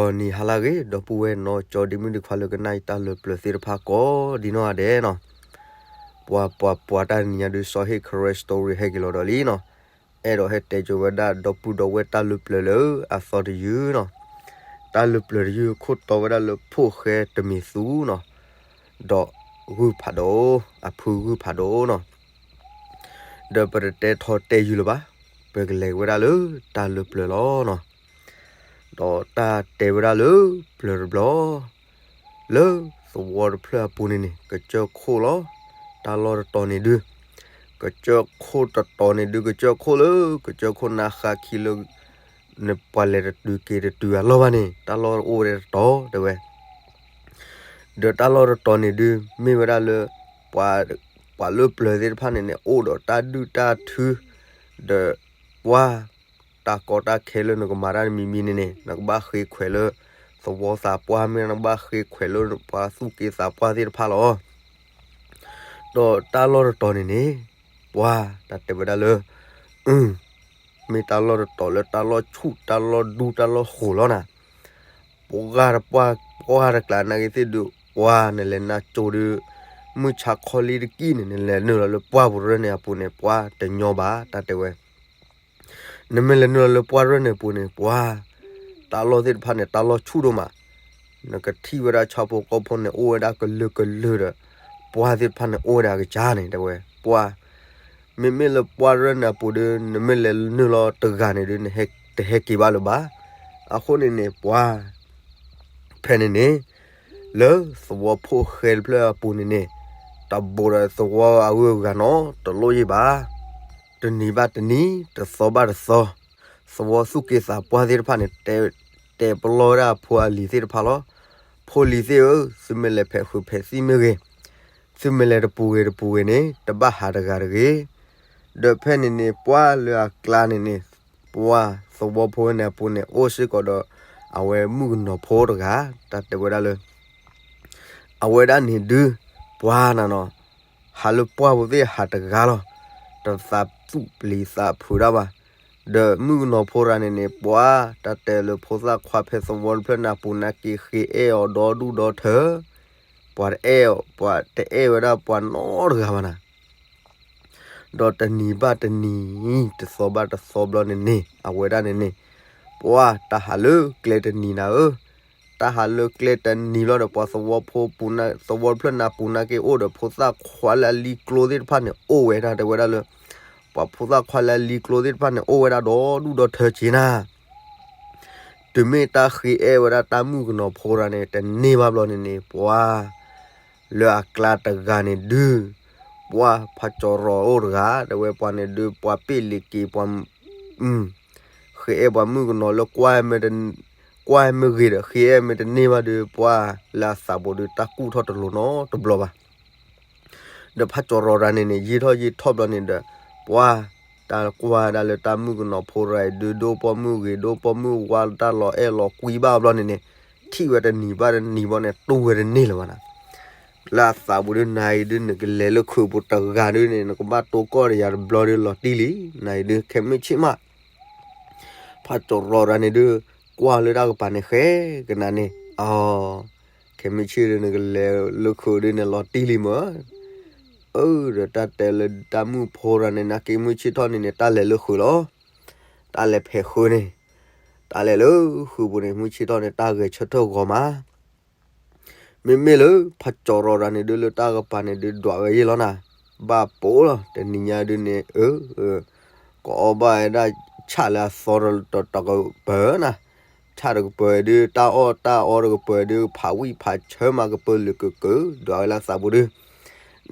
ဒီးနံၤဟါလၢအဂ့ၤ ဒီပုၢ်ဝဲၢ်နီၢ်ကၠီဒ့မုၣ်ဒ့ခွါလၢကနၣ်အံၤတၢ်လၢပျၢၤသ့ၣ်တဖၣ်ကိးဒ်နီၢ်ဂၤဒဲးနီၤ, ပှၤပှၤပှၤတၢ်တနံၤညါဒုး စီၤဟ့ၣ် Karen Story ဟဲက့ၤလီၤဒီးလံနီၤ, အဲၣ်ဒိးဟဲတဲကၠိဝဲဒၣ်ဒီပုၢ်ဒီဝဲၢ်တၢ်လၢပျၢၤလၢအသီတယုၢ်နီၤ, တၢ်လၢပျၢၤတယုၢ်ခိၣ်တီဝဲဒၣ်လၢဖိၣ်ဃဲတမံၤသူနီၤ, ဒီးဂုၢ်ဖးဒိၣ်, အဖုဂုၢ်ဖးဒိၣ်နီၤ, ဒီးပတတဲထီတဲယုၢ်လၢၤဘၣ်, ပကလဲၤဝဲဒၣ်လၢတၢ်လၢပျၢၤလီၤနီၤ. ဒီးတၢ်တဲဝဲဒၣ်လၢပျၢၤတဘျီ, လၢသဝီတဖျၢၣ်အပူၤန့ၣ်န့ၣ် ကစၢၢ်ခိၣ်လီၤ, တၢ်လီၢ်တတီၤန့ၣ်ဒုး, ကစၢၢ်ခိၣ်တတီၤန့ၣ်ဒုး ကစၢၢ်ခိၣ်လၢ ကစၢၢ်ခိၣ်နါဃါခံလၢ နပှၤလဲၤတတုၤက့ၤတတုၤအလီၢ်ဘၣ်န့ၣ် တၢ်လီၢ်အိၣ်ဝဲဒၣ်တတီၤတဲဝဲ ဒီးတၢ်လီၢ်တတီၤန့ၣ်ဒုး မ့ၢ်ဝဲဒၣ်လၢ ပှၤ ပှၤလၢပျၢၤသ့ၣ်တဖၣ်န့ၣ်န့ၣ် အိၣ်ဒီးတၢ်ဒုၣ်တၢ်ထု, ဒီးပှၤ တၢ်ကီတၢ်ခဲလၢနကမၤတၢ်တမံၤမံၤန့ၣ်န့ၣ် နကဘၣ်ဃ့ခွဲးလၢ သဝီသးပှၢ်မ့ၢ် နကဘၣ်ဃ့ခွဲးလၢပှၤသူၣ်က့သးပှၢ်သ့ၣ်တဖၣ်လီၤ. ဒီးတၢ်လီၢ်တတီၤန့ၣ်န့ၣ် ပှၤတၢ်တဲဝဲဒၣ်လၢ မ့ၢ်တၢ်လီၢ်တတီၤလၢတၢ်လီၢ်ဆူၣ်တၢ်လီၢ်ဒူတၢ်လီၢ်ဃိၤလီၤနၤ, ပှၤတပှၢ် ပှၤတကျးနာ်က့ၤသ့ၣ်ဒုး ပှၤနလဲၤနါကၠိဒုး မုၢ်ဆါခီလံတကံၢ်န့ၣ် နလဲၤနုာ်လီၤလၢပှၢ်ပူၤရၢၢ်န့ၣ်အပူၤန့ၣ် ပှၤတညီဘၣ် တၢ်တဲဝဲ နမ့ၢ်လဲၤနုာ်လီၤလၢပှၢ်ရၢၢ်န့ၣ်အပူၤန့ၣ် ပှၤ တၢ်လီၢ်သ့ၣ်တဖၣ်န့ၣ် တၢ်လီၢ်ဆူၣ်ဒိၣ်မး, နကထံၣ်ဝဲဒၣ်ဆၣ်ဖိကီၢ်ဖိန့ၣ် အိၣ်ဝဲဒၣ်ကလုာ်ကလုာ်ဒီး ပှၢ်သ့ၣ်တဖၣ်န့ၣ် အိၣ်ဝဲဒၣ်အကစၢ်န့ၣ် တဲဝဲ ပှၤ မ့မ့ၢ်လၢပှၢ်ရၢၢ်န့ၣ်အပူၤဒီး နမ့ၢ်လဲၤနုာ်လီၤတဂၤန့ၣ်ဒုး နတဟဲက့ၤဘၣ်လၢၤဘၣ်. အဃိန့ၣ်န့ၣ် ပှၤ ဖဲန့ၣ်န့ၣ် လၢသဝီဖိၣ်ဃဲတဖျၢၣ်အပူၤန့ၣ်န့ၣ် တဘူးဒီးသဝီအဂုၤအဂၤနီတလိၣ်ယံာ်ဘၣ်. တနံၤဘၣ်တနံၤ တသီဘၣ်တသီ သဝီသူၣ်က့သးပှၢ်သ့ၣ်တဖၣ်န့ၣ် တဲပလီၢ်ဝဲဒၣ်ဖိအလံၤသ့ၣ်တဖၣ်လီၤ. ဖိလံၤသ့ၣ်ဧၢ, သုမ့ၢ်လဲၤဖဲးဃုာ်ဖဲးသံၣ်မ့ၢ်ဂ့ၤ, သုမ့ၢ်လဲၤတပူၤဂ့ၤတပူၤဂ့ၤန့ၣ် တဘၣ်ဟးတဂၤတဂ့ၤ. ဒီးဖဲန့ၣ်န့ၣ် ပှၤလၢအကျါန့ၣ်န့ၣ် ပှၤသဝီဖိန့ၣ်အပူၤန့ၣ် အိၣ်စ့ၢ်ကီးဒီး အဝဲမုၣ်ကနီၤဖိတဂၤ တၢ်တဲဝဲဒၣ်လၢ အဝဲဒၣ်န့ၣ်ဒုး ပှၤနၤနီၤ ဟးလၢပှၢ်ပူၤသ့ၣ်ဟးတဂၤလီၤ. တသးသူၣ်ပျံၤသးဖုးတၢ်ဘၣ်. ဒီးမုၣ်ကနီၤဖိတဂၤန့ၣ်န့ၣ် ပှၤတၢ်တဲလၢဖိသၣ်ခွါဖဲသဝီတဖျၢၣ်န့ၣ်အပူၤန့ၣ် က့ၤဃ့အဲၣ်အီၤဒီဒူၣ်ဒီထၢ ပှၤတအဲၣ်အီၤ ပှၤတအဲၣ်ဝဲဒၣ်ပှၤနီတဂၤဘၣ်နၤ. ဒီးတနံၤဘၣ်တနံၤ တသီဘၣ်တသီဘျီန့ၣ်န့ၣ် အဝဲဒၣ်န့ၣ်န့ၣ် ပှၤတၢ်ဟးလၢကျဲတနံၤနၤဧၢ, တၢ်ဟးလၢကျဲတနံၤဘျီဒီး ပှၤသဝီဖိပူၤ သဝီတဖျၢၣ်န့ၣ်အပူၤန့ၣ်က့ၤအိၣ်ဒီး ဖိသၣ်ခွါလၢအလံၤကျိသ့ၣ်တဖၣ်န့ၣ် အိၣ်ဝဲဒၣ်တဲဝဲဒၣ်လၢ ပှၤဖိသၣ်ခွါလၢအလံၤကျိသ့ၣ်တဖၣ်န့ၣ် အိၣ်ဝဲဒၣ်ဒီဒူၣ်ဒီထၢက့ၤနၤ တုၤမ့ၢ်တၢ်ဃ့အဲၣ်ဝဲဒၣ်တၢ်မုၣ်ကနီၤဖိတဂၤန့ၣ် တန့ၢ်ဘၣ်ဘျီန့ၣ်န့ၣ် ပှၤ လၢအကျါတဂၤန့ၣ်ဒုး ပှၤဖးကၠီၤရီၤအိၣ်တဂၤ တဲဝဲပှၤန့ၣ်ဒုး ပှၤပ့ၢ်လံၤက့ၤပှၤ ဃ့အဲၣ်ပှၤမုၣ်ကနီၤလၢ ကွၢ်မ့ၢ်ဂ့ၤဒီး ဃ့အဲၣ်မ့ၢ်တန့ၢ်ဘၣ်ဒီး ပှၤလၢအသးပူၤဒုး တၢ်ကူၣ်ထီၣ်တလိၤနီတဘျီဘၣ်. ဒီးဖးကၠီၤရီၤတဂၤန့ၣ်န့ၣ် ယံာ်ထီၣ်ယံာ်ထီၣ်ဘျီန့ၣ်ဒီး ပှၤ တၢ်ကွၢ်ဒၣ်လၢတၢ်မုၣ်ကနီၤဖိတဂၤအံၤဒုး ဒိၣ်ပိာ်မုၣ်ဂ့ၤ ဒိၣ်ပိာ်မုၣ်ဝါတၢ်လီၤအဲၣ်လီၤကွံဘၣ်ဘျီန့ၣ်န့ၣ် ထံၣ်ဝဲတနံၤဘၣ်တနံၤဘျီန့ၣ် တူၢ်ဝဲတန့ၢ်လၢၤဘၣ်နၤ. လၢအသးပူၤဒုး နၤအံၤဒုး နကလဲၤလၢခုးပူၤတဂၤဒုးန့ၣ် နကဘၣ်တိၢ်ကီၢ်ဒီးယၤတဘျီဒုး လီၤတံၢ်လံ, နၤအံၤဒုး ခဲမုၢ်ဆ့ၣ်မး ဖးကၠီၤရီၤတဂၤန့ၣ်ဒုး ကွၢ်လၢတၢ်ကပၤန့ၣ် ဃဲကနၤန့ၣ် အ ခဲမုၢ်ဆ့ၣ်ဒုး နကလဲၤလၢခုးဒုးန့ၣ် လီၤတံၢ်လံမၢ်. အၢ ဒီးတၢ်တဲလၢတၢ်မုၣ်ဖိတဂၤန့ၣ် နာ်က့မုၢ်ဆ့ၣ်ထီၣ်န့ၣ်န့ၣ် တၢ်လဲၤလၢခုးလီၤ. တၢ်လဲၤဖဲးဃုာ်န့ၣ် တၢ်လဲၤလၢဃုာ်ပူၤန့ၣ် မုၢ်ဆ့ၣ်ထီၣ်န့ၣ် တၢ်ဂဲၤဆၢထၢၣ်ဂီၤမး မ့မ့ၢ်လၢဖးကၠီၤရီၤတဂၤန့ၣ်ဒုး လၢတၢ်ကပၤန့ၣ်ဒုး ဒွးဝဲယဲၢ်လီၤနၤ, ဘၣ်ပိာ်လီၤ တနံၤညါဒုးန့ၣ် အၢ ကအီၣ်ဘၣ်ဝဲဒၣ်ဆၣ်လၢအသီတကပၤနၤ, ဆၣ်တကပၤဒုး တၢ်အီၣ်တၢ်အီတကပၤဒုး ဖးဝံၣ်ဖးဆၢမးကပၤလုာ်ကကၢ ဒွးဝဲလၢသးပူၤဒုး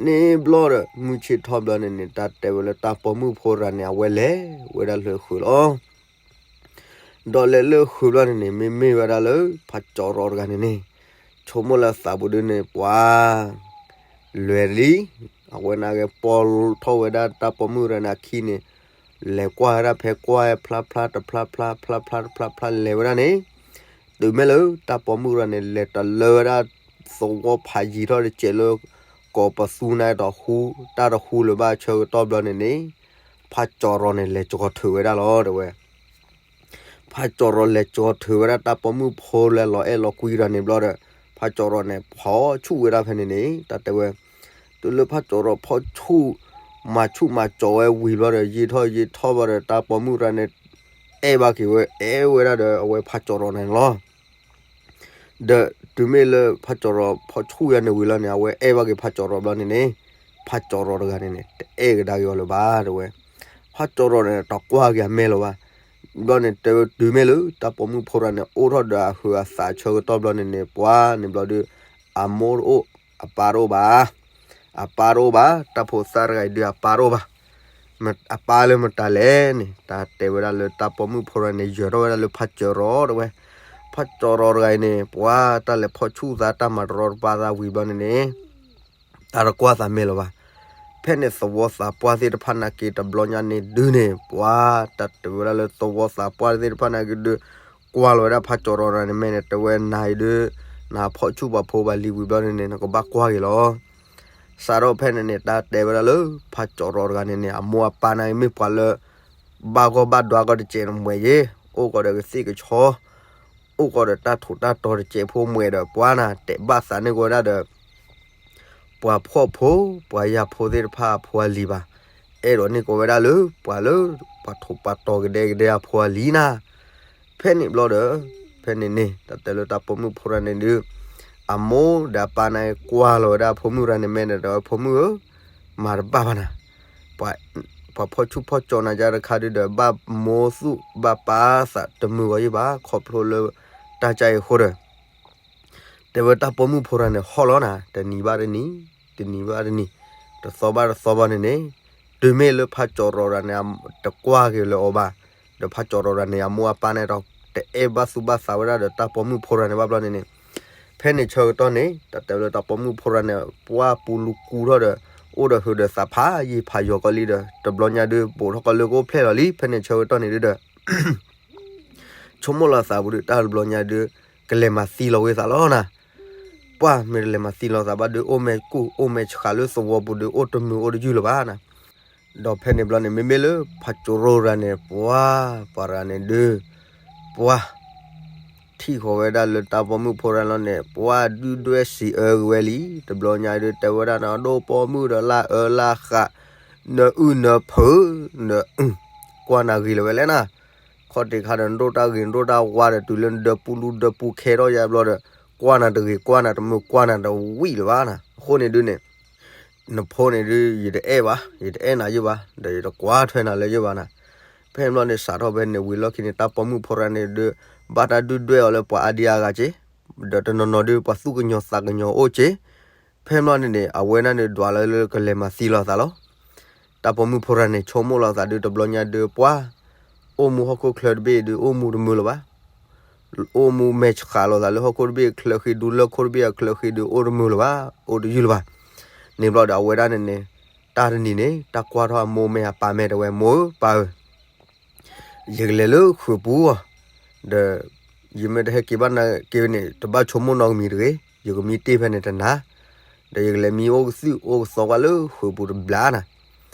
န့ၣ်ဘျီဒီး မုၢ်ဆ့ၣ်ထီၣ်ဘျီန့ၣ်န့ၣ် တၢ်တဲဝဲလၢတၢ်ပိာ်မုၣ်ဖိတဂၤန့ၣ် အဝဲလဲၤဝဲဒၣ်လၢခုးလီၤ. ဒီးလဲၤလၢခုးဘျီန့ၣ်န့ၣ် မ့မ့ၢ်ဝဲဒၣ်လၢဖးကၠီၤရီၤတဂၤန့ၣ်န့ၣ် ဆိကမိၣ်လၢသးပူၤဒုးန့ၣ် ပှၤ လဲၤလံ, အဝဲန့ၣ်က့ၤပိာ်ထီၣ်ဝဲဒၣ်တၢ်ပိာ်မုၣ်တဂၤန့ၣ်အခံန့ၣ် လဲၤကွၢ်ဝဲဒၣ်ဖဲကွၢ်ဖျါဖျါတဖျါဖျါ ဖျါဖျါတဖျါဖျါလဲၤဝဲဒၣ်န့ၣ် တုၤမ့ၢ်လၢတၢ်ပိာ်မုၣ်တဂၤန့ၣ် လဲၤတလၢဝဲဒၣ်သဝီဖးယံၤထီၣ်တစဲးလၢ ကိးပသူန့ၣ်တဟူ တၢ်တဟူလၢၤဘၣ်ဆၢကတီၢ်ဘျီန့ၣ်န့ၣ် ဖးကၠီၤရီၤန့ၣ် လဲၤကီၤထုးဝဲဒၣ်လီၤ တဲဝဲ. ဖးကၠီၤရီၤလဲၤကၠီၤထုးဝဲဒၣ်တၢ်ပိာ်မုၣ်ဖိလၢလီၤအဲၣ်လီၤကွံတဂၤန့ၣ်ဘျီဒီး ဖးကၠီၤရီၤန့ၣ် ဖီၣ်ဆူၣ်ဝဲဒၣ်ဖဲန့ၣ်န့ၣ် တၢ်တဲဝဲ တုၤလၢဖးကၠီၤရီၤဖီၣ်ဆူၣ် မၤဆူၣ်မၤကၠီၤဝဲဝံၤဘျီဒီး ယံာ်ထီၣ်ယံာ်ထီၣ်ဘျီဒီး တၢ်ပိာ်မုၣ်တဂၤန့ၣ် အဲၣ်ဘၣ်က့ၤဝဲ အဲၣ်ဝဲဒၣ်ဒီးအဝဲဖးကၠီၤရီၤန့ၣ်လီၤ. ဒီးတုၤမ့ၢ်လၢဖးကၠီၤရီၤဖီၣ်ဆူၣ်ယၤန့ၣ်ဝံၤလီၤန့ၣ် အဝဲအဲၣ်ဘၣ်က့ၤဖးကၠီၤရီၤဘျီန့ၣ်န့ၣ် ဖးကၠီၤရီၤတဂၤန့ၣ်န့ၣ် တအဲၣ်ကဒါက့ၤအီၤလၢၤဘၣ်တဲဝဲ. ဖးကၠီၤရီၤန့ၣ် တကွၢ်က့ၤအမဲာ်လၢၤဘၣ်. ဘျီန့ၣ် တဲဝဲတုၤမ့ၢ်လၢတၢ်ပိာ်မုၣ်ဖိတဂၤန့ၣ် အိၣ်ထီၣ်ဒီးအဟုးအသးဆၢကတီၢ်ဘျီန့ၣ်န့ၣ် ပှၤန့ၣ်ဘျီဒီး အမိၢ်တအိၣ် အပၢ်တအိၣ်ဘၣ်. အပၢ်တအိၣ်ဘၣ် တၢ်ဖိသၣ်တဂၤအံၤဒုးအပၢ်တအိၣ်ဘၣ်. အပၢ်လၢမတၤလဲၣ်န့ၣ် တၢ်တဲဝဲဒၣ်လၢတၢ်ပိာ်မုၣ်ဖိတဂၤန့ၣ် ယၢၤထီၣ်ဝဲဒၣ်လၢဖးကၠီၤရီၤတဲဝဲ. ဖးကၠီၤရီၤတဂၤအံၤန့ၣ် ပှၤတၢ်လဲၤဖီၣ်ဆူၣ်သးတၢ်မၤတရီတပါသးဝံၤဘျီန့ၣ်န့ၣ် တၢ်တကွၢ်သးမဲာ်လၢၤဘၣ်. ဖဲန့ၣ်သဝီသးပှၢ်သ့ၣ်တဖၣ်နာ်က့တဘျီညါန့ၣ်ဒုးန့ၣ် ပှၤတၢ်တဲဝဲဒၣ်လၢသဝီသးပှၢ်သ့ၣ်တဖၣ်နာ်က့ဒုး ကွၢ်လီၤဝဲဒၣ်ဖးကၠီၤရီၤတဂၤန့ၣ်မဲာ်န့ၣ် တဲဝဲနၤအံၤဒုး နဖီၣ်ဆူၣ်ပှၤဖိဘၣ်လံဝံၤဘျီန့ၣ်န့ၣ် နကဘၣ်ကွၢ်က့ၤလီၤ. စးထီၣ်ဖဲန့ၣ်န့ၣ် တၢ်တဲဝဲဒၣ်လၢဖးကၠီၤရီၤတဂၤန့ၣ်န့ၣ် အမိၢ်အပၢ်နာ်က့မ့ၢ်ပှၤလၢ ဘၣ်ဂီၢ်ဘၣ်ဒွါကီတစဲးန့ၣ်မွဲၤယ့ၤ, အိၣ်ကီးဒီးကသ့ၣ်ကဆီ အိၣ်ကီးဒီးတၢ်ထူးတၢ်တီၤတစဲးဖိမွဲၤဒီး ပှၤနၤတဲဘၣ်သးန့ၢ်ကီးဝဲဒၣ်ဒီး ပှၤဖှီၣ်ဖိ ပှၤယာ်ဖိသ့ၣ်တဖၣ်အဖိအလံၤဘၣ်. အဲၣ်ဒိးန့ၢ်ကီးဝဲဒၣ်လၢ ပှၤလၢ ပှၤထူးပှၤတီၤကဒဲကဒဲအဖိအလံၤနၤ. ဖဲန့ၣ်ဘျီဒီး ဖဲန့ၣ်န့ၣ် တၢ်တဲလၢတၢ်ပိာ်မုၣ်ဖိတဂၤန့ၣ်ဒုး အမိၢ်ဒီးအပၢ်နာ်က့ကွၢ်လီၤဝဲဒၣ်အဖိမုၣ်တဂၤန့ၣ်မဲာ်ဒီး တဲဝဲဖိမုၣ်ဧၢ မၤတဘၣ်ဘၣ်နၤ. ပှၤဖီၣ်ဆူၣ်ဖီၣ်ကၠီၤနၤယါတခါဒုးဒီး ဘၣ်မိၢ်သူၣ်ဘၣ်ပၢ်သးတမုာ်ဂီၤယ့ၢ်ဘၣ် ခီဖျိလၢ တၢ်ကါအံၤအဃိဒီး တဲဝဲတၢ်ပိာ်မုၣ်ဖိတဂၤန့ၣ်ဟီၣ်လီၤနၤ တနံၤဘၣ်တနံၤ တနံၤဘၣ်တနံၤ တသီဘၣ်တသီဘၣ်န့ၣ်န့ၣ် တုၤမ့ၢ်လၢဖးကၠီၤရီၤတဂၤန့ၣ် တကွၢ်က့ၤလၢၤအီၤဘၣ်, ဒီးဖးကၠီၤရီၤတဂၤန့ၣ် အမိၢ်အပၢ်န့ၣ်ဒီး တအဲၣ်ဘၣ်သူၣ်ဘၣ်သးဝဲဒၣ်ဒီးတၢ်ပိာ်မုၣ်ဖိတဂၤန့ၣ်ဘၣ်ဘျီန့ၣ်န့ၣ်, ဖဲန့ၣ်ဆၢကတီၢ်န့ၣ် တၢ်တဲလၢတၢ်ပိာ်မုၣ်ဖိတဂၤန့ၣ် ပှၢ်ပူလူကူထီၣ်ဒီး အိၣ်ဒီးဟုးဒီးသးဖးယံာ်ဖးယီၤကီးလံဒီး တဘျီညါဒုး ဘူးထီၣ်ကီးလၢကအိၣ်ဖျဲၣ်လီၤလံ ဖဲန့ၣ်ဆၢကတီၢ်န့ၣ်ဒုးဒီး ဆိကမိၣ်လီၤသးပူၤဒီး တၢ်တဘျီညါဒုး ကလဲၤမၤသံလီၤဝဲသးလီၤနၤ. ပှၢ်မ့ၢ်တလဲၤမၤသံလီၤသးဘၣ်ဒုး အိၣ်မဲာ်ကူၣ် အိၣ်မဲာ်ဆှးလၢသဝီပူၤဒုး အိၣ်တမုာ်အိၣ်တယုၢ်လၢၤဘၣ်နၤ. ဒီးဖဲန့ၣ်ဘျီန့ၣ် မ့မ့ၢ်လၢဖးကၠီၤရီၤတဂၤန့ၣ် ပှၢ် ပှၤတဂၤန့ၣ်ဒုး ပှၢ် ထံၣ်ဃီၤဝဲဒၣ်လၢတၢ်ပိာ်မုၣ်ဖိတဂၤလီၤန့ၣ် ပှၢ်ဒုၣ်ဒွဲၣ်စံးအၢက့ၤဝဲလံ, တဘျီညါဒုး တဲဝဲဒၣ်နၤ ဒိၣ်ပိာ်မုၣ်ဒီးလၢအၢလၢဃး နအုၣ်နဖုး န ကွၢ်နၤဂ့ၤလၢၤဝဲလဲၣ်နၤ. ခီၣ်ထံးခါဒီး နဒိၣ်တၢ်ဂ့ၤ နဒိၣ်တၢ်ဝါဒီး တုၤလၢနဒၢပူလူဒၢပူခဲထီၣ်ယါဘျီဒီး ကွၢ်နၤတဂ့ၤ ကွၢ်နၤတမုာ် ကွၢ်နၤတဝံၣ်လၢၤဘၣ်နၤ. အဃိန့ၣ်ဒုးန့ၣ် နဖိန့ၣ်ဒုး ယတအဲၣ်ဘၣ် ယတအဲၣ်နၤယုၢ်ဘၣ် ဒီးယတကွၢ်ထွဲနၤလၢယုၢ်ဘၣ်နၤ. ဖဲန့ၣ်ဘျီန့ၣ် စးထီၣ်ဖဲန့ၣ်ဝံၤလီၢ်ခံန့ၣ် တၢ်ပိာ်မုၣ်ဖိတဂၤန့ၣ်ဒုး ဘၣ်တၢ်ဒုၣ်ဒွဲၣ်အီၤလၢပှၤအါဒံအါဂၤက့ၤ, ဒီးတနီၤနီၤဒုး ပှၤသူၣ်ကညီၤသးကညီၤအိၣ်က့ၤ. ဖဲန့ၣ်ဘျီန့ၣ်န့ၣ် အဝဲဒၣ်န့ၣ်ဒွးလၢလၢကလဲၤမၤသံလီၤသးလီၤ. တၢ်ပိာ်မုၣ်ဖိတဂၤန့ၣ် ဆိကမိၣ်လီၤသးဒုး တဘျီညါဒုး ပှၢ် အိၣ်မူဟီၣ်ခိၣ်ချၢတဘ့ၣ်ဒုး အိၣ်မူတမုာ်လၢၤဘၣ် အိၣ်မူမဲာ်ဆှးလီၤသးလၢဟီၣ်ခိၣ်တဘ့ၣ်အချၢဃံဒုး လၢခိၣ်တဘ့ၣ်အချၢဃံဒုး အိၣ်တမုာ်လၢၤဘၣ် အိၣ်တယုၢ်လၢၤဘၣ်. န့ၣ်ဘျီဒီးအဝဲဒၣ်န့ၣ်န့ၣ် တၢ်တနံၤန့ၣ် တၢ်ကွၢ်ထီၣ်အမိၢ်မဲာ်အပၢ်မဲာ်တဲဝဲ မိၢ်ဧၢပၢ်ဧၢ ယကလဲၤလၢဃုာ်ပူၤအီၤ, ဒီး ယမ့ၢ်တဟဲက့ၤဘၣ်နၤက့ၤန့ၣ် တဘၣ်ဆိကမိၣ်နီတမံၤတဂ့ၤ, ယကမံတ့ၢ်ဖဲန့ၣ်တနၤ, ဒီးယကလဲၤမံအိၣ်ကသုၣ်အိၣ်ကသီကွၢ်လၢဃုာ်ပူၤတဘျီနၤ.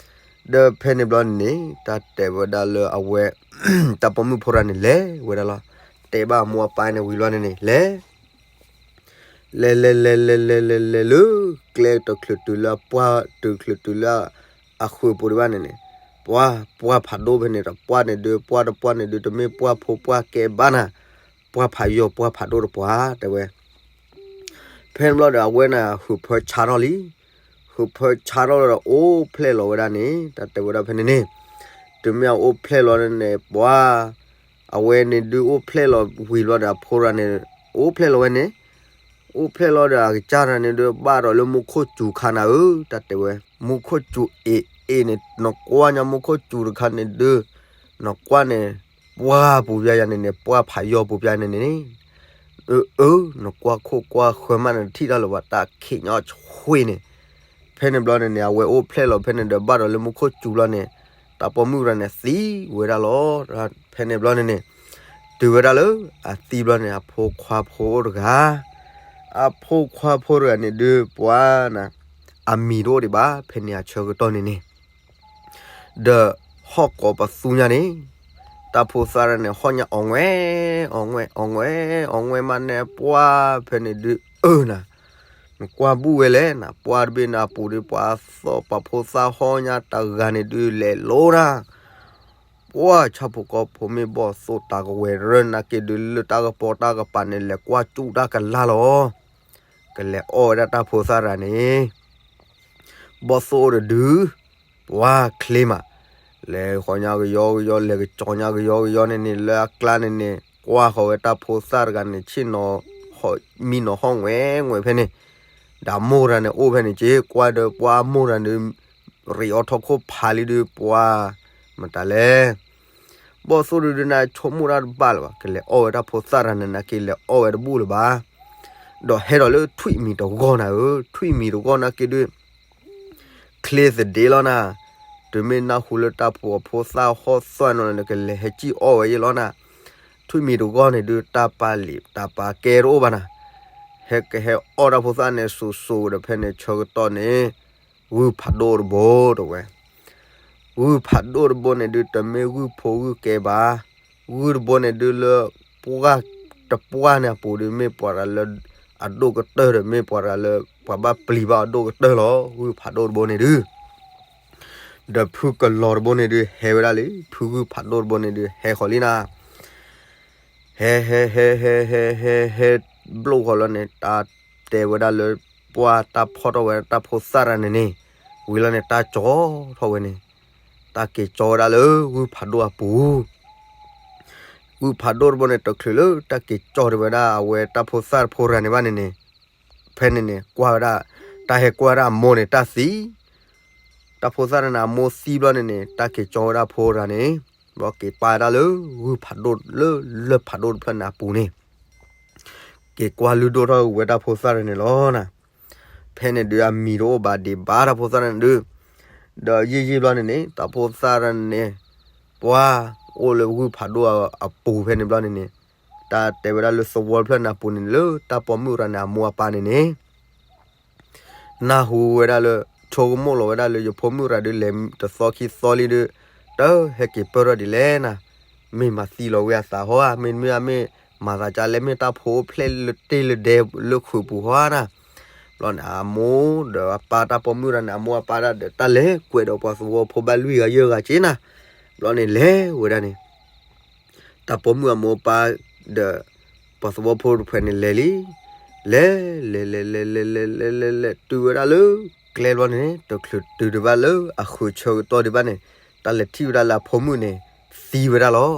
ဒီးဖဲန့ၣ်ဘျီန့ၣ်န့ၣ် တၢ်တဲဝဲဒၣ်လၢအဝဲ တၢ်ပိာ်မုၣ်ဖိတဂၤန့ၣ်လဲၤဝဲဒၣ်လီၤ. တဲဘၣ်အမိၢ်အပၢ်န့ၣ်ဝံၤဘျီန့ၣ်န့ၣ် လဲၤ လဲၤလဲၤလဲၤလဲၤလဲၤလဲၤလဲၤလၢ ကျဲတချုးတုၤလၢအပှၢ်တချုးတုၤလၢ အဃုာ်ပူၤဒံးဘၣ်န့ၣ်န့ၣ်, ပှၢ်ပှၢ်ဖးဒိၣ်ဖဲန့ၣ် တပှၢ်န့ၣ်ဒုး ပှၢ်တပှၢ်န့ၣ်ဒုး တမ့ၢ်ပှၢ်ဖိပှၢ်ကဲဘၣ်နၤ, ပှၢ်ဖးယီၤပှၢ်ဖးဒိၣ်တပှၢ်တဲဝဲ ဖဲန့ၣ်ဘျီဒီးအဝဲန့ၣ် ဟုးဖၢဆါထီၣ်လံ, ဟုးဖၢဆါထီၣ်လီၤဒီးအိၣ်ဖျဲၣ်လီၤဝဲဒၣ်န့ၣ် တၢ်တဲဝဲဒၣ်ဖဲန့ၣ်န့ၣ်, တုၤမ့ၢ်အအိၣ်ဖျဲၣ်လီၤန့ၣ်န့ၣ် ပှၢ် အဝဲန့ၣ်ဒုးအိၣ်ဖျဲၣ်လီၤဝံၤဘျီဒီးအဖိတဂၤန့ၣ် အိၣ်ဖျဲၣ်လီၤဝဲန့ၣ်, အိၣ်ဖျဲၣ်လီၤဒီးအကစၢ်တဂၤန့ၣ်ဒုး ဘၣ်ဒီးလၢမူခိၣ်စူၤခါနၤဧၢ တၢ်တဲဝဲ, မူခိၣ်စူၤအ့ၣ်အ့ၣ်န့ၣ် နကွၢ်ညါမူခိၣ်စူၤတခါန့ၣ်ဒုး နကွၢ်န့ၣ် ပှၢ်ပူၤပျါယၤန့ၣ်န့ၣ် ပှၢ်ဖးယီၤပူၤပျါန့ၣ်န့ၣ် အၢ နကွၢ်ခိၣ်ကွၢ်ဃၢမးန့ၣ် ထံၣ်တၢ်လၢၤဘၣ် တၢ်ခံးညီဆွ့န့ၣ်, ဖဲန့ၣ်ဘျီန့ၣ်န့ၣ် အဝဲအိၣ်ဖျဲၣ်လီၤဖဲန့ၣ်ဒီး ဘၣ်ဒီးလၢမူခိၣ်စူၤဘျီန့ၣ် တၢ်ပိာ်မုၣ်တဂၤန့ၣ်သံဝဲဒၣ်လီၤ. ဖဲန့ၣ်ဘျီန့ၣ်န့ၣ် တုၤဝဲဒၣ်လၢအသံဘျီန့ၣ် အဖိခွါဖိအိၣ်တဂၤ, အဖိခွါဖိတဂၤန့ၣ်ဒုး ပှၢ်နၤ အမံၤတအိၣ်ဒံးဘၣ် ဖဲန့ၣ်အဆၢကတီၢ်န့ၣ်န့ၣ် ဒီးဟီၣ်ကိးပသူညါန့ၣ် တၢ်ဖိသၣ်တဂၤန့ၣ် ဟီၣ်ညါအီၣ်ငွဲၣ် အီၣ်ငွဲၣ် အီၣ်ငွဲၣ် အီၣ်ငွဲၣ်မးန့ၣ် ပှၢ်ဖဲန့ၣ်ဒုး အၢနၤ, နကွၢ်ဘူၣ်ဝဲလဲၣ်နၤ, ပှၢ်တဘ့ၣ်န့ၣ်အပူၤဒုး ပှၤသီၣ်ပှၤဖိသၣ်ဟီၣ်ညါတဂၤန့ၣ်ဒုး လဲၤလိၤနၤ, ပှၢ်ဆၣ်ဖိကီၢ်ဖိမ့ၢ်ဘီၣ်သိၣ်တၢ်ကဝဲၤရၢနာ်က့ဒုး လၢတၢ်ကပီၤတၢ်ကပၤန့ၣ် လဲၤကွၢ်ကၠူၣ်တၢ်ကလါလီၤ. ကလဲၤအီၣ်ဝဲဒၣ်တၢ်ဖိသၣ်တဂၤန့ၣ် ဘီၣ်သိၣ်အိၣ်တဒု, ပှၢ်ချ့မး, လဲၤဃီညါကယီကယီ လဲၤကကၠီညါကယီကယီန့ၣ်န့ၣ် လၢအကျါန့ၣ်န့ၣ် ကွၢ်ဃီၤဝဲတၢ်ဖိသၣ်တဂၤန့ၣ် ဆ့ၣ်နီၤ မံနီၤဟီၣ်ငွဲၣ်ငွဲၣ်ဖဲန့ၣ်, ဒီးမိၢ်တဂၤန့ၣ်အိၣ်ဖဲန့ၣ်က့ ကွၢ်ဒီးပှၢ်မိၢ်တဂၤန့ၣ် ရံးအီထီၣ်ခိၣ်ဖးလံဒုး ပှၢ်မတၤလဲၣ် ဘီၣ်သိၣ်ဒုဒုန့ၣ် ဆိကမိၣ်တၢ်တဘၣ်လၢၤဘၣ်, ကလဲၤအီၣ်ဝဲတၢ်ဖိသၣ်တဂၤန့ၣ်နာ်က့ လဲၤအီၣ်ဝဲတဘူၣ်လၢၤဘၣ်. ဒီးဟဲဒီးလၢထွံၣ်မံၤတဂီၢ်နၤဧၢ, ထွံၣ်မံၤတဂီၢ်နာ်က့ဒုး ချ့သဒ့လီၤနၤ, တုၤမ့ၢ်နၢ်ဟူလၢတၢ်ဖိအဖိသၣ်ဟီၣ်သွဲၣ်နီၤန့ၣ် ကလဲၤဟဲစံၣ်အီၣ်ဝဲယဲလီၤနၤ, ထွံၣ်မံၤတဂီၢ်န့ၣ်ဒုး တၢ်ပာ်လံာ်တၢ်ပာ်ကဲတအိၣ်ဘၣ်နၤ, ဟဲကဟဲအီၣ်တၢ်ဖိသၣ်န့ၣ် စိၤစိၤဒီးဖဲန့ၣ်ဆၢကတီၢ်န့ၣ် ဂုၢ်ဖးဒိၣ်တဘိတဝဲ ဂုၢ်ဖးဒိၣ်တဘိန့ၣ်ဒုး တမ့ၢ်ဂုၢ်ဖိဂုၢ်ကဲဘၣ်, ဂုၢ်တဘိန့ၣ်ဒုးလၢ ပှၢ်တပှၢ်န့ၣ်အပူၤဒုး မ့ၢ်ပှၤတဂၤလၢ အဒိၣ်ကတၢၢ်ဒီး မ့ၢ်ပှၤတဂၤလၢ ပှၤဘၣ်ပျံၤဘၣ်အဒိၣ်ကတၢၢ်လီၤ. ဂုၢ်ဖးဒိၣ်တဘိန့ၣ်ဒုး ဒီးဖုကလီၤတဘိန့ၣ်ဒုး ဟဲဝဲဒၣ်လံ, ဖုဂုၢ်ဖးဒိၣ်တဘိန့ၣ်ဒုး ဟဲဃီၤလံနၤ ဟဲဟဲဟဲဟဲဟဲဟဲဟဲ ဘျိၣ်ဃီၤလီၤန့ၣ် တၢ်တဲဝဲဒၣ်လၢ ပှၢ်တၢ်ဖီၣ်ထီၣ်ဝဲတၢ်ဖိသၣ်တဂၤန့ၣ်န့ၣ် ဝံၤလီၤန့ၣ် တၢ်ကၠီထီၣ်ဝဲန့ၣ် တၢ်က့ၤကၠီဝဲဒၣ်လၢဂုၢ်ဖးဒိၣ်အပူၤ ဂုၢ်ဖးဒိၣ်တဘိန့ၣ် တချုးလၢတၢ်က့ၤကၠီဒံးဝဲဒၣ် အဝဲတၢ်ဖိသၣ်တဖိတဂၤန့ၣ်ဘၣ်န့ၣ်န့ၣ် ဖဲန့ၣ်န့ၣ် ကွၢ်ဝဲဒၣ် တၢ်ဟဲကွၢ်ဝဲဒၣ်အမိၢ်န့ၣ် တၢ်သံ တၢ်ဖိသၣ်တဂၤန့ၣ် အမိၢ်သံဘျီန့ၣ်န့ၣ် တၢ်က့ၤကၠီဝဲဒၣ်ဖိတဂၤန့ၣ် ဘျီက့ၤပာ်ဝဲဒၣ်လၢဂုၢ်ဖးဒိၣ်လၢလၢၢ်ဖးဒိၣ်တဖျၢၣ်န့ၣ်အပူၤန့ၣ် က့ၤကွၢ်လုၢ်ဒိၣ်ထီၣ်ဝဲတၢ်ဖိသၣ်တဂၤန့ၣ်လီၤနၤ. ဖဲန့ၣ်ဒုးအမံၤတအိၣ်ဘၣ်ဒံးဘၣ်တၢ်ဖိသၣ်တဂၤန့ၣ်ဒုး ဒီးယံာ်ယံာ်ဘျီန့ၣ်န့ၣ် တၢ်ဖိသၣ်တဂၤန့ၣ်န့ၣ် ပှၤအိၣ်လၢဂုၢ်ဖးဒိၣ်အပူၤဖဲန့ၣ်ဘျီန့ၣ်န့ၣ် တၢ်တဲဝဲဒၣ်လၢသဝီတဖျၢၣ်န့ၣ်အပူၤန့ၣ် လၢတၢ်ပိာ်မုၣ်တဂၤန့ၣ် အမိၢ်အပၢ်န့ၣ်န့ၣ် နၢ်ဟူဝဲဒၣ်လၢ ဆိကမိၣ်လီၤဝဲဒၣ်လၢ ယဖိမုၣ်တဂၤဒုးလဲၤတသီခံသီလံဒုး တဟဲက့ၤပၢၢ်ထီၣ်ဒ်လဲၣ်နၤ, မ့ၢ်မၤသံလီၤဝဲအသးဟီဧါ, မ့တမ့ၢ်မ့ၢ်မၤသးဒ်လဲၣ်, မ့ၢ်တၢ်ဖိအိၣ်ဖျဲၣ်လၢတ့ၢ်လၢဒဲလၢခုးပူၤဟီဧါနၤ. ဘျီန့ၣ် အမိၢ်ဒီးအပၢ် တၢ်ပိာ်မုၣ်တဂၤန့ၣ် အမိၢ်အပၢ်ဒၣ်ဒီး တၢ်လဲၤကွဲးဒီးပှၤသဝီဖိဘၣ်လွံၢ်ဂၤယဲၢ်ဂၤက့နၤ. ဘျီန့ၣ်လဲၤဝဲဒၣ်န့ၣ် တၢ်ပိာ်မုၣ်အမိၢ်အပၢ်ဒီး ပှၤသဝီဖိတဖုန့ၣ်လဲၤလံ, လဲၤ လဲၤ လဲၤ လဲၤ လဲၤ လဲၤ လဲၤ လဲၤ လဲၤ တုၤဝဲဒၣ်လၢကျဲဘျီန့ၣ် တချုးတုၤဒံးဘၣ်လၢအဃုာ်ဆၢကတီၢ်ဒံးဘၣ်န့ၣ် တၢ်လဲၤထံၣ်ဝဲဒၣ်လၢအဖိမုၣ်န့ၣ် သံဝဲဒၣ်လီၤ.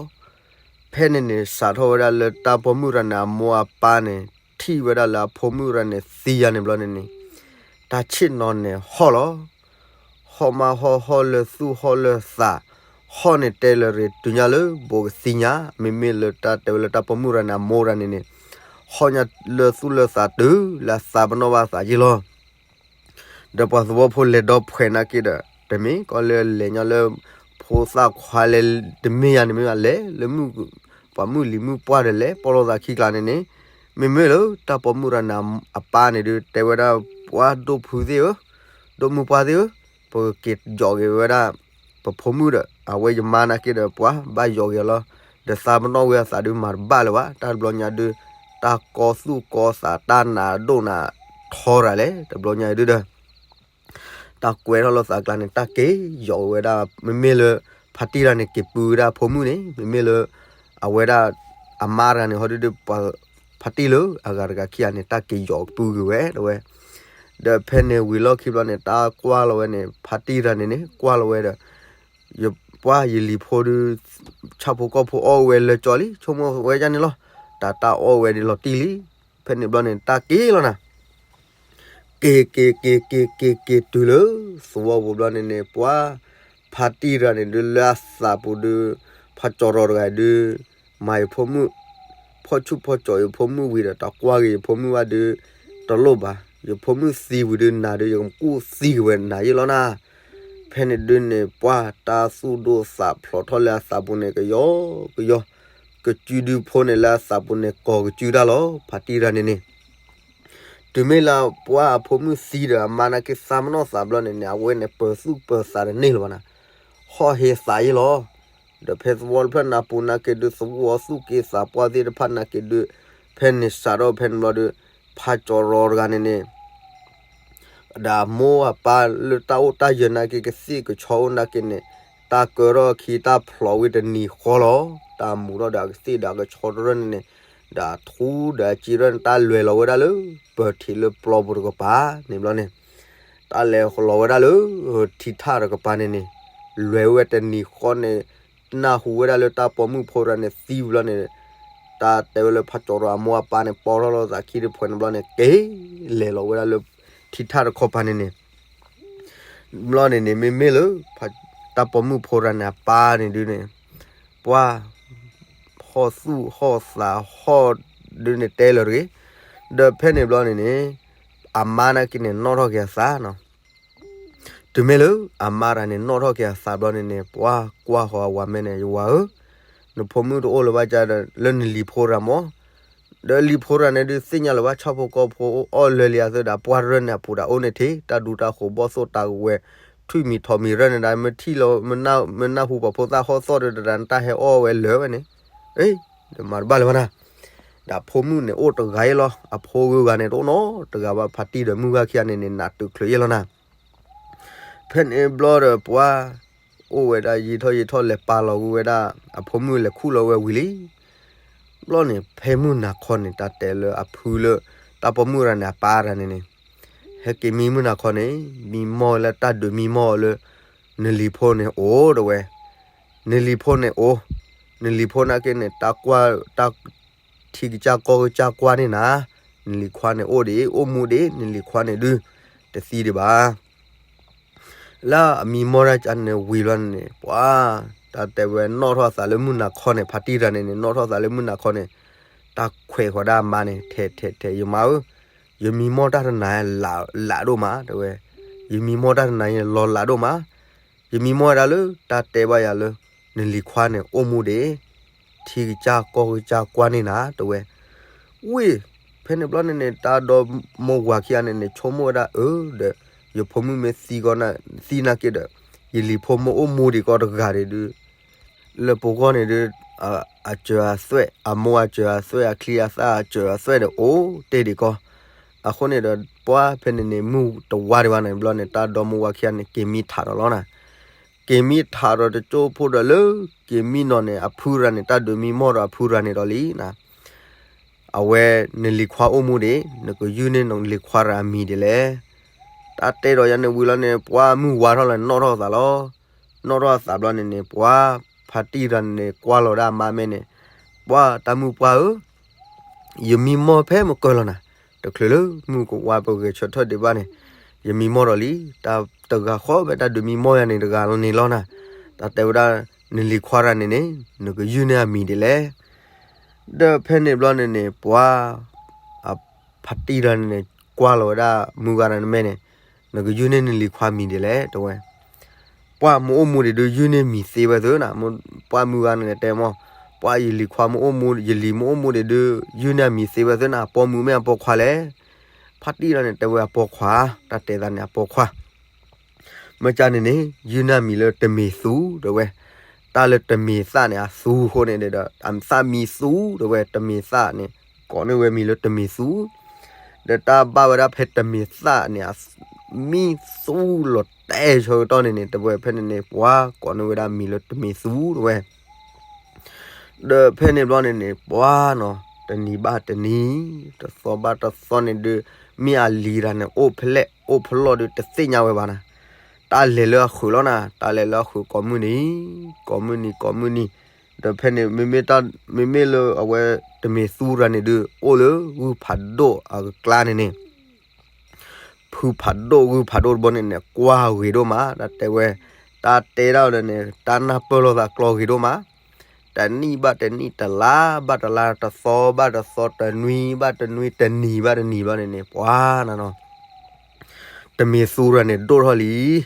ဖဲန့ၣ်န့ၣ် စးထီၣ်ဝဲဒၣ်လၢတၢ်ပိာ်မုၣ်တဂၤန့ၣ် အမိၢ်အပၢ်န့ၣ် ထံၣ်ဝဲဒၣ်လၢအဖိမုၣ်တဂၤန့ၣ် သံယၤန့ၣ်ဘျီန့ၣ်န့ၣ် တၢ်ဆ့ၣ်နီၤန့ၣ်ဟီၣ်လီၤ. ဟီၣ်မးဟီၣ် ဟီၣ်လၢသူၣ်ဟီၣ်လၢသး, ဟီၣ်န့ၣ်တဲလၢၤ တုၤညါလၢဘိးကသံညါ, မ့မ့ၢ်လၢတၢ်တဲဝဲလၢတၢ်ပိာ်မုၣ်တဂၤန့ၣ် အမိၢ်တဂၤန့ၣ်န့ၣ် ဟီၣ်ညါလၢသူၣ်လၢသးတုၤလၢအသးပနီၣ်ဘၣ်အသးယ့ၢ်လီၤ. ဒီးပှၤသဝီဖိလဲၤဒီဖှဲးနာ်က့ဒီး တမ့ၢ်ကီးလၢလဲၤညါလၢ ဖိသၣ်ခွါလဲၤ တမ့ၢ်ယၤန့ၣ်မ့ၢ်ဘၣ် လဲၤလၢမုၣ် ပှၤမုၣ်လံၤမုၣ်ပှၢ်ဒီးလဲၤပီၢ်လိာ်သးခံကျါန့ၣ်န့ၣ် မ့မ့ၢ်လၢတၢ်ပိာ်မုၣ်တဂၤန့ၣ် အပၢ်န့ၣ်ဒုး တဲဝဲဒၣ် ပှၤဒိၣ်ဖုသ့ၣ်ဧၢ, ဒိၣ်မုၣ်ပှၢ်သ့ၣ်ဧၢ, ပက့ၤယီၤက့ၤဝဲဒၣ် ပဖိမုၣ်ဒီး အဝဲယမါနာ်က့ဒီး ပှၤဘၣ်ယီၤက့ၤအီၤလီၤ. ဒီးသးပနီၣ်ဝဲအသးဒုးမၤတဘၣ်လၢၤဘၣ်, တၢ်တဘျီညါဒုး တၢ်ကီသူၣ်ကီသး တၢ်နးဒိၣ်နးထီတၢ်လဲၣ် တဘျီညါဒုးဒီး တၢ်ကွဲထီၣ်လိာ်သးကျါန့ၣ် တၢ်က့ၤယီၤဝဲဒၣ် မ့မ့ၢ်လၢ ဖါတံၢ်တဂၤန့ၣ် က့ၤပုၢ်ဝဲဒၣ်ဖိမုၣ်န့ၣ် မ့မ့ၢ်လၢ အဝဲဒၣ် အမါတဂၤန့ၣ် ဟီဒုးဒုး ပှၤဖါတံၢ်လၢအဂၤတဂၤခံဂၤန့ၣ် တၢ်က့ၤယီၤပုၢ်က့ၤဝဲ တဲဝဲ. ဒီးဖဲန့ၣ်ဝံၤလီၢ်ခံဘျီန့ၣ် တၢ်ကွၢ်လီၤဝဲန့ၣ် ဖါတံၢ်တဂၤန့ၣ်န့ၣ် ကွၢ်လီၤဝဲဒီး ယပှၢ်ယလံၤဖိဒုး ဆၣ်ဖိကီၢ်ဖိအီၣ်ဝဲလၢကၠီလံ ဆိကမိၣ်ဝဲဒ်န့ၣ်လီၤ. တၢ်တၢ်အီၣ်ဝဲဒ်လီၤတံၢ်လံ. ဖဲန့ၣ်ဘျီန့ၣ် တၢ်က့ၤလီၤနၤ က့ၤက့ၤက့ၤက့ၤက့ၤက့ၤတုၤလၢ သဝီပူၤဘျီန့ၣ်န့ၣ် ပှၤဖါတံၢ်တဂၤန့ၣ်ဒုး လၢအသးပူၤဒုး ဖါကၠီၤရီၤတဂၤဒုး မၤယဖိမုၣ် ဖီၣ်ဆူၣ်ဖီၣ်ကၠီၤယဖိမုၣ်ဝံၤဒီး တၢ်ကွၢ်က့ၤယဖိမုၣ်ဘၣ်ဒုး တလိၣ်ဘၣ်. ယဖိမုၣ်သံဝံၤဒုး နၤဒုး ယကကူၣ်သံက့ၤဝဲနၤယ့ၢ်လီၤနၤ. ဖဲန့ၣ်ဒုးန့ၣ် ပှၤတၢ်သူၣ်ဒိၣ်သးဖျိးထီၣ်လၢအသးပူၤန့ၣ် ကယီကယီ ကစုဒုဖိန့ၣ်လၢအသးပူၤန့ၣ် ကိးကစုတၢ်လီၤ. ဖါတံၢ်တဂၤန့ၣ်န့ၣ် တုၤမ့ၢ်လၢပှၤအဖိမုၣ်သံဒီး အမါနာ်က့သးပနီၣ်သးဘျီန့ၣ်န့ၣ် အဝဲန့ၣ်ပၢၤသူၣ်ပၢၤသးတန့ၢ်လၢၤဘၣ်နၤ, ဟီၣ်ဟ့သးယ့ၢ်လီၤ. ဒီးဖဲသဝီတဖျၢၣ်န့ၣ်အပူၤနာ်က့ဒုး သဝီသူၣ်က့သးပှၢ်သ့ၣ်တဖၣ်နာ်က့ဒုး ဖဲန့ၣ်စးထီၣ်ဖဲန့ၣ်ဘျီဒီး ဖးကၠီၤရီၤတဂၤန့ၣ်န့ၣ် ဒီးအမိၢ်အပၢ်လၢတၢ်အိၣ်တၢ်ယၢၤနာ်က့ ကသ့ၣ်ကဆီအိၣ်နာ်က့န့ၣ် တၢ်ကၢထီၣ်ခံတၢ်ဖျိးဝံၤတနံၤဃီလီၤ. တၢ်မူထီၣ်ဒီးအကသ့ၣ်ဒီးအကဆီတရၢၢ်န့ၣ်န့ၣ် ဒီးအထူဒီးအကံရၢၢ်န့ၣ် တၢ်လဲၤလီၤဝဲဒၣ်လၢ ပၢၤထံးလၢပျီပူၤတကပၤန့ၣ်ဘျီန့ၣ် တၢ်လဲၤလီၤဝဲဒၣ်လၢ ထံထၣ်တကပၤန့ၣ်န့ၣ် လဲၤဝဲတနံၤဃီန့ၣ် နၢ်ဟူဝဲဒၣ်လၢတၢ်ပိာ်မုၣ်ဖိတဂၤန့ၣ်သံဘျီန့ၣ် တၢ်တဲဝဲလၢဖးကၠီၤရီၤအမိၢ်အပၢ်န့ၣ် ပိာ်ထီၣ်လိာ်သးခံတဖုန့ၣ်ဘျီန့ၣ် က့ၤလဲၤလီၤဝဲဒၣ်လၢ ထံထၣ်တခီပၤန့ၣ်န့ၣ် ဘျီန့ၣ်န့ၣ် မ့မ့ၢ်လၢ တၢ်ပိာ်မုၣ်ဖိတဂၤန့ၣ် အပၢ်န့ၣ်ဒုးန့ၣ် ပှၤ ဟီၣ်သူၣ်ဟီၣ်သးဟီၣ်ဒုးန့ၣ်တဲလၢၤတဂ့ၤ. ဒီးဖဲန့ၣ်ဘျီန့ၣ်န့ၣ် အမါနာ်က့န့ၣ် နီၣ်ထီၣ်က့ၤအသးနီၤ တုၤမ့ၢ်လၢအမါတဂၤန့ၣ် နီၣ်ထီၣ်က့ၤအသးဘျီန့ၣ်န့ၣ် ပှၤကွၢ်ဃီၤအဝၤမ့ၢ်န့ၣ် ယဝၤဧၢ, နဖိမုၣ်တအိၣ်လၢၤဘၣ်ကဒီး လၢနလံၤဖိတဂၤမ့ၢ် ဒီးလံၤဖိတဂၤန့ၣ်ဒုးသ့ၣ်ညါလၢၤဘၣ် ဆၣ်ဖိကီၢ်ဖိအိၣ်အီၣ်လၢာ်လံအသိးဒီး ပှၢ်တရၢၢ်န့ၣ်အပူၤဒီး အိၣ်န့ၣ်ထံး တၢ်ဒူတၢ်ဃိး ဘီၣ်သိၣ်တၢ်ကဝဲၤ ထွံၣ်မံၤထိးမံၤရၢၢ်န့ၣ်ဒီး မ့ၢ်ထံၣ်လီၤ မ့ၢ်နၢ်ဟူပှၤဖိသၣ်ဟီၣ်သီၣ်ဒီး တၢ်တၢ်ဟဲအီၣ်ဝဲလၢာ်ဝဲန့ၣ်, အ့ ဒီးမၤတဘၣ်လၢၤဘၣ်နၤ, ဒီးအဖိမုၣ်န့ၣ်အိၣ်တဂၤအံၤလီၤ အဖိဂုၤဂၤန့ၣ်တအိၣ်နီတဂၤဘၣ် ဖါတံၢ်ဒီးမုၢ်ဂၤခံဂၤန့ၣ်န့ၣ် နးတုၤချုးယဲၢ်လီၤနၤ ဖဲန့ၣ်ဘျီဒီးပှၤ အိၣ်ဝဲဒၣ်ယံာ်ထီၣ်ယံာ်ထီၣ်လဲၤပာ်လီၤကွံာ်ဝဲဒၣ် အဖိမုၣ်လဲၤခူၣ်လီၤဝဲဝံၤလံ. ဘျီန့ၣ် ဖဲမုၢ်နၤခီန့ၣ် တၢ်တဲလၢအဖုလၢ တၢ်ပိာ်မုၣ်တဂၤန့ၣ် အပၢ်တဂၤန့ၣ်န့ၣ် ဟဲက့ၤမံမုၢ်နၤခီန့ၣ် မံမီၢ်လၢတၢ်ဒုးမံမီၢ်အီၤလၢ နလံၤဖိန့ၣ်အိၣ်တဝဲ နလံၤဖိန့ၣ်အိၣ်, နလံၤဖိနာ်က့န့ၣ် တၢ်ကွၢ် တၢ် ထံကစၢ်ကီၢ်ကစၢ်ကွၢ်န့ၣ်နၤ, နလံၤခွါန့ၣ်အိၣ်ဒံး အိၣ်မူဒံး နလံၤခွါန့ၣ်ဒုး တသံဒံးဘၣ်. လၢအမံမီၢ်တၢ်န့ၣ်ဝံၤလီၤန့ၣ် ပှၤ တၢ်တဲဝဲနီၣ်ထီၣ်သးလၢမုၢ်နၤခီန့ၣ် ဖါတံၢ်တဂၤန့ၣ်န့ၣ် နီၣ်ထီၣ်သးလၢမုၢ်နၤခီန့ၣ် တၢ်ခွဲးဃီၤဒၣ်အမါန့ၣ် ထဲထဲထဲ ယမါဧၢ, ယမံမီၢ်တၢ်တနၤလးဒိၣ်မး တဲဝဲ, ယမံမီၢ်တၢ်တနၤလီၤလးဒိၣ်မး ယမံမီၢ်ဝဲဒၣ်လၢ တၢ်တဲဘၣ်ယၤလၢ နလံၤခွါန့ၣ် အိၣ်မူဒံး ထံကစၢ်ကီၢ်ကစၢ်ကွၢ်န့ၢ်နၤ တဲဝဲ. ဝံၤ ဖဲန့ၣ်ဘျီန့ၣ်န့ၣ် တၢ်ဒီမိၢ်ဝၤခံဂၤန့ၣ်န့ၣ် ဆိကမိၣ်ဝဲဒၣ်အၢ ဒီး ယဖိမုၣ်မ့ၢ်သံကီး သံနာ်က့ဒီး ယလံၤဖိမ့ၢ်အိၣ်မူဒံးကီးတဂၤဒံးဒုး လၢပဂီၢ်န့ၣ်ဒုး အစၢၤအသွဲၣ် အမိၢ်အစၢၤအသွဲၣ် အချံအသၣ်အစၢၤအသွဲၣ်ဒီး အိၣ်တ့ၢ်ဒံးကီး. အဃိန့ၣ်ဒီး ပှၤဖဲန့ၣ်န့ၣ် မုၢ်တဝါဒံးဘၣ်န့ၣ်ဘျီန့ၣ် တၢ်ဒီမိၢ်ဝၤခံဂၤန့ၣ် က့ၤမံထးဒီးလီၤနၤ. က့ၤမံထးဒီးတကၠိဖိဒီးလၢ က့ၤမံနီၤန့ၣ် အဖုရၤန့ၣ် တၢ်ဒုးမံမီၢ်ဒီးအဖုရၤန့ၣ်ဒီးလံနၤ. အဝဲ နလံၤခွါအိၣ်မူဒံး နကယုၢ်န့ၢ်နလံၤခွါရၤအမံၤဒ်လဲၣ်. တၢ်တဲဒီးယၤန့ၣ်ဝံၤလီၤန့ၣ် ပှၤမုၢ်ဝါထီၣ်လီၤ နီၣ်ထီၣ်သးလီၤ. နီၣ်ထီၣ်သးဘျီန့ၣ်န့ၣ် ပှၤဖါတံၢ်တဂၤန့ၣ် ကွၢ်လီၤဒၣ်အမါမဲာ်န့ၣ် ပှၤတၢ်မုၢ်ပှၢ်ဧၢ ယမံမီၢ်ဖဲမုၢ်ကၢၢ်လီၤနၤ, တချုးလၢမုၢ်ကဝါပဂဲၤဆၢထၢၣ်ဒံးဘၣ်န့ၣ် ယမံမီၢ်ဒီးလံ. တၢ်တဂၤဃီဖဲတၢ်ဒုးမံမီၢ်ယၤန့ၣ်တဂၤလီၤန့ၣ်လီၤနၤ. တၢ်တဲဝဲဒၣ် နလံၤခွါရၤန့ၣ်န့ၣ် နကယုၢ်န့ၢ်အမံၤဒ်လဲၣ်. ဒီးဖဲန့ၣ်ဘျီန့ၣ်န့ၣ် ပှၤ ဖါတံၢ်တဂၤန့ၣ်န့ၣ် ကွၢ်လီၤဝဲဒၣ်မုၢ်ဂၤတဂၤန့ၣ်မဲာ်န့ၣ် နကယုၢ်န့ၢ်နလံၤခွါမံၤဒ်လဲၣ် တဲဝဲ. ပှၤမ့ၢ်အိၣ်မူဒံးဒုး ယုၢ်န့ၢ်မံၤသ့ဝဲသ့ၣ်နၤ, ပှၤမုၢ်ဂၤန့ၣ်တဲမီၢ်, ပှၤယလံၤခွါမ့ၢ်အိၣ်မူ ယလံၤမ့ၢ်အိၣ်မူဒံးဒုး ယုၢ်န့ၢ်အမံၤသ့ဝဲသ့ၣ်နၤ, အပိာ်မုၣ်မ့ၢ်အပိာ်ခွါလဲၣ်. ဖါတံၢ်တဂၤန့ၣ် တဲဝဲအပိာ်ခွါ, တၢ်တဲသးန့ၣ်အပိာ်ခွါ မ့ၢ်ကန့ၣ်န့ၣ် ယုၢ်န့ၢ်အမံၤလၢတမ့ၢ်သူ တဲဝဲ. တၢ်လၢတမ့ၢ်သၣ်န့ၣ် အသူအဃိန့ၣ်ဒီး အသၣ်မံသူ တဲဝဲ, တမ့ၢ်သၣ်န့ၣ် ကိးန့ၢ်ဝဲမံၤလၢတမ့ၢ်သူ, ဒီးတၢ်ဘၣ်ဝဲဒၣ်ဖဲတမ့ၢ်သၣ်န့ၣ် မံသူလီၤတဲာ်ဆၢကတီၢ်န့ၣ်န့ၣ် တဲဝဲ ဖဲန့ၣ်န့ၣ် ပှၤကိးန့ၢ်ဝဲဒၣ်မံၤလၢတမ့ၢ်သူ တဲဝဲ. ဒီးဖဲန့ၣ်ဘျီန့ၣ်န့ၣ် ပှၤနီၤ တနံၤဘၣ်တနံၤ တသီဘၣ်တသီန့ၣ်ဒုး မ့ၢ်အလံၤတဂၤန့ၣ် အိၣ်ဖျဲၣ်အိၣ်ဖျီၣ်ဒုး တသ့ၣ်ညါဝဲဘၣ်နၤ, တၢ်လဲၤလၢအဃုာ်လီၤနၤ, တၢ်လဲၤလၢအဃုာ်ကိးမုၢ်နံၤ ကိးမုၢ်နံၤ ကိးမုၢ်နံၤ, ဒီးဖဲန့ၣ် မ့မ့ၢ်လၢအဝဲတမ့ၢ်သူတဂၤန့ၣ်ဒုး အိၣ်လၢဂုၢ်ဖးဒိၣ်အကျါန့ၣ်န့ၣ် ဖုဖးဒိၣ်ဂုၢ်ဖးဒိၣ်တဘိန့ၣ်န့ၣ် ကွၢ်ဂ့ၤဒိၣ်မး, တၢ်တဲဝဲ တၢ်တဲဒၣ်ဝဲဒီးန့ၣ် တၢ်နၢ်ပၢၢ်လိာ်သးကျီဂ့ၤဒိၣ်မး, တနံၣ်ဘၣ်တနံၣ် တလါဘၣ်တလါ တသီဘၣ်တသီ တနွံဘၣ်တနွံ တနံၤဘၣ်တနံၤဘျီန့ၣ်န့ၣ် ပှၤနၤနီၤ တမ့ၢ်သူတဂၤန့ၣ် ဒိၣ်ထီၣ်လံ,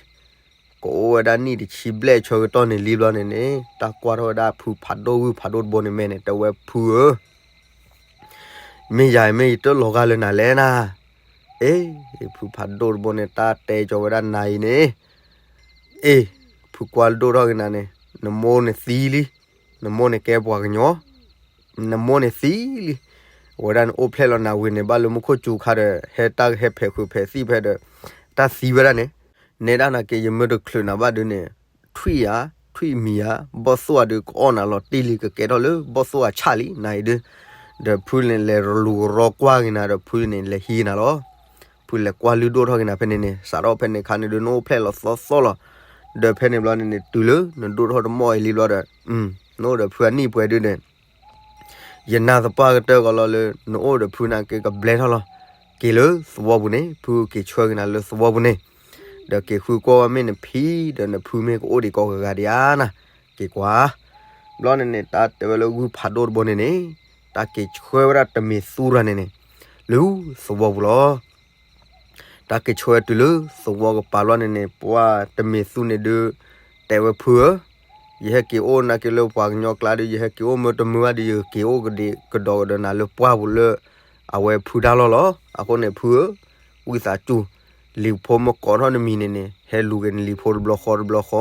ကအိၣ်ဝဲဒၣ်နံၣ်တဆံဘျဲၣ်ဆၢကတီၢ်န့ၣ်လံဘျီန့ၣ်န့ၣ် တၢ်ကွၢ်ထီၣ်ဝဲဒၣ်ဖုဖးဒိၣ်ဂုၢ်ဖးဒိၣ်တဘိန့ၣ်မဲာ်န့ၣ် တဲဝဲဖုဧၢ မ့ၢ်ယၤအံၤမ့ၢ်ယတလီၤဂာ်လၢနၤလဲၣ်နၤ, အ့ ဖုဖးဒိၣ်တဘိန့ၣ် တၢ်တဲကီဝဲဒၣ်နၤအံၤန့ၣ်, အ့ ဖုကွၢ်ဒိၣ်ထီၣ်က့ၤနၤန့ၣ် နမိၢ်န့ၣ်သံလံ, နမိၢ်န့ၣ်ကဲပှၤကညီ, နမိၢ်န့ၣ်သံလံ. အဝဲဒၣ်န့ၣ်အိၣ်ဖျဲၣ်လီၤနၤဝံၤန့ၣ် ဘၣ်လၢမူခိၣ်စူၤခါဒီး ဟဲတၢ်ဟဲဖဲးဃုာ်ဖဲးသံၣ်ဖဲဒီး တၢ်သံဝဲဒၣ်န့ၣ်, နဲဒၣ်နၤက့ၤ ယမ့ၢ်တချုးနၤဘၣ်ဒုးန့ၣ် ထွံၣ်ဧါ, ထွံၣ်မံၤဧါ, ဘီၣ်သိၣ်ဧါဒုး ကအီၣ်နၤလီၤတံၢ်လံ ကကဲထီၣ်လၢဘီၣ်သိၣ်ဧါဆၣ်လံ နၤအံၤဒုး. ဒီးဖုန့ၣ်လဲၤလူၤကရီကွၢ်က့ၤနၤဒီး ဖုန့ၣ်လဲၤဟံးနၤလီၤ. ဖုလဲၤကွၢ်လုၢ်ဒိၣ်ထီၣ်က့ၤနၤဖဲန့ၣ်န့ၣ် စးထီၣ်ဖဲန့ၣ်ခါန့ၣ်ဒုး နအိၣ်ဖျဲၣ်လီၤသီသီလီၤ. ဒီးဖဲန့ၣ်ဘျီန့ၣ်န့ၣ် တုၤလၢနဒိၣ်ထီၣ်တမီၢ်အံၤလံဘျီဒီး နအိၣ်ဒီးဖုအနံၣ်ပှဲၤဒုးန့ၣ် ယနာ်သပှၢ်ကတၢၢ်ကီးလီၤလၢ နအိၣ်ဒီးဖုန့ၣ်က့ၤကဘျဲထီၣ်လီၤ. က့ၤလၢသဝီပူၤန့ၣ် ဖုက့ၤဆှၢက့ၤနၤလၢသဝီပူၤန့ၣ်, ဒီးက့ၤဃုကွၢ်ဝဲမ့ၢ်နဖံဒီးနဖုမ့ၢ်ကအိၣ်ဒံးကိးဂၤဒံးဧါနၤ, က့ၤကွၢ်. ဘျီန့ၣ်န့ၣ် တၢ်တဲဝဲလၢဂုၢ်ဖးဒိၣ်တဘိန့ၣ်န့ၣ် တၢ်က့ၤဆှၢဝဲဒၣ်တမံၤသူတဂၤန့ၣ်န့ၣ် လၢသဝီပူၤလီၤ. တၢ်က့ၤဆှၢဝဲတုၤလၢသဝီကပၤဘျီန့ၣ်န့ၣ် ပှၤတမံၤသူန့ၣ်ဒုး တဲဝဲဖုဧၢ, ယဟဲက့ၤအိၣ်နာ်က့ၤလၢပှၤကညီကျါဒီး ယဟဲက့ၤအိၣ်မ့ၢ်တမုာ်ဘၣ်ဒီး ယက့ၤအိၣ်ကဒံးကဒီးကဒီးနၤလၢပှၢ်ပူၤလၢ အဝဲဖုတၢ်လီၢ်လီၤ. အဃိန့ၣ် ဖုဧၢ, ဝံသးစူၤ လံၤဖိမ့ၢ်ကိးထီၣ်နမံၤန့ၣ်န့ၣ် ဟဲလူၤက့ၤနလံၤဖိတဘျီဃီတဘျီ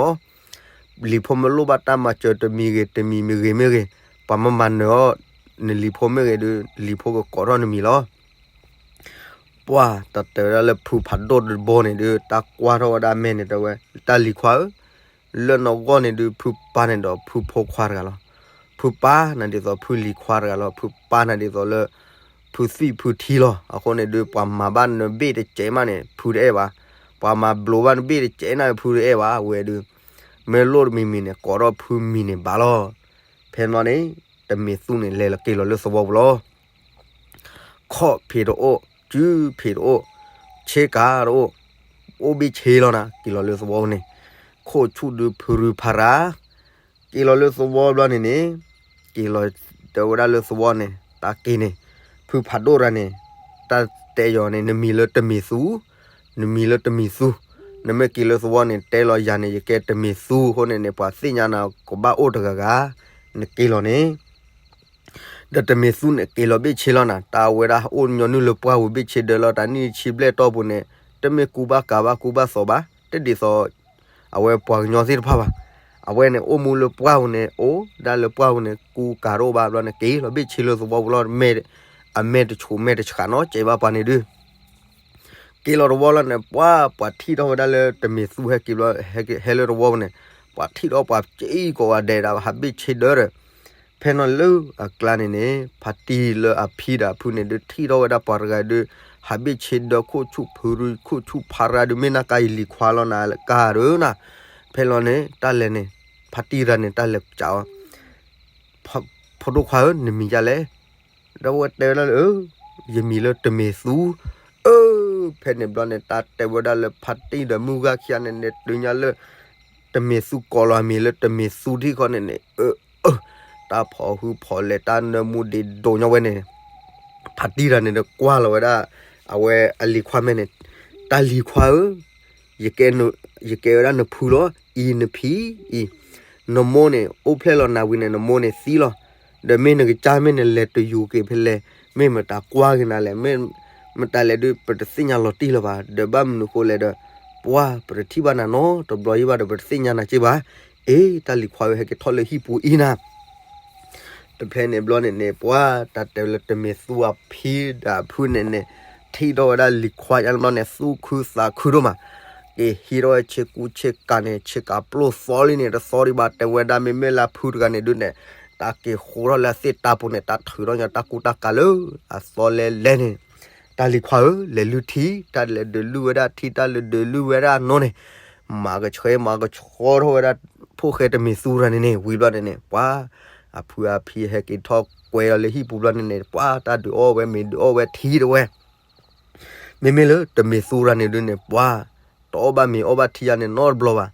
ဃီ လံၤဖိမ့ၢ်လိၣ်ဘၣ်တၢ်မၤစၢၤတမံၤဂ့ၤ တမံၤမ့ၢ်ဂ့ၤမ့ၢ်ဂ့ၤ, ပှၤမ့ၢ်မၤနၢၤအီၤ နလံၤဖိကကိးထီၣ်နမံၤလီၤ. ပှၤတၢ်တဲဝဲဒၣ်လၢဖုဖးဒိၣ်တဘိန့ၣ်ဒုး တၢ်ကွၢ်ထီၣ်ဝဲဒၣ်အမဲာ်န့ၣ် တဲဝဲ, တၢ်လံၤခွါဧၢ, လၢနဂီၢ်န့ၣ်ဒုး ဖုပၢ်န့ၣ်ဒီးဖုဖိခွါတဂၤလီၤ. ဖုပၢ်နၤဒ်သိးဖုလံၤခွါတဂၤလီၤ. ဖုပၢ်နၤဒ်သိးလၢ ဖုသွံၣ်ဖုထံလီၤ. အဃိန့ၣ်ဒုး ပှၤမၤဘၣ်နဘ့ၣ်တစဲးမးန့ၣ် ဖုတအဲၣ်ဘၣ်. ပှၤမၤဘျိးဘၣ်နဘ့ၣ်တစဲးန့ၣ် ဖုတအဲၣ်ဘၣ်. ဝဲဒုး မ့ၢ်လိၣ်တမံၤမံၤန့ၣ် ကိးထီၣ်ဖုမံၤန့ၣ်ဘၣ်လီၤ. ဖဲန့ၣ်န့ၣ် တမံၤသူန့ၣ် လဲၤလီၤက့ၤလီၤလၢသဝီပူၤလီၤ. ခီၣ်ဖံးတအိၣ်, စုဖံးတအိၣ်, ဆ့ကၤတအိၣ်, အိၣ်ဘ့ၣ်ဆ့လီၤနၤ က့ၤလီၤလၢသဝီပူၤန့ၣ်, ခိၣ်ဆူၣ်ဒုးဖုရူဖးရၤ က့ၤလီၤလၢသဝီဘျီန့ၣ်န့ၣ်, က့ၤလီၤတဲဝဲဒၣ်လၢသဝီန့ၣ် တၢ်က့ၤန့ၣ်, ဖုဖးဒိၣ်တဂၤန့ၣ်, တၢ်တဲယီၤန့ၣ် နမံၤလၢတမံၤသူ, နမံၤလၢတမံၤသူ, နမ့ၢ်က့ၤလၢသဝီန့ၣ် တဲလီၤယၤန့ၣ် ယကဲတမံၤသူအဃိန့ၣ်န့ၣ် ပှၤသ့ၣ်ညါနၤကဘၣ်အိၣ်တဂၤဂၤ, နက့ၤလီၤန့ၣ် ဒီးတမံၤသူန့ၣ် က့ၤလီၤဘ့ၣ်ဆ့လီၤနၤ, တၢ်ဝဲဒၣ်အိၣ်ညီနုၢ်လၢပှၢ်ပူၤဘ့ၣ်ဆ့ဒၢလီၤ တၢ်နံၣ်ဆံဘျဲၣ်တီၢ်ပူၤန့ၣ်, တမ့ၢ်ကူဘၣ်ကၤဘၣ်ကူဘၣ်သိးဘၣ်, တဒ်သိး အဝဲပှၤကညီသ့ၣ်တဖၣ်ဘၣ်. အဝဲန့ၣ်အိၣ်မူလၢပှၢ်ပူၤန့ၣ် အိၣ်ဒၣ်လၢပှၢ်ပူၤန့ၣ် ကူကၤတအိၣ်ဘၣ်ဘျီန့ၣ် က့ၤလီၤဘ့ၣ်ဆ့လၢသဝီပူၤလီၤ. အမဲာ်တဆူးမဲာ်တဆှးနီတစဲးဘၣ်ပှၤန့ၣ်ဒုး က့ၤလီၤတဝီလီၤန့ၣ် ပှၤ ပှၤထံၣ်ထီၣ်ဝဲဒၣ်လၢတမံၤသူဟဲက့ၤဘျီ ဟဲလၢတဝီပူၤန့ၣ်, ပှၤထံၣ်ထီၣ်ပှၤစ့ၢ်ကီးဝဲဒဲးဒၣ်ဟးဘ့ၣ်ဆ့ဒၢဒီး, ဖဲန့ၣ်လၢအကျါန့ၣ်န့ၣ် ဖါတံၢ်လၢအဖံဒီးအဖုန့ၣ်ဒုး ထံၣ်ထီၣ်ဝဲဒၣ်ပှၤတဂၤဒုး ဟးဘ့ၣ်ဆ့ဒၢခိၣ်ဆူၣ်ဖုရူခိၣ်ဆူၣ်ဖးရၤဒုး မ့ၢ်နၢ်ကါယလံၤခွါလီၤနၤကါဒုးနၤ, ဖဲလီၤန့ၣ် တၢ်လဲၤန့ၣ် ဖါတံၢ်တဂၤန့ၣ် တၢ်လဲၤကးအီၤ ဖိဒိၣ်ခွါဧၢ နမံၤဒ်လဲၣ်, ဒီးဝဲတဲဝဲဒၣ်လၢ ယမံၤလၢတမံၤသူ, အၢ ဖဲန့ၣ်ဘျီန့ၣ် တၢ်တဲဝဲဒၣ်လၢဖါတံၢ်ဒီးမုၢ်ဂၤခံဂၤန့ၣ်န့ၣ် တုၤညါလၢ တမံၤသူကိးလီၤအမံၤလၢတမံၤသူထံၣ်ဃီန့ၣ်န့ၣ်, အၢ အၢ တၢ်ဖီၣ်ဟုဖီၣ်လဲၤ တၢ်နၢမူဒံးဒိၣ်ညီဝဲန့ၣ်, ဖါတံၢ်တဂၤန့ၣ်ဒီးကွၢ်လီၤဝဲဒၣ် အဝဲအလံၤခွါမဲာ်န့ၣ်, တၢ်လံၤခွါဧၢ ယကဲဝဲဒၣ်နဖုလီၤ, အံၤနဖံအံၤ, နမိၢ်န့ၣ် အိၣ်ဖျဲၣ်လီၤနၤဝံၤန့ၣ် နမိၢ်န့ၣ်သံလီၤ, ဒီးမ့ၢ်နကစၢ်မ့ၢ်နလဲၤတယူၤက့ၤဖဲလဲၣ်, မ့ၢ်မတၤကွၢ်က့ၤနၤလဲၣ်, မ့ၢ်မတၤလဲၣ်ဒုး ပတသ့ၣ်ညါလီၤတံၢ်လၢၤဘၣ်, ဒီးဘၣ်မနုၤဃိလဲၣ်ဒီး ပှၤပတထံၣ်ဘၣ်နၤနီတဘျီယံၤဘၣ်ဒီး ပတသ့ၣ်ညါနၤက့ဘၣ်, အ့ တၢ်လံၤခွါဧၢ ဟဲက့ၤထီၣ်လၢဟံၣ်ပူၤအံၤနၤ တဖျဲန့ၣ်ဘျီန့ၣ်န့ၣ် ပှၤတၢ်တဲလၢတမံၤသူအဖံဒီးအဖုန့ၣ်န့ၣ် ထံၣ်ထီၣ်ဝဲဒၣ်လံၤခွါညါဘျီန့ၣ် သူၣ်ခုသးခုဒိၣ်မး, က့ၤဟံးထီၣ်ဝဲဆ့ကူဆ့ကၤန့ၣ် ဆ့ကၤပျိၢ်သီလံန့ၣ် တသီဒံးဘၣ် တဲဝဲဒၣ်မ့မ့ၢ်လၢအဖုတဂၤန့ၣ်ဒုးန့ၣ် တၢ်က့ၤဃိထီၣ်လၢအသ့ၣ်တၢ်ပူၤန့ၣ် တၢ်ထုးထီၣ်ညီတၢ်ကူတၢ်ကၤလၢအသီလဲလဲန့ၣ်, တၢ်လံၤခွါဧၢ လဲၤလုၢ်ထံ, တၢ်လဲၤဒုးလုၢ်ဝဲဒၣ်ထံ တၢ်လဲၤဒုးလုၢ်ဝဲဒၣ်နိန့ၣ် မၤကဆှဲမၤကဆှီထီၣ်ဝဲဒၣ် ဖိၣ်ဃဲတမံၤသူတဂၤန့ၣ်န့ၣ် ဝံၤဘျီန့ၣ်န့ၣ် ပှၤ အဖုအဖံဟဲက့ၤထီၣ်ကွဲးအီၤလၢဟံၣ်ပူၤဘျီန့ၣ်န့ၣ် ပှၤတၢ်ဒုးအီၣ်ဝဲမ့ၤဒုးအီၣ်ဝဲထံတဝဲ မ့မ့ၢ်လၢတမံၤသူတဂၤန့ၣ်ဒုးန့ၣ် ပှၤ တအီၣ်ဘၣ်မ့ၤအီၣ်ဘၣ်ထံယါန့ၣ်နီတဘျီဘၣ်,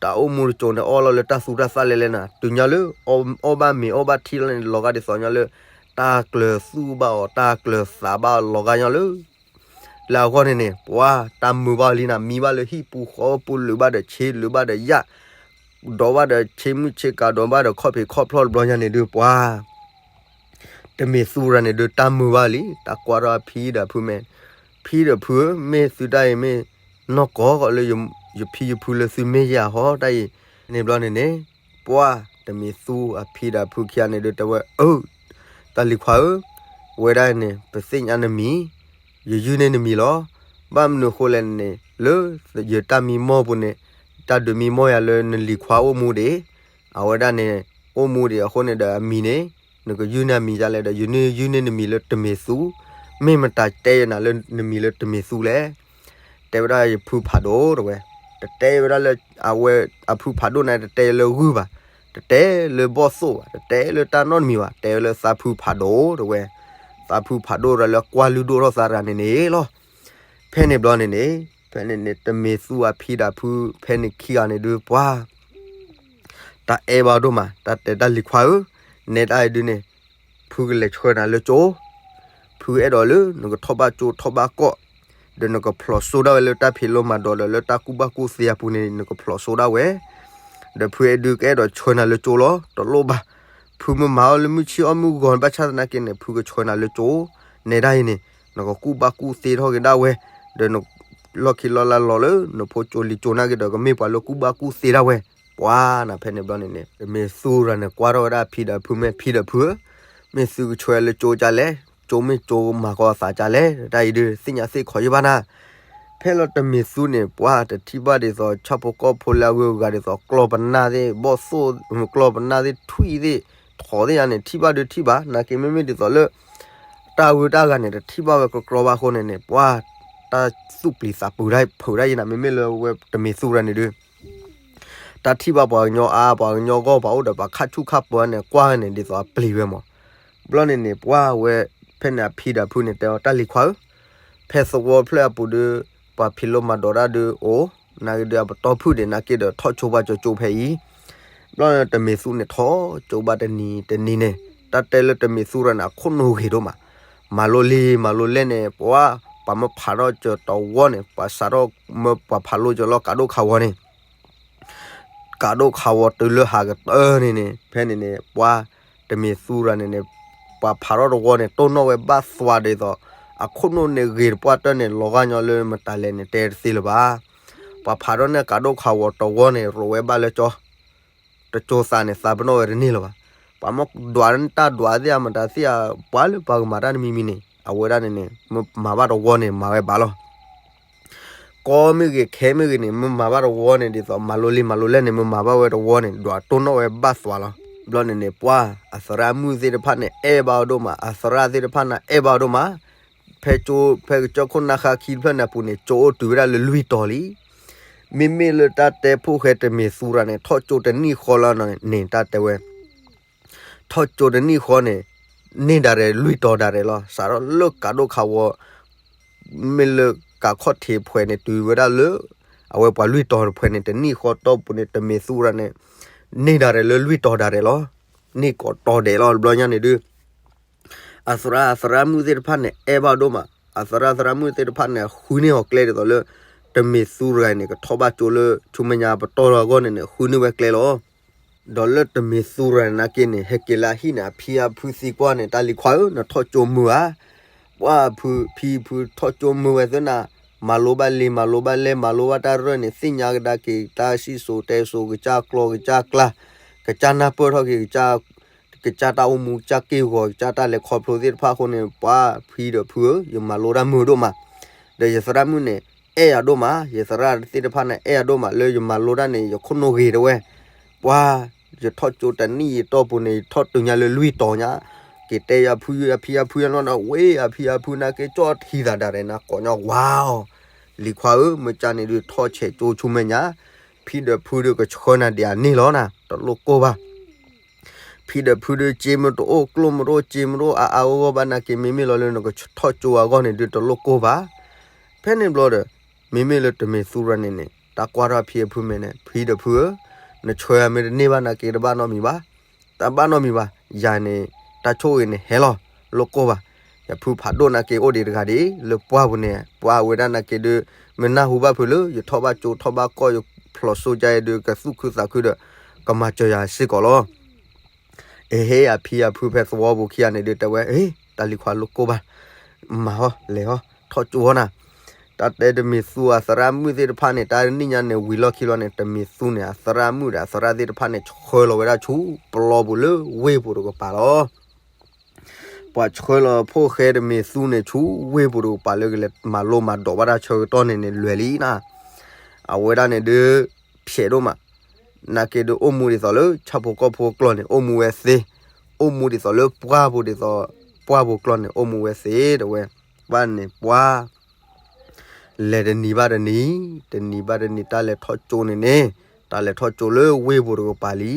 တၢ်အိၣ်မူတစိၤန့ၣ် အီၣ်လီၤလၢတၢ်သူတၢ်သၣ်လဲလဲနၤ, တုၤညီလၢ အီၣ်ဘၣ်မ့ၤအီၣ်ဘၣ်ထံလီၤန့ၣ် လီၤဂာ်ဒ်သိးညီလၢ တၢ်ကျၢၤသူၣ်ဘၣ်အီၤ တၢ်ကျၢၤသးဘၣ်အီၤ လီၤဂာ်ညီလၢ လၢအဂီၢ်န့ၣ်န့ၣ် ပှၤ တၢ်မုာ်ဘၣ်လံနၤ မံဘၣ်လၢဟံၣ်ပူၤဃီပူၤ လုာ်ဘၣ်ဒီးဆ့ လုာ်ဘၣ်ဒီးယၣ်, ဒီးဘၣ်ဒီးဆ့မုၢ်ဆ့ကၤ ဒီးဘၣ်ဒီးခီၣ်ဖံးခီၣ်ဖျီၣ်တဘျီညါန့ၣ်ဒုး ပှၤ တမံၤသူတဂၤန့ၣ်ဒုး တၢ်မုာ်ဘၣ်လံ တၢ်ကွၢ်ထီၣ်အဖံဒီးအဖုမဲာ်, ဖံဒီးဖုဧၢ မ့ၢ်သုတၢ်အံၤမ့ၢ် နီၢ်ကီၢ်လၢ ယဖံယဖုလၢသုမ့ၢ်ယၤဟီတၢ်အံၤ, န့ၣ်ဘျီန့ၣ်န့ၣ် ပှၢ်တမ့ၢ်သူအဖံဒီးအဖုခံဂၤန့ၣ်ဒုးတဲဝဲ, အၢ တၢ်လံၤခွါဧၢ, ဝဲဒၣ်န့ၣ် ပသ့ၣ်ညါနမံၤ, ယယုၢ်န့ၢ်နမံၤလီၤ. ဘၣ်မနုၤအဃိလဲၣ်န့ၣ် လၢယတၢ်မံမီၢ်ပူၤန့ၣ် တၢ်ဒုးမံမီၢ်ယၤလၢနလံၤခွါအိၣ်မူဒံး, အဝဲဒၣ်န့ၣ် အိၣ်မူဒံးအဃိန့ၣ်ဒီးအမံၤန့ၣ် နကယုၢ်န့ၢ်အမံၤဒ်လဲၣ်ဒီး ယယုၢ်န့ၢ်နမံၤလၢတမ့ၢ်သူ, မ့ၢ်မတၤတဲယၤနၤလၢနမံၤလၢတမ့ၢ်သူလဲၣ်. တဲဝဲဒၣ်ယဖုဖးဒိၣ်တဲဝဲ, တတဲဝဲဒၣ်လၢအဝဲအဖုဖးဒိၣ်န့ၣ် တတဲလၢဂုၢ်ဘၣ်, တတဲလၢဘီၣ်သိၣ်ဘၣ်, တတဲလၢတၢ်နီတမံၤဘၣ်, တဲဝဲလၢသးဖုဖးဒိၣ်တဲဝဲ, သးဖုဖးဒိၣ်ဒီးလၢကွၢ်လုၢ်ဒိၣ်ထီၣ်သးတဂၤန့ၣ်န့ၣ်လီၤ. ဖဲန့ၣ်ဘျီန့ၣ်န့ၣ် ဖဲန့ၣ်န့ၣ် တမ့ၢ်သူအဖံဒီးအဖု ဖဲန့ၣ်ခံဂၤန့ၣ်ဒုးပှၢ် တၢ်အဲၣ်ဘၣ်ဒိၣ်မး, တၢ်တဲတၢ်လံၤခွါဧၢ, နဲဒၣ်အံၤဒုးန့ၣ် ဖုကလဲၤဆှၢနၤလၢကၠိ, ဖုအဲၣ်ဒိးလၢနကထီၣ်ဘၣ်ကၠိထီၣ်ဘၣ်ကီၢ်, ဒီးနကဖျိးစိဒၣ်ဝဲလၢတၢ်ဖံးလိမၤဒိးဒီးလၢတၢ်ကူၣ်ဘၣ်ကူၣ်သ့အပူၤန့ၣ် နကဖျိးစိဒၣ်ဝဲ, ဒီးဖုအဲၣ်ဒုးကအဲၣ်ဒိးဆှၢနၤလၢကၠိလီၤ, တလိၣ်ဘၣ်, ဖုမ့ၢ်မၤအီၣ်လၢမုၢ်ဆ့ၣ်အီၣ်မုၢ်ဂီၤဘၣ်ဆၣ်သနာ်က့န့ၣ် ဖုကဆှၢနၤလၢကၠိ, နဲဒၣ်အံၤန့ၣ် နကကူၣ်ဘၣ်ကူၣ်သ့ထီၣ်က့ၤဒၣ်ဝဲ, ဒီးနလီၢ်ခံလီၢ်လၢ်လီၤလၢ နဖိကၠိလံၤကၠိနာ်က့ဒီး ကမ့ၢ်ပှၤလၢကူၣ်ဘၣ်ကူၣ်သ့ဒၣ်ဝဲ, ပှၤနၤဖဲန့ၣ်ဘျီန့ၣ်န့ၣ် တမ့ၢ်သူရၤန့ၣ် ကွၢ်ထီၣ်ဝဲဒၣ်ဖံဒီးဖုမ့ၢ်ဖံဒီးဖုဧၢ, မ့ၢ်သုကဆှၢလၢကၠိကၢ်လဲၣ်, ကၠိမ့ၢ်ကၠိမၤဃီအသးကၢ်လဲၣ်, တၢ်အံၤဒုးသ့ၣ်ညါသ့ၣ်ခီယဘၣ်နၤ ဖဲလီၤတမ့ၢ်သူန့ၣ် ပှၤတထံၣ်ဘၣ်ဒ်သိး ဆၣ်ဖိကီၢ်ဖိလၢအဂုၤအဂၤဒ်သိး ကျီၢ်ပနၢ်သ့ၣ်, ဘီၣ်သိၣ်, ကျီၢ်ပနၢ်သ့ၣ်, ထွံၣ်သ့ၣ်, ထိးသ့ၣ်ယါန့ၣ် ထံၣ်ဘၣ်ဒုးထံၣ်ဘၣ်, နာ်က့မ့မ့ၢ်ဒ်သိးလၢ တၢ်ဂုၤတၢ်ဂၤန့ၣ် တထံၣ်ဘၣ်ဝဲကကျီဘၣ်အဃိန့ၣ်န့ၣ် ပှၤတၢ်သူၣ်ပျံၤသးဖုးတၢ်ဖုးဒၣ်ယနၤ, မ့မ့ၢ်လၢဝဲတမ့ၢ်သူရၤန့ၣ်ဒုး တၢ်ထံၣ်ဘၣ်ပှၤကညီအါ ပှၤကညီဂီၢ် ပှၤအိၣ်ဒီးပှၤခါဆူၣ်ခါပၢၤန့ၣ် ကွၢ်ဝဲန့ၣ် ဒ်သိးအပျံၤဝဲမး. ဘျီန့ၣ်န့ၣ် ပှၤဝဲ ဖဲန့ၣ်အဖံဒီးဖုန့ၣ် တဲအီၤ တၢ်လံၤခွါဧၢ, ဖဲသဝီဖျၢၣ်အပူၤဒုး ပှၤဖံးလိမၤဒိးတၢ်ဒုးအိၣ်, နာ်က့ဒုးအပတီၢ်ဖုၣ်ဒံး နာ်က့ဒီးထီၣ်ကၠိပှၤကၠိကၠိဖဲအံၤ. ဘျီန့ၣ်တမ့ၢ်သူန့ၣ် ထီၣ်ကၠိဘၣ်တနံၤတနံၤန့ၣ် တၢ်တဲလၢတမ့ၢ်သူရၤန့ၣ် အခိၣ်နူာ်ဂ့ၤဒိၣ်မး, မၤလိလံမၤလိလဲၢ်န့ၣ် ပှၤ ပှၤမ့ၢ်ဖးထီၣ်ကၠိတဝီန့ၣ် ပှၤစးထီၣ်မ့ၢ်ပှၤဖးလိကၠိလီၤ ကးဒိၣ်ခးဝီန့ၣ် ကးဒိၣ်ခးဝီတုၤလၢဟးကတၢၢ်န့ၣ်န့ၣ် ဖဲန့ၣ်န့ၣ် ပှၤတမ့ၢ်သူရၤန့ၣ်န့ၣ် ပှၤဖးထီၣ်တဝီန့ၣ် တိၢ်နီၣ်ဝဲဘၣ်သွးဒ်သိး အခိၣ်နူာ်န့ၣ်ဂ့ၤတပှၢ်တၢၢ်န့ၣ် လီၤဂာ်ညီလၢမတၤလဲၣ်န့ၣ် တဲတသ့လၢၤဘၣ်. ပှၤဖးထီၣ်န့ၢ်ကးဒိၣ်ခးဝီတဝီန့ၣ် ရိးဝဲဘၣ်လၢကၠိ တကၠိသးန့ၣ် သးပ့ၤနီၣ်ဝဲတန့ၢ်လၢၤဘၣ်. ပှၤမ့ၢ်ဒွးတၢ်ဒွးသ့ၣ်အမတၤသ့ၣ်ဧါ ပှၤလၢပှၤကမၤတၢ်တမံၤမံၤန့ၣ် အဝဲဒၣ်န့ၣ်န့ၣ် မ့ၢ်မၤဘၣ်တဝီန့ၣ် မၤဝဲဘၣ်လီၤ. ကီမ့ၢ်ဂ့ၤ ခဲမ့ၢ်ဂ့ၤန့ၣ် မ့ၢ်မၤဘၣ်တဝီန့ၣ် ဒ်သိးမၤလိလံမၤလိလဲၢ်န့ၣ် မ့ၢ်မၤဘၣ်ဝဲတဝီန့ၣ် ဒွးတိၢ်နီၣ်ဝဲဘၣ်သွးလီၤ. ဘျီန့ၣ်န့ၣ် ပှၤအသရၣ်မုၣ်သ့ၣ်တဖၣ်န့ၣ် အဲၣ်ဘၣ်အီၤဒိၣ်မး, အသရၣ်သ့ၣ်တဖၣ်န့ၣ် အဲၣ်ဘၣ်အီၤဒိၣ်မး. ဖဲကၠိ ဖဲကစၢၢ်ခိၣ်နၢ်ဃါခံတဖျၢၣ်န့ၣ်အပူၤန့ၣ် ကၠိအိၣ်တုၤဝဲဒၣ်လၢလွံၢ်တီၤလံ. မ့မ့ၢ်လၢတၢ်တဲဖိၣ်ဃဲတမ့ၢ်သူရၤန့ၣ် ထီၣ်ကၠိတနံၣ်ဃီလီၤန့ၣ် တၢ်တဲဝဲ ထီၣ်ကၠိတနံၣ်ဃီန့ၣ် န့ၢ်ဒၣ်ရဲၣ်လွံၢ်တီၤဒၣ်ရဲၣ်လီၤ. စးထီၣ်လၢကးဒိၣ်ခးဝီ မ့ၢ်လၢကးခီၣ်ထံးဖှဲးန့ၣ် တုၤဝဲဒၣ်လၢ အဝဲပှၤလွံၢ်တီၤတဖှဲးန့ၣ် တနံၣ်ဃီတီၢ်ပူၤန့ၣ် တမ့ၢ်သူရၤန့ၣ် န့ၢ်ဒၣ်ရဲၣ်လၢလွံၢ်တီၤဒၣ်ရဲၣ်လီၤ. န့ၢ်ကိးတီၤဒဲးလီၤ. တဘျီညါန့ၣ်ဒုး အသရၣ် အသရၣ်မုၣ်သ့ၣ်တဖၣ်န့ၣ် အဲၣ်ဘၣ်ဒိၣ်မး, အသရၣ် အသရၣ်မုၣ်သ့ၣ်တဖၣ်န့ၣ် ဃုန့ၢ်အီၤကျဲဒ်သိးလၢ တမ့ၢ်သူရၤန့ၣ် ကထီၣ်ဘၣ်ကၠိလၢ ဆူမဲာ်ညါပတီၢ်လီၤအဂီၢ်န့ၣ်န့ၣ် ဃုန့ၢ်ဝဲကျဲလီၤ. ဒီးလၢတမ့ၢ်သူရၤန့ၣ်နာ်က့န့ၣ် ဟဲက့ၤလၢအဟံၣ်န့ၣ် အဖံအဖုသံကွၢ်န့ၣ် တၢ်လံၤခွါဧၢ နထီၣ်ကၠိမုာ်ဧါ. ပှၤဖု ဖံဖုထီၣ်ကၠိမုာ်ဝဲသ့ၣ်နၤ, မၤလိဘၣ်လံ မၤလိဘၣ်လဲၢ် မၤလိဘၣ်တၢ်ရၢၢ်န့ၣ် သ့ၣ်ညါကဒါက့ၤ တၢ်စံၣ်စိၤတဲစိၤ ကစၢ်ကျီ ကစၢ်ကျါ ကစၢ်နၢ်ပၢၢ်ထီၣ်က့ၤ ကစၢ်တၢ်အိၣ်မူ ကစၢ်က့ၢ်ဂီၤ ကစၢ်တၢ်လဲၤခီဖျိသ့ၣ်တဖၣ်အဃိန့ၣ် ပှၤဖံဒီးဖုဧၢ ယမၤလိတၢ်မုာ်ဒိၣ်မး, ဒီးယသရၣ်မုၣ်န့ၣ် အဲၣ်ယၤဒိၣ်မး, ယသရၣ်သ့ၣ်တဖၣ်န့ၣ် အဲၣ်ယၤဒိၣ်မး လၢယမၤလိတၢ်န့ၣ် ယခိၣ်နူာ်ဂ့ၤတဝဲ, ပှၤ ယထီၣ်ကၠိတနံၣ်ယတီၢ်ပူၤန့ၣ် ယထီၣ်တုၤညါလၢလွံၢ်တီၤညါ, က့ၤတဲယၤဖု အဖံအဖုယနီၢ်နီၢ် ဝဲအဖံအဖုနာ်က့ ကၠီၣ်ထံသးဒၣ်ရဲၣ် နကိးညီ ဝါ လံၤခွါဧၢ မ့ၢ်ကၢ်န့ၣ်ဒုး ထီၣ်ဆဲးကၠိဆူမဲာ်ညါ, ဖံဒီးဖုဒုးကဆှၢနၤဒံးအန့ၣ်လီၤနၤ တလိၣ်ကိၢ်ဘၣ်. ဖံဒီးဖုဒုး စ့မ့ၢ်တအိၣ် ကျိၣ်မ့ၢ်တအိၣ် စ့မ့ၢ်တအိၣ် အါအါဂီၢ်ဂီၢ်ဘၣ်နာ်က့ မ့မ့ၢ်လီၤလၢနကထီၣ်ကၠိအဂီၢ်န့ၣ်ဒုး တလိၣ်ကိၢ်ဘၣ်. ဖဲန့ၣ်ဘျီဒီး မ့မ့ၢ်လၢတမ့ၢ်သူရၤန့ၣ်န့ၣ် တၢ်ကွၢ်ထီၣ်ဖံအဖုမဲာ်န့ၣ် ဖံဒီးဖုဧၢ, နဆှၢယၤမ့ၢ်တန့ၢ်ဘၣ်နာ်က့ တဘၣ်နီတမံၤဘၣ်, တဘၣ်နီတမံၤဘၣ်, ယၤန့ၣ် တၢ်ဆိၣ်ဂ့ၤန့ၣ်ဟဲလီၤ, လိၣ်ကိၢ်ဘၣ်. ယဖုဖးဒိၣ်နာ်က့အိၣ်ဒံးတဂၤဒံး လၢပှၢ်ပူၤန့ၣ် ပှၢ်ဝဲဒၣ်နာ်က့ဒုး မ့ၢ်နၢ်ဟူဘၣ်ဖုးလၢ ယထီၣ်ဘၣ်ကၠိထီၣ်ဘၣ်ကီၢ် ယဖျိးစိကါအံၤဒုး ကသူၣ်ခုသးခုဒီး ကမၤစၢၤယၤစ့ၢ်ကီးလီၤ. အဟ့ၣ်အဖံအဖုဖဲသဝီပူၤခံဂၤန့ၣ်ဒုးတဲဝဲ, အ့ တၢ်လံၤခွါလိၣ်ကိၢ်ဘၣ်, မၤဟီ လဲၤဟီ ထီၣ်ကၠိဟီနၤ. တၢ်တဲတမ့ၢ်သူအသရၣ်မုၣ်သ့ၣ်တဖၣ်န့ၣ် တၢ်နံၣ်ညါန့ၣ်ဝံၤလီၢ်ခံလီၤန့ၣ် တမ့ၢ်သူန့ၣ် အသရၣ်မုၣ်ဒီးအသရၣ်သ့ၣ်တဖၣ်န့ၣ် ဆှၢလီၤဝဲဒၣ်ဆူပျီပူၤလၢဝ့ၢ်ပူၤတကပၤလီၤ. ပှၤဆှၢလီၤဖိၣ်ဃဲတမ့ၢ်သူန့ၣ် ဆူဝ့ၢ်ပူၤတကပၤလၢကလဲၤမၤလိမၤဒိးဘၣ်တၢ်ဆၢကတီၢ်န့ၣ်န့ၣ် လွဲၢ်လံနၤ. အဝဲဒၣ်န့ၣ်ဒုး ဖျဲးဒိၣ်မး, နာ်က့ဒုးအိၣ်မူဒ်သိးလၢဆၣ်ဖိကီၢ်ဖိကျိာ်န့ၣ် အိၣ်မူဝဲသ့, အိၣ်မူဒ်သိးလၢပှၢ်ပူၤဒ်သိး ပှၢ်ပူၤကျိာ်န့ၣ် အိၣ်မူဝဲသ့ တဲဝဲ, ဘၣ်န့ၣ်ပှၤ လဲၤတနံၤဘၣ်တနံၤ, တနံၤဘၣ်တနံၤ တၢ်လဲၤထီၣ်ကၠိန့ၣ်န့ၣ်, တၢ်လဲၤထီၣ်ကၠိလၢဝ့ၢ်ပူၤတကပၤလံ.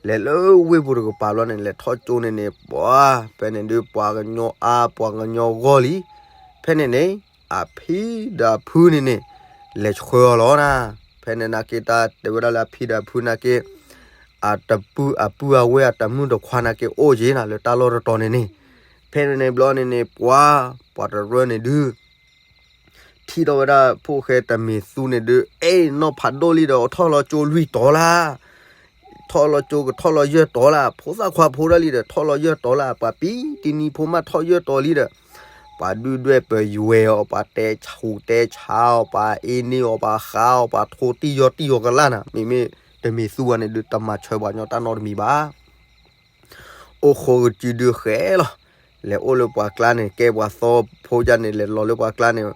လဲၤလၢဝ့ၢ်ပူၤတကပၤဘျီန့ၣ် လဲၤထီၣ်ကၠိန့ၣ်န့ၣ် ပှၤ ဖဲန့ၣ်ဒုးပှၤကညီအါ ပှၤကညီဂီၢ်လံ. ဖဲန့ၣ်န့ၣ် အဖံဒီးအဖုန့ၣ်န့ၣ် လဲၤဆှၢအီၤလီၤနၤ. ဖဲန့ၣ်နာ်က့တၢ်တဲဝဲဒၣ်လၢအဖံဒီးအဖုနာ်က့ အတပုၢ်အပုၢ်အဝဲၢ်အတမုၣ်တခွါနာ်က့အိၣ်က့ၤနၤလၢတၢ်လီၢ်တတီၤန့ၣ်န့ၣ်, ဖဲန့ၣ်န့ၣ်ဘျီန့ၣ်န့ၣ် ပှၤ ပှၤတရၢန့ၣ်ဒုး ထံၣ်ထီၣ်ဝဲဒၣ်ဖိၣ်ဃဲတမ့ၢ်သူန့ၣ်ဒုး အဲၣ်နီၢ်ဖးဒိၣ်လံဒီး ထီၣ်လီၤကၠိလွံၢ်တီၤလၢ်, ထီၣ်လီၤကၠိကထီၣ်လီၤယဲၢ်တီၤလၢ်, ဖိသၣ်ခွါဖိဒၣ်လံဒီး ထီၣ်လီၤယဲၢ်တီၤလၢ်, ပှၤပံတနံၤဖိမးထီၣ်ယဲၢ်တီၤလံဒီး ပှၤဒုၣ်ဒွဲၣ်ပယွဲအီၤ, ပှၤတဲဆူးတဲဆါအီၤ, ပှၤအ့န့ၢ်အီၤ, ပှၤဃါအီၤ, ပှၤထိတံၢ်ယီၤတံၢ်ယီၤကလၢ်နၤ, မ့မ့ၢ်တမ့ၢ်သူဝဲန့ၣ်ဒုး တမၤဆၢပှၤကညီတၢ်နီတမံၤဘၣ်. အိၣ်ဃိကစုဒုးဃဲလီၤ, လဲၤအိၣ်လၢပှၤကျါန့ၣ် ကဲပှၤသီဖိယါန့ၣ် လဲၤလီၤလၢပှၤကျါန့ၣ်,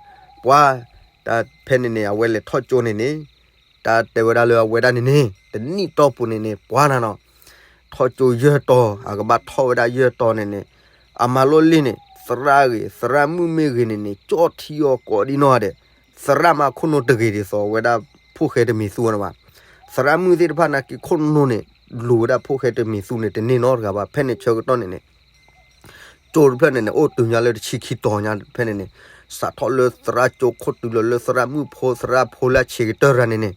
ပှၤ တၢ်ဖဲန့ၣ်န့ၣ် အဝဲလဲၤထီၣ်ကၠိန့ၣ်န့ၣ်, တၢ်တဲဝဲဒၣ်လၢအဝဲဒၣ်န့ၣ်န့ၣ် တနံၣ်တီၢ်ပူၤန့ၣ်န့ၣ် ပှၤနၤနီၤ, ထီၣ်ကၠိယဲၢ်တီၤ, အကဘၣ်ထီၣ်ဝဲဒၣ်ယဲၢ်တီၤန့ၣ်န့ၣ်, အမၤလိလံန့ၣ် သရၣ်ဂ့ၤ သရၣ်မုၣ်မ့ၢ်ဂ့ၤန့ၣ်န့ၣ် ကၠီၣ်ထံအီၤကိးဒံနီၢ်ဂၤဒဲး, သရၣ်မးခိၣ်နူာ်တဂ့ၤဒ်သိးဝဲဒၣ်ဖိၣ်ဃဲတမ့ၢ်သူအီၤဘၣ်. သရၣ်မုၣ်သ့ၣ်တဖၣ်နာ်က့ခိၣ်နူာ်န့ၣ် လိၤဝဲဒၣ်ဖိၣ်ဃဲတမ့ၢ်သူန့ၣ် တန့ၢ်နီတဂၤဘၣ်. ဖဲန့ၣ်ဆၢကတီၢ်န့ၣ်န့ၣ် ကၠိတဖျၢၣ်န့ၣ်န့ၣ် အိၣ်တုၤညါလၢတဆံခံတီၤညါဖဲန့ၣ်န့ၣ်, စးထီၣ်လၢသရၣ်ကၠိခိၣ်တုၤလီၤလၢသရၣ်မုၣ်ဖိ သရၣ်ဖိလၢအဆံးကတၢၢ်တဂၤန့ၣ်န့ၣ်,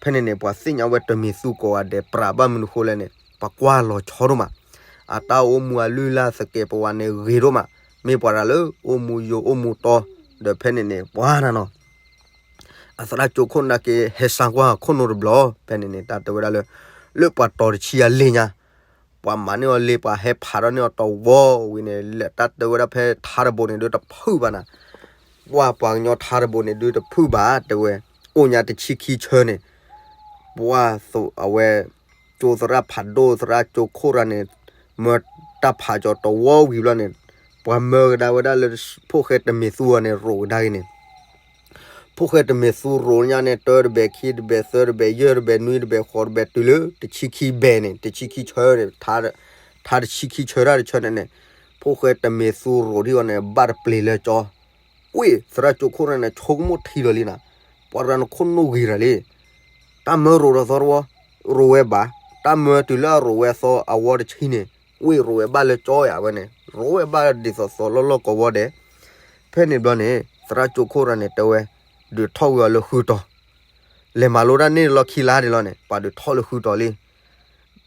ဖဲန့ၣ်န့ၣ် ပှၤသ့ၣ်ညါဝဲတမ့ၢ်သူကိးဂၤဒဲး ပြးဘၣ်မနုၤဃိလဲၣ်န့ၣ် ပှၤကွၢ်လီၤဆီဒိၣ်မး, အတၢ်အိၣ်မူအလုၢ်အလၢ်သကဲးပဝးန့ၣ်ဂ့ၤဒိၣ်မး, မ့ၢ်ပှၤတဂၤလၢအိၣ်မူယိာ်အိၣ်မူတီ, ဒီးဖဲန့ၣ်န့ၣ် ပှၤနၤနီၤ အသရၣ်ကၠိခိၣ်နာ်က့ ဟဲစၢကွၢ်ခိၣ်နူာ်တဘျီ, ဖဲန့ၣ်န့ၣ် တၢ်တဲဝဲဒၣ်လၢ လၢပှၤတီၤတဆံအလ့ၢ်ညါ, ပှၤမၤန့ၢ်အီၤလ့ၢ် ပှၤဟဲဖးထီၣ်န့ၢ်အီၤတဝီဝံၤန့ၣ် လၢတၢ်တဲဝဲဒၣ်ဖဲထါတဘိန့ၣ်ဒုးတဖုၣ်ဘၣ်နၤ, ပှၤပှၤကညီထါတဘိန့ၣ်ဒုးတဖုၣ်ဘၣ် တဲဝဲ, အိၣ်ညါတဆံခံဆၢန့ၣ် ပှၤအဝဲ ကၠိသရၣ်ဖးဒိၣ်သရၣ်ကၠိခိၣ်တဂၤန့ၣ် မၢတၢ်ဖးကၠီၤတဝီဝံၤဘျီန့ၣ်, ပှၤမၢကဒါဝဲဒၣ်လၢဖိၣ်ဃဲတမ့ၢ်သူအီၤန့ၣ် ရိးကဒါက့ၤန့ၣ်, ဖိၣ်ဃဲတမ့ၢ်သူရိးညါန့ၣ် တၢတဘဲၣ်ခံတဘဲၣ်သၢတဘဲၣ်ယဲၢ်တဘဲၣ်နွံတဘဲၣ် ဃိးတဘဲၣ်တုၤလၢတဆံခံဘဲၣ်န့ၣ် တဆံခံဆၢန့ၣ်, ထါတဆံခံဆၢတၢ်တဆၢန့ၣ်န့ၣ်, ဖိၣ်ဃဲတမ့ၢ်သူရိးထံအီၤန့ၣ် ဘၣ်တပျ့ၤလၢကၠီ ဝ့ၢ်သရၣ်ကၠိခိၣ်တဂၤန့ၣ် ဆိကမိၣ်ထံလီၤလံနၤ, ပှၤတဂၤန့ၣ်ခိၣ်နူာ်ဂ့ၤတၢ်လံ, တၢ်မၢရိးဒီးသီတဝီ, ရိးဝဲဘၣ်, တၢ်မၢတုၤလၢအရိးဝဲသီအဝီတဆံန့ၣ်, ဝ့ၢ်ရိးဝဲဘၣ်လၢကၠီယၤဝဲန့ၣ် ရိးဝဲဘၣ်ဒ်သိးသိးလီၢ်လီၢ်ကဝီၤဒဲး, ဖဲန့ၣ်ဘျီန့ၣ် သရၣ်ကၠိခိၣ်တဂၤန့ၣ် တဲဝဲ, ဒုးထီၣ်ဝံၤအီၤလၢဃုတီၤ လဲၤမၤလိတၢ်န့ၣ်လီၢ်ခံလါဒ်လီၤန့ၣ် ပှၤဒုးထီၣ်လၢဃုတီၤလံ,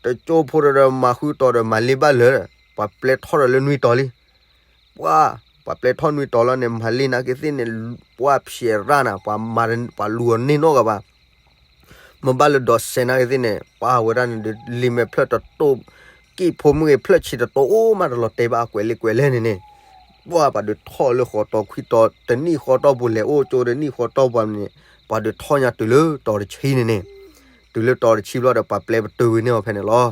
တကၠိဖိတဒီးမၤဃုတီၤဒီးမၤလ့ၢ်ဘၣ်လၢာ်, ပှၤပျဲထီၣ်ဒီးလၢနွံတီၤလံ, ပှၤ, ပှၤပျဲထီၣ်နွံတီၤလီၤန့ၣ် မၤလ့ၢ်နာ်က့သ့ၣ်န့ၣ်, ပှၤဖျဲးရၣ်နၤ, ပှၤမၤ, ပှၤလူၤအီၤန့ၢ်နီတဂၤဘၣ် မ့ၢ်ဘၣ်လၢဒီးစဲးနာ်က့သ့ၣ်န့ၣ် ပှၤဝဲဒၣ်န့ၣ်ဒုး လံာ်မဲာ်ဖျၢၣ်တတိၢ်, ကံၣ်ဖိမုၣ်ဂ့ၤဖျၢၣ်ဆံးတတိၢ်အိၣ်မးတလီၤတဲာ်ဘၣ်အကွဲးလ့ကွဲးလဲၢ်န့ၣ်န့ၣ်, ပှၤပှၤဒုးထီၣ်လၢဃိးတီၤခွံတီၤ တနံၣ်ဃိးတီၢ်ပူၤလဲၤအိၣ်ကၠိတနံၣ်ဃိးတီၢ်ပူၤန့ၣ်, ပှၤဒုးထီၣ်ညါတုၤလၢတီၤတဆံန့ၣ်န့ၣ်, တုၤလၢတီၤတဆံဘျီဒီး ပှၤပျဲပတုာ်ဝံၤန့ၢ်အီၤဖဲန့ၣ်လီၤ.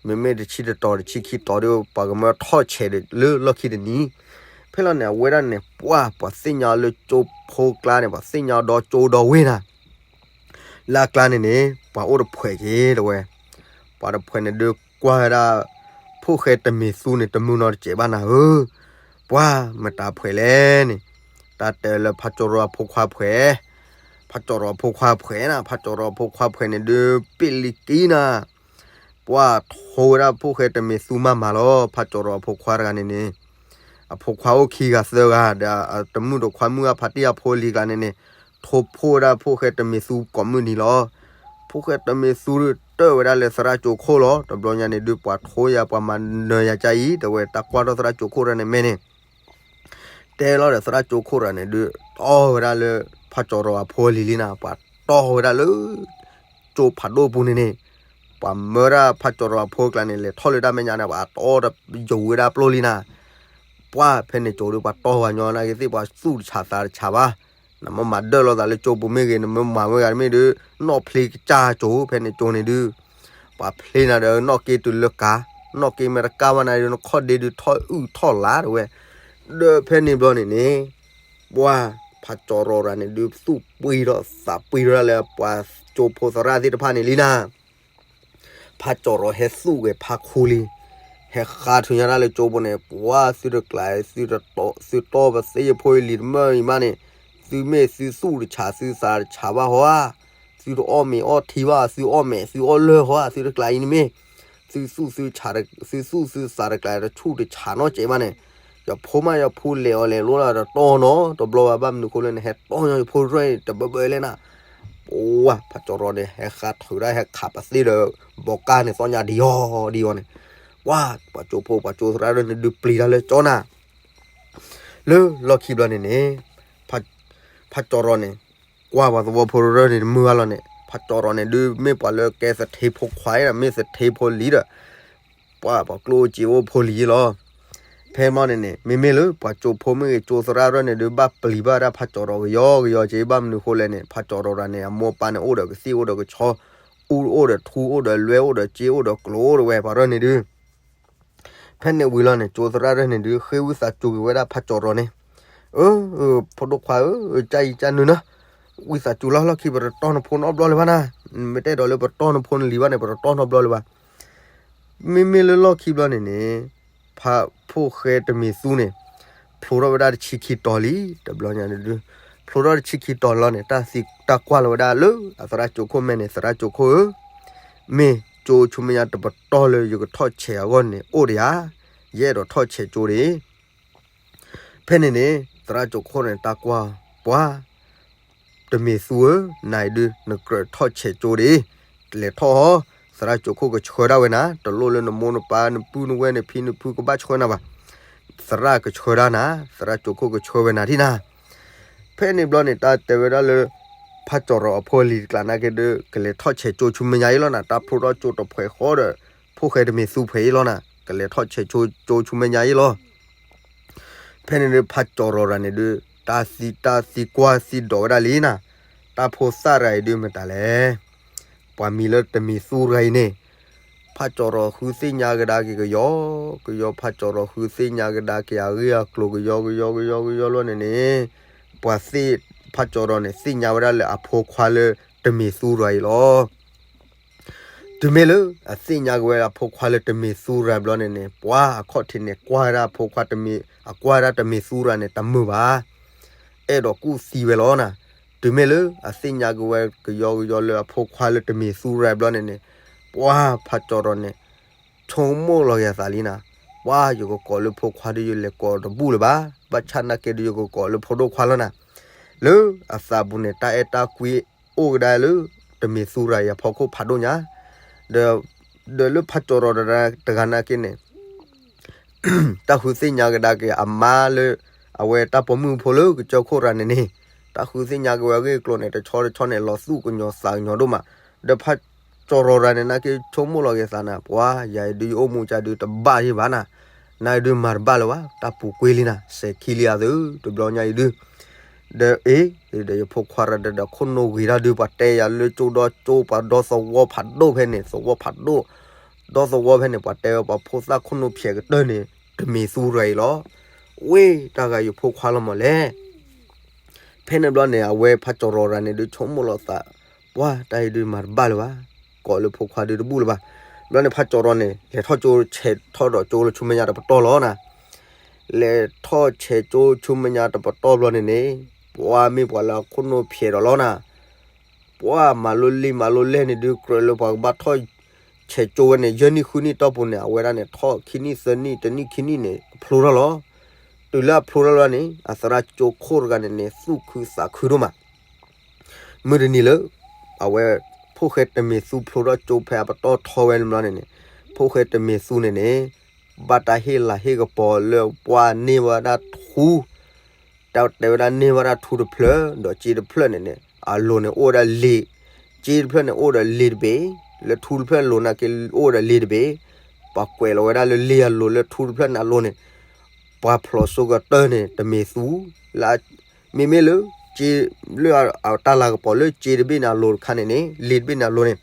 မ့မ့ၢ်တဆံတတီၤတဆံခံတီၤဒီး ပှၤကမၢထီၣ်ဆဲးဒီးလၢလီၢ်ခံတနံၤ, ဖဲလီၤန့ၣ် အဝဲဒၣ်န့ၣ် ပှၤ ပှၤသ့ၣ်ညါလၢကၠိဖိကျါန့ၣ် ပှၤသ့ၣ်ညါဒီကၠိဒီဝ့ၢ်နၤ လၢအကျါန့ၣ်န့ၣ် ပှၤအိၣ်တဖှဲးက့ၤတဝဲ, ပှၤတဖှဲးန့ၣ်ဒုးကွၢ်ဝဲဒၣ် ဖိၣ်ဃဲတမ့ၢ်သူန့ၣ် တမုာ်နီတစဲးဘၣ်နၤဧၢ, ပှၤမတၤဖှဲးလဲၣ်န့ၣ်, တၢ်တဲလၢဖးကၠီရီၤအဖိခွါဖှဲး, ဖးကၠီရီၤအဖိခွါဖှဲးနၤ, ဖးကၠီရီၤအဖိခွါဖှဲးန့ၣ်ဒုး ပ့ၢ်လံကံနၤ ပှၤထိဝဲဒၣ်ဖိၣ်ဃဲတမ့ၢ်သူမးမးလီၤ. ဖးကၠီရီၤအဖိခွါတဂၤန့ၣ်န့ၣ်, အဖိခွါအိၣ်ခံဂၤသၢဂၤ ဒီးအတမုၣ်တခွါမုၣ်အဖါတံၢ်အဖိလံၤကျါန့ၣ်န့ၣ်, ထိဖိဝဲဒၣ်ဖိၣ်ဃဲတမ့ၢ်သူကိးမုၢ်နံၤလီၤ. ဖိၣ်ဃဲတမ့ၢ်သူတၢၢ်ဝဲဒၣ်လၢသရၣ်ကၠိခိၣ်လီၤ. တဘျီညါန့ၣ်ဒုး ပှၤထိယၤ ပှၤမၤနၢၤယၤကါအံၤ တဝဲတၢ်ကွၢ်ထီၣ်သရၣ်ကၠိခိၣ်တဂၤန့ၣ်မ့ၢ်န့ၣ် တဲလီၤဒီးသရၣ်ကၠိခိၣ်တဂၤန့ၣ်ဒုး တီၢ်ဝဲဒၣ်လၢ ဖးကၠီရီၤအဖိအလံၤလံနၤ, ပှၤတီၢ်ဝဲဒၣ်လၢ ကၠိဖးဒိၣ်ပူၤန့ၣ်န့ၣ်, ပှၤမၢဒၣ်ဖးကၠီရီၤအဖိကျါန့ၣ် လဲၤထီၣ်လၢတၢ်မဲာ်ညါန့ၣ် ပှၤတီၢ်တယိာ်ဝဲဒၣ်ပျိလံနၤ, ပှၤဖဲန့ၣ်ကၠိဒုး ပှၤတီၢ်ဝဲညီနာ်က့သ့ၣ် ပှၤသူၣ်တဆးသးတဆးဘၣ်, နမ့ၢ်မၤဒၢၣ်လိာ်သးလၢကၠိပူၤမ့ၢ်ဂ့ၤ, နမ့ၢ်မၤဝဲဂၤတမ့ၢ်ဒီး နီၣ်ဖျ့ကစၢ်ကၠိ ဖဲန့ၣ်ကၠိန့ၣ်ဒုး, ပှၤဖျ့နၤဒီးနီၣ်က့တုၤလၢကၤ, နီၣ်က့မ့ၢ်တကၢ်ဘၣ်နၤဒီး နခီၣ်ဒ့ဒုးထီၣ်အုၣ်ထီၣ်လါတဝဲ, ဒီးဖဲန့ၣ်ဘျီန့ၣ်န့ၣ်, ပှၤဖးကၠီၤရီၤရၤန့ၣ်ဒုး သူၣ်ပှံထီၣ်သးပှံထီၣ်ဒၣ်လၢ ပှၤကၠိဖိသရၣ်သ့ၣ်တဖၣ်န့ၣ်လံနၤ ဖးကၠီၤရီၤဟဲသူၣ်ဂဲၤဖးခူလံ, ဟဲဃါထုညါတၢ်လၢကၠိပူၤန့ၣ်, ပှၤသုတကျး, သုတတီၢ်ပသ့ၣ်ယဖိယလံၤတမၢ်အံၤမးန့ၣ်, သုမ့ၢ်သုသူၣ်တဆး သုသးတဆးဘၣ်ဟီဧါ, သုတအီၣ်မ့ၤအီထံဘၣ်, သုအီၣ်မဲာ်သုအီၣ်လၢၢ်ဟီဧါ, သုတကျးအံၤန့ၣ်မ့ၢ်, သုသူၣ်သုသး, သုသူၣ်သုသးတကျးတဆူၣ်တဆးနီတစဲးဘၣ်န့ၣ်, ယဖိမးယဖိလဲၤအီၤလဲၤလိလီၤ တတီၢ်နီတဘျီဘၣ်, ဘၣ်မနုၤဃိလဲၣ်န့ၣ် ဟဲတီၢ်ညီယဖိရဲၣ်န့ၣ် တဘၢဘၢလဲၣ်နၤ ပှၤဖးကၠီၤရီၤန့ၣ် ဟဲဃါထုးဒၣ် ဟဲခးပသ့ၣ်ဒီး ဘီကါန့ၣ်သီညါဒံးအီၤဒံးအီၤန့ၣ်, ပှၤပှၤကၠိဖိပှၤကၠိသရၣ်ဒၣ်န့ၣ်ဒုးပျံၤတၢ်လၢကၠီနၤ, လၢလီၢ်ခံဘျီန့ၣ်န့ၣ်, ဖးကၠီၤရီၤန့ၣ်, ကွၢ်ပှၤသဝီဖိရၢၢ်န့ၣ်တမုာ်ဘၣ်လီၤန့ၣ်, ဖးကၠီၤရီၤန့ၣ်ဒုး မ့ၢ်ပှၤလၢကဲသထ့ဖိခွါအံၤဒီး မ့ၢ်သထ့ဖိလံၤဒီး ပှၤပှၤကျိၣ်အိၣ်စ့အိၣ်ဖိလံၤလီၤ. ဖဲမီၢ်န့ၣ်န့ၣ် မ့မ့ၢ်လၢပှၤကၠိဖိမ့ၢ်ဂ့ၤ ကၠိသရၣ်ရၢၢ်န့ၣ်ဒုး ဘၣ်ပျံၤဘၣ်ဒၣ်ဖးကၠီၤရီၤကယီကယီက့ ဘၣ်မနုၤဃိလဲၣ်န့ၣ် ဖးကၠီၤရီၤတဂၤန့ၣ် အမိၢ်အပၢ်န့ၣ် အိၣ်ဒီးကသ့ၣ်အိၣ်ဒီးကဆီ, အူအိၣ်ဒီးထူ အိၣ်ဒီးလွဲ အိၣ်ဒီးစ့ အိၣ်ဒီးကျိၤ အိၣ်ဒီးဝဲပှၤရၢၢ်န့ၣ်ဒုး ဖဲန့ၣ်ဝံၤလီၤန့ၣ် ကၠိသရၣ်ရၢၢ်န့ၣ်ဒုး ဃ့ဝံသးစူၤက့ၤဝဲဒၣ်ဖးကၠီၤရီၤန့ၣ်, အၢ, ဖိဒိၣ်ခွါဧၢ, ကၢ်အံၤကၢ်နုၤနၤ, ဝံသးစူၤလီၤ လီၢ်ခံပတတီၢ်နဖိနီတဘျီလၢၤဘၣ်နၤ, မ့ၢ်တအဲၣ်ဒိးလၢပတီၢ်နဖိနလံၤဘၣ်န့ၣ် ပတတီၢ်နီတဘျီလၢၤဘၣ်. မ့မ့ၢ်လၢလီၢ်ခံဘျီန့ၣ်န့ၣ်, ဖးဖိၣ်ဃဲတမ့ၢ်သူန့ၣ်, ဖျိထီၣ်ဝဲဒၣ်တဆံခံတီၤလံ, တဘျီညါန့ၣ်ဒုး, ဖျိထီၣ်တဆံခံတီၤလီၤန့ၣ် တၢ်သံတၢ်ကွၢ်လီၤဝဲဒၣ်လၢ အသရၣ်ကၠိခိၣ်မဲာ်န့ၣ် သရၣ်ကၠိခိၣ်ဧၢ, မ့ၢ်ကၠိဆူမဲာ်ညါတပတီၢ်လၢယကထီၣ်ဆဲးအဂီၢ်န့ၣ် အိၣ်ဒံးဧါ, ယအဲၣ်ဒိးထီၣ်ဆဲးကၠိဒံး ဖဲန့ၣ်န့ၣ် သရၣ်ကၠိခိၣ်န့ၣ် တၢ်ကွၢ်, ပှၤ, တမ့ၢ်သူဧၢ, နၤအံၤဒုး နကြၢးထီၣ်ဆဲးကၠိဒံး, လဲၤထီၣ်ဟီ, သရၣ်ကၠိခိၣ်ကဆှၢဒၣ်ဝဲနၤ, တလိၣ်လၢနမိၢ်နပၢ်နပုၢ်နဝဲၢ် နဖံနဖုကဘၣ်ဆှၢနၤဘၣ်, သရၣ်ကဆှၢဒၣ်နၤ, သရၣ်ကၠိခိၣ်ကဆှၢဝဲနၤထံၣ်နၤ ဖဲန့ၣ်ဘျီန့ၣ် တၢ်တဲဝဲဒၣ်လၢ ဖးကၠီၤရီၤအဖိအလံၤတကျးနာ်က့ဒုး ကလဲၤထီၣ်ဆဲးကၠိဆူမဲာ်ညါအံၤလီၤနၤ, တၢ်ဖျိထီၣ်ကၠိတဖှဲးဃီဒီး ဖိၣ်ဃဲတမ့ၢ်သူဖှဲးအံၤလီၤနၤ, ကလဲၤထီၣ်ဆဲးကၠိကၠိဆူမဲာ်ညါအံၤလီၤ. ဖဲန့ၣ်ဒုး ဖးကၠီၤရီၤတဂၤန့ၣ်ဒုး တၢ်သံ တၢ်သံကွၢ်သံဒိးဝဲဒၣ်လံနၤ, တၢ်ဖိသၣ်တဂၤအံၤဒုးမတၤလဲၣ်, ပှၤမံၤလၢတမ့ၢ်သူတဂၤအံၤန့ၣ်, ဖးကၠီၤရီၤဃုသ့ၣ်ညါကဒါက့ၤကယီကယီ, ဖးကၠီၤရီၤဃုသ့ၣ်ညါကဒါက့ၤအဂ့ၢ်အကျိၤကယီကယီကယီကယီလီၤန့ၣ်န့ၣ်, ပှၤသ့ၣ် ဖးကၠီၤရီၤန့ၣ် သ့ၣ်ညါဝဲဒၣ်လၢအဖိခွါလၢတမ့ၢ်သူတဂၤအံၤလီၤ. တုၤမ့ၢ်လၢအသ့ၣ်ညါက့ၤဝဲဒၣ်အဖိခွါလၢတမ့ၢ်သူတဂၤဘျီန့ၣ်န့ၣ် ပှၤအခီၣ်ထံးန့ၣ် ကွၢ်ဝဲဒၣ်အဖိခွါတမ့ၢ်, အကွၢ်ဝဲဒၣ်တမ့ၢ်သူတဂၤန့ၣ် တမုာ်ဘၣ်, အဲၣ်ဒိးကူၣ်သံဝဲလီၤနၤ. တုၤမ့ၢ်လၢအသ့ၣ်ညါက့ၤဝဲကယီကယီလၢအဖိခွါလၢတမ့ၢ်သူတဂၤဘျီန့ၣ်န့ၣ်, ပှၤဖးကၠီၤရီၤန့ၣ် ဆိကမိၣ်လီၤက့ၤအသးလံနၤ, ပှၤယကကိးလၢဖိခွါဒီးယလဲၤကိးတဘူၣ်လၢၤဘၣ်, ဘၣ်ဆၣ်နာ်က့ဒုးယကကိးလၢဖိဒိၣ်ခွါလီၤနၤ. လၢအသးပူၤန့ၣ် တၢ်အဲၣ်တၢ်ကွံအိၣ်ကဒါလၢ တမ့ၢ်သူတဂၤအံၤအဖီခိၣ်ဖးဒိၣ်ညါ, ဒီးလၢဖးကၠီၤရီၤတဂၤနာ်က့န့ၣ် တၢ်ဃုသ့ၣ်ညါကဒါက့ၤအမါလၢ အဝဲတၢ်ပိာ်မုၣ်ဖိလၢကစၢၢ်ခိၣ်တဂၤန့ၣ်န့ၣ်, တၢ်ဃုသ့ၣ်ညါက့ၤဝဲအဂ့ၢ်အကျိၤန့ၣ် တဆီတဆီန့ၣ် လီၤသူၣ်ကညီၤသးကညီၤဒိၣ်မး, ဒီးဖးကၠီၤရီၤတဂၤန့ၣ် နာ်က့ဆိကမိၣ်လီၤက့ၤသးနၤ, ပှၤယၤအံၤဒုးယအိၣ်မူကဒုးတဘၣ်ယံၤဘၣ်နၤ, နၤအံၤဒုးမၤတဘၣ်လၢၤဘၣ်, တၢ်ပူၤကွံာ်လံနၤ, စဲးခံလံအသု တဘျီညါအံၤဒုး ဒီးအ့ၣ်, ဒီးယဖိခွါရၤဒီးခိၣ်နူာ်ဂ့ၤတၢ်ဒုး ပှၤတဲယၤလၢကၠိဒီကၠိ ပှၤဒီသဝီဖးဒိၣ်ဖဲန့ၣ် သဝီဖးဒိၣ်, ဒီသဝီဖဲန့ၣ် ပှၤတဲဝဲပှၤဖိသၣ်ခိၣ်နူာ်ဖျဲးကတၢၢ်န့ၣ် တမ့ၢ်သူတဂၤအံၤလီၤ. ဝ့ၢ်တၢ်ဂၤယဖိခွါလီၤမးလဲၣ်. ဖဲန့ၣ်ဘျီန့ၣ် အဝဲဖးကၠီၤရီၤတဂၤန့ၣ်ဒုးဆိကမိၣ်လီၤသး, ပှၤတၢ်အံၤဒုးမၤတဘၣ်လၢၤဘၣ်, ကိးလၢဖိခွါဒုးတဘူၣ်လၢၤဘၣ်. ဘျီန့ၣ်ဖးကၠီၤရီၤန့ၣ် လဲၤထီၣ်ကၠိဆဲးထီၣ်ဒီးကၠိလၢဆူမဲာ်ညါတပတီၢ်လီၤနၤ. လဲၤထီၣ်ဆဲးကၠိဆူမဲာ်ညါတပတီၢ်ဘျီန့ၣ်န့ၣ်, ပှၤမ့ၢ်ပှၤလၢအခိၣ်နူာ်ဖျဲးဒီးလီၤနၤ. ပှၤမၤလိလံာ်မၤလိလဲၢ်န့ၣ်ဒုး ကြၢးလၢပှၤကဘၣ်ထီၣ်ဆဲးကၠိဝဲန့ၣ် ယဲၢ်နံၣ်ဃုနံၣ်တီၢ်ပူၤန့ၣ် အဝဲဒၣ်န့ၣ် ထီၣ်ခံနံၣ်သၢနံၣ် တနံၣ်ခံနံၣ်န့ၣ် အဖျိထီၣ်လီၤ. တုၤလၢအဖျိထီၣ်လီၤန့ၣ် အသရၣ်ကၠိခိၣ်တဂၤန့ၣ်န့ၣ် သူၣ်ခုသးခုဒိၣ်မး မုၢ်တနံၤလၢ အဝဲ ဖိၣ်ဃဲတမ့ၢ်သူဖျိထီၣ်ကၠိဖဲအပတီၢ်ထီဝဲန့ၣ်ဘျီန့ၣ်န့ၣ်, ဖိၣ်ဃဲတမ့ၢ်သူန့ၣ်န့ၣ် ဘၣ်တၢ်ဟ့ၣ်လၤဟ့ၣ်ကပီၤလၢပှၤန့ၢ်ဝဲဒၣ်ထူ, တၢ်တဲဝဲဒၣ်န့ၢ်ဝဲဒၣ်ထူတဖျၢၣ် ဒီးစ့တဖျၢၣ်န့ၣ်န့ၣ် အလိၤန့ၣ်အိၣ်ဝဲဒၣ်လ့ၤ, စ့တဖျၢၣ်န့ၣ်အိၣ်ဒီးလ့ၤတဘ့ၣ်, လၢထူတဖျၢၣ်အလိၤနာ်က့အိၣ်ဒီးလ့ၤတဘ့ၣ်, ပှၤကွဲးလီၤဝဲဒၣ်လၢလ့ၤအလိၤ လၢထူတဖျၢၣ်န့ၣ်အလိၤန့ၣ် ပှၤဖျိးစိကတၢၢ်န့ၣ် တမ့ၢ်သူ, လၢ မ့မ့ၢ်လၢ က့လၢအတၢ်လၤကပီၤလၢက့တဘ့ၣ်န့ၣ်အလိၤတခါန့ၣ်န့ၣ် လ့ၤတဘ့ၣ်န့ၣ်အလိၤန့ၣ်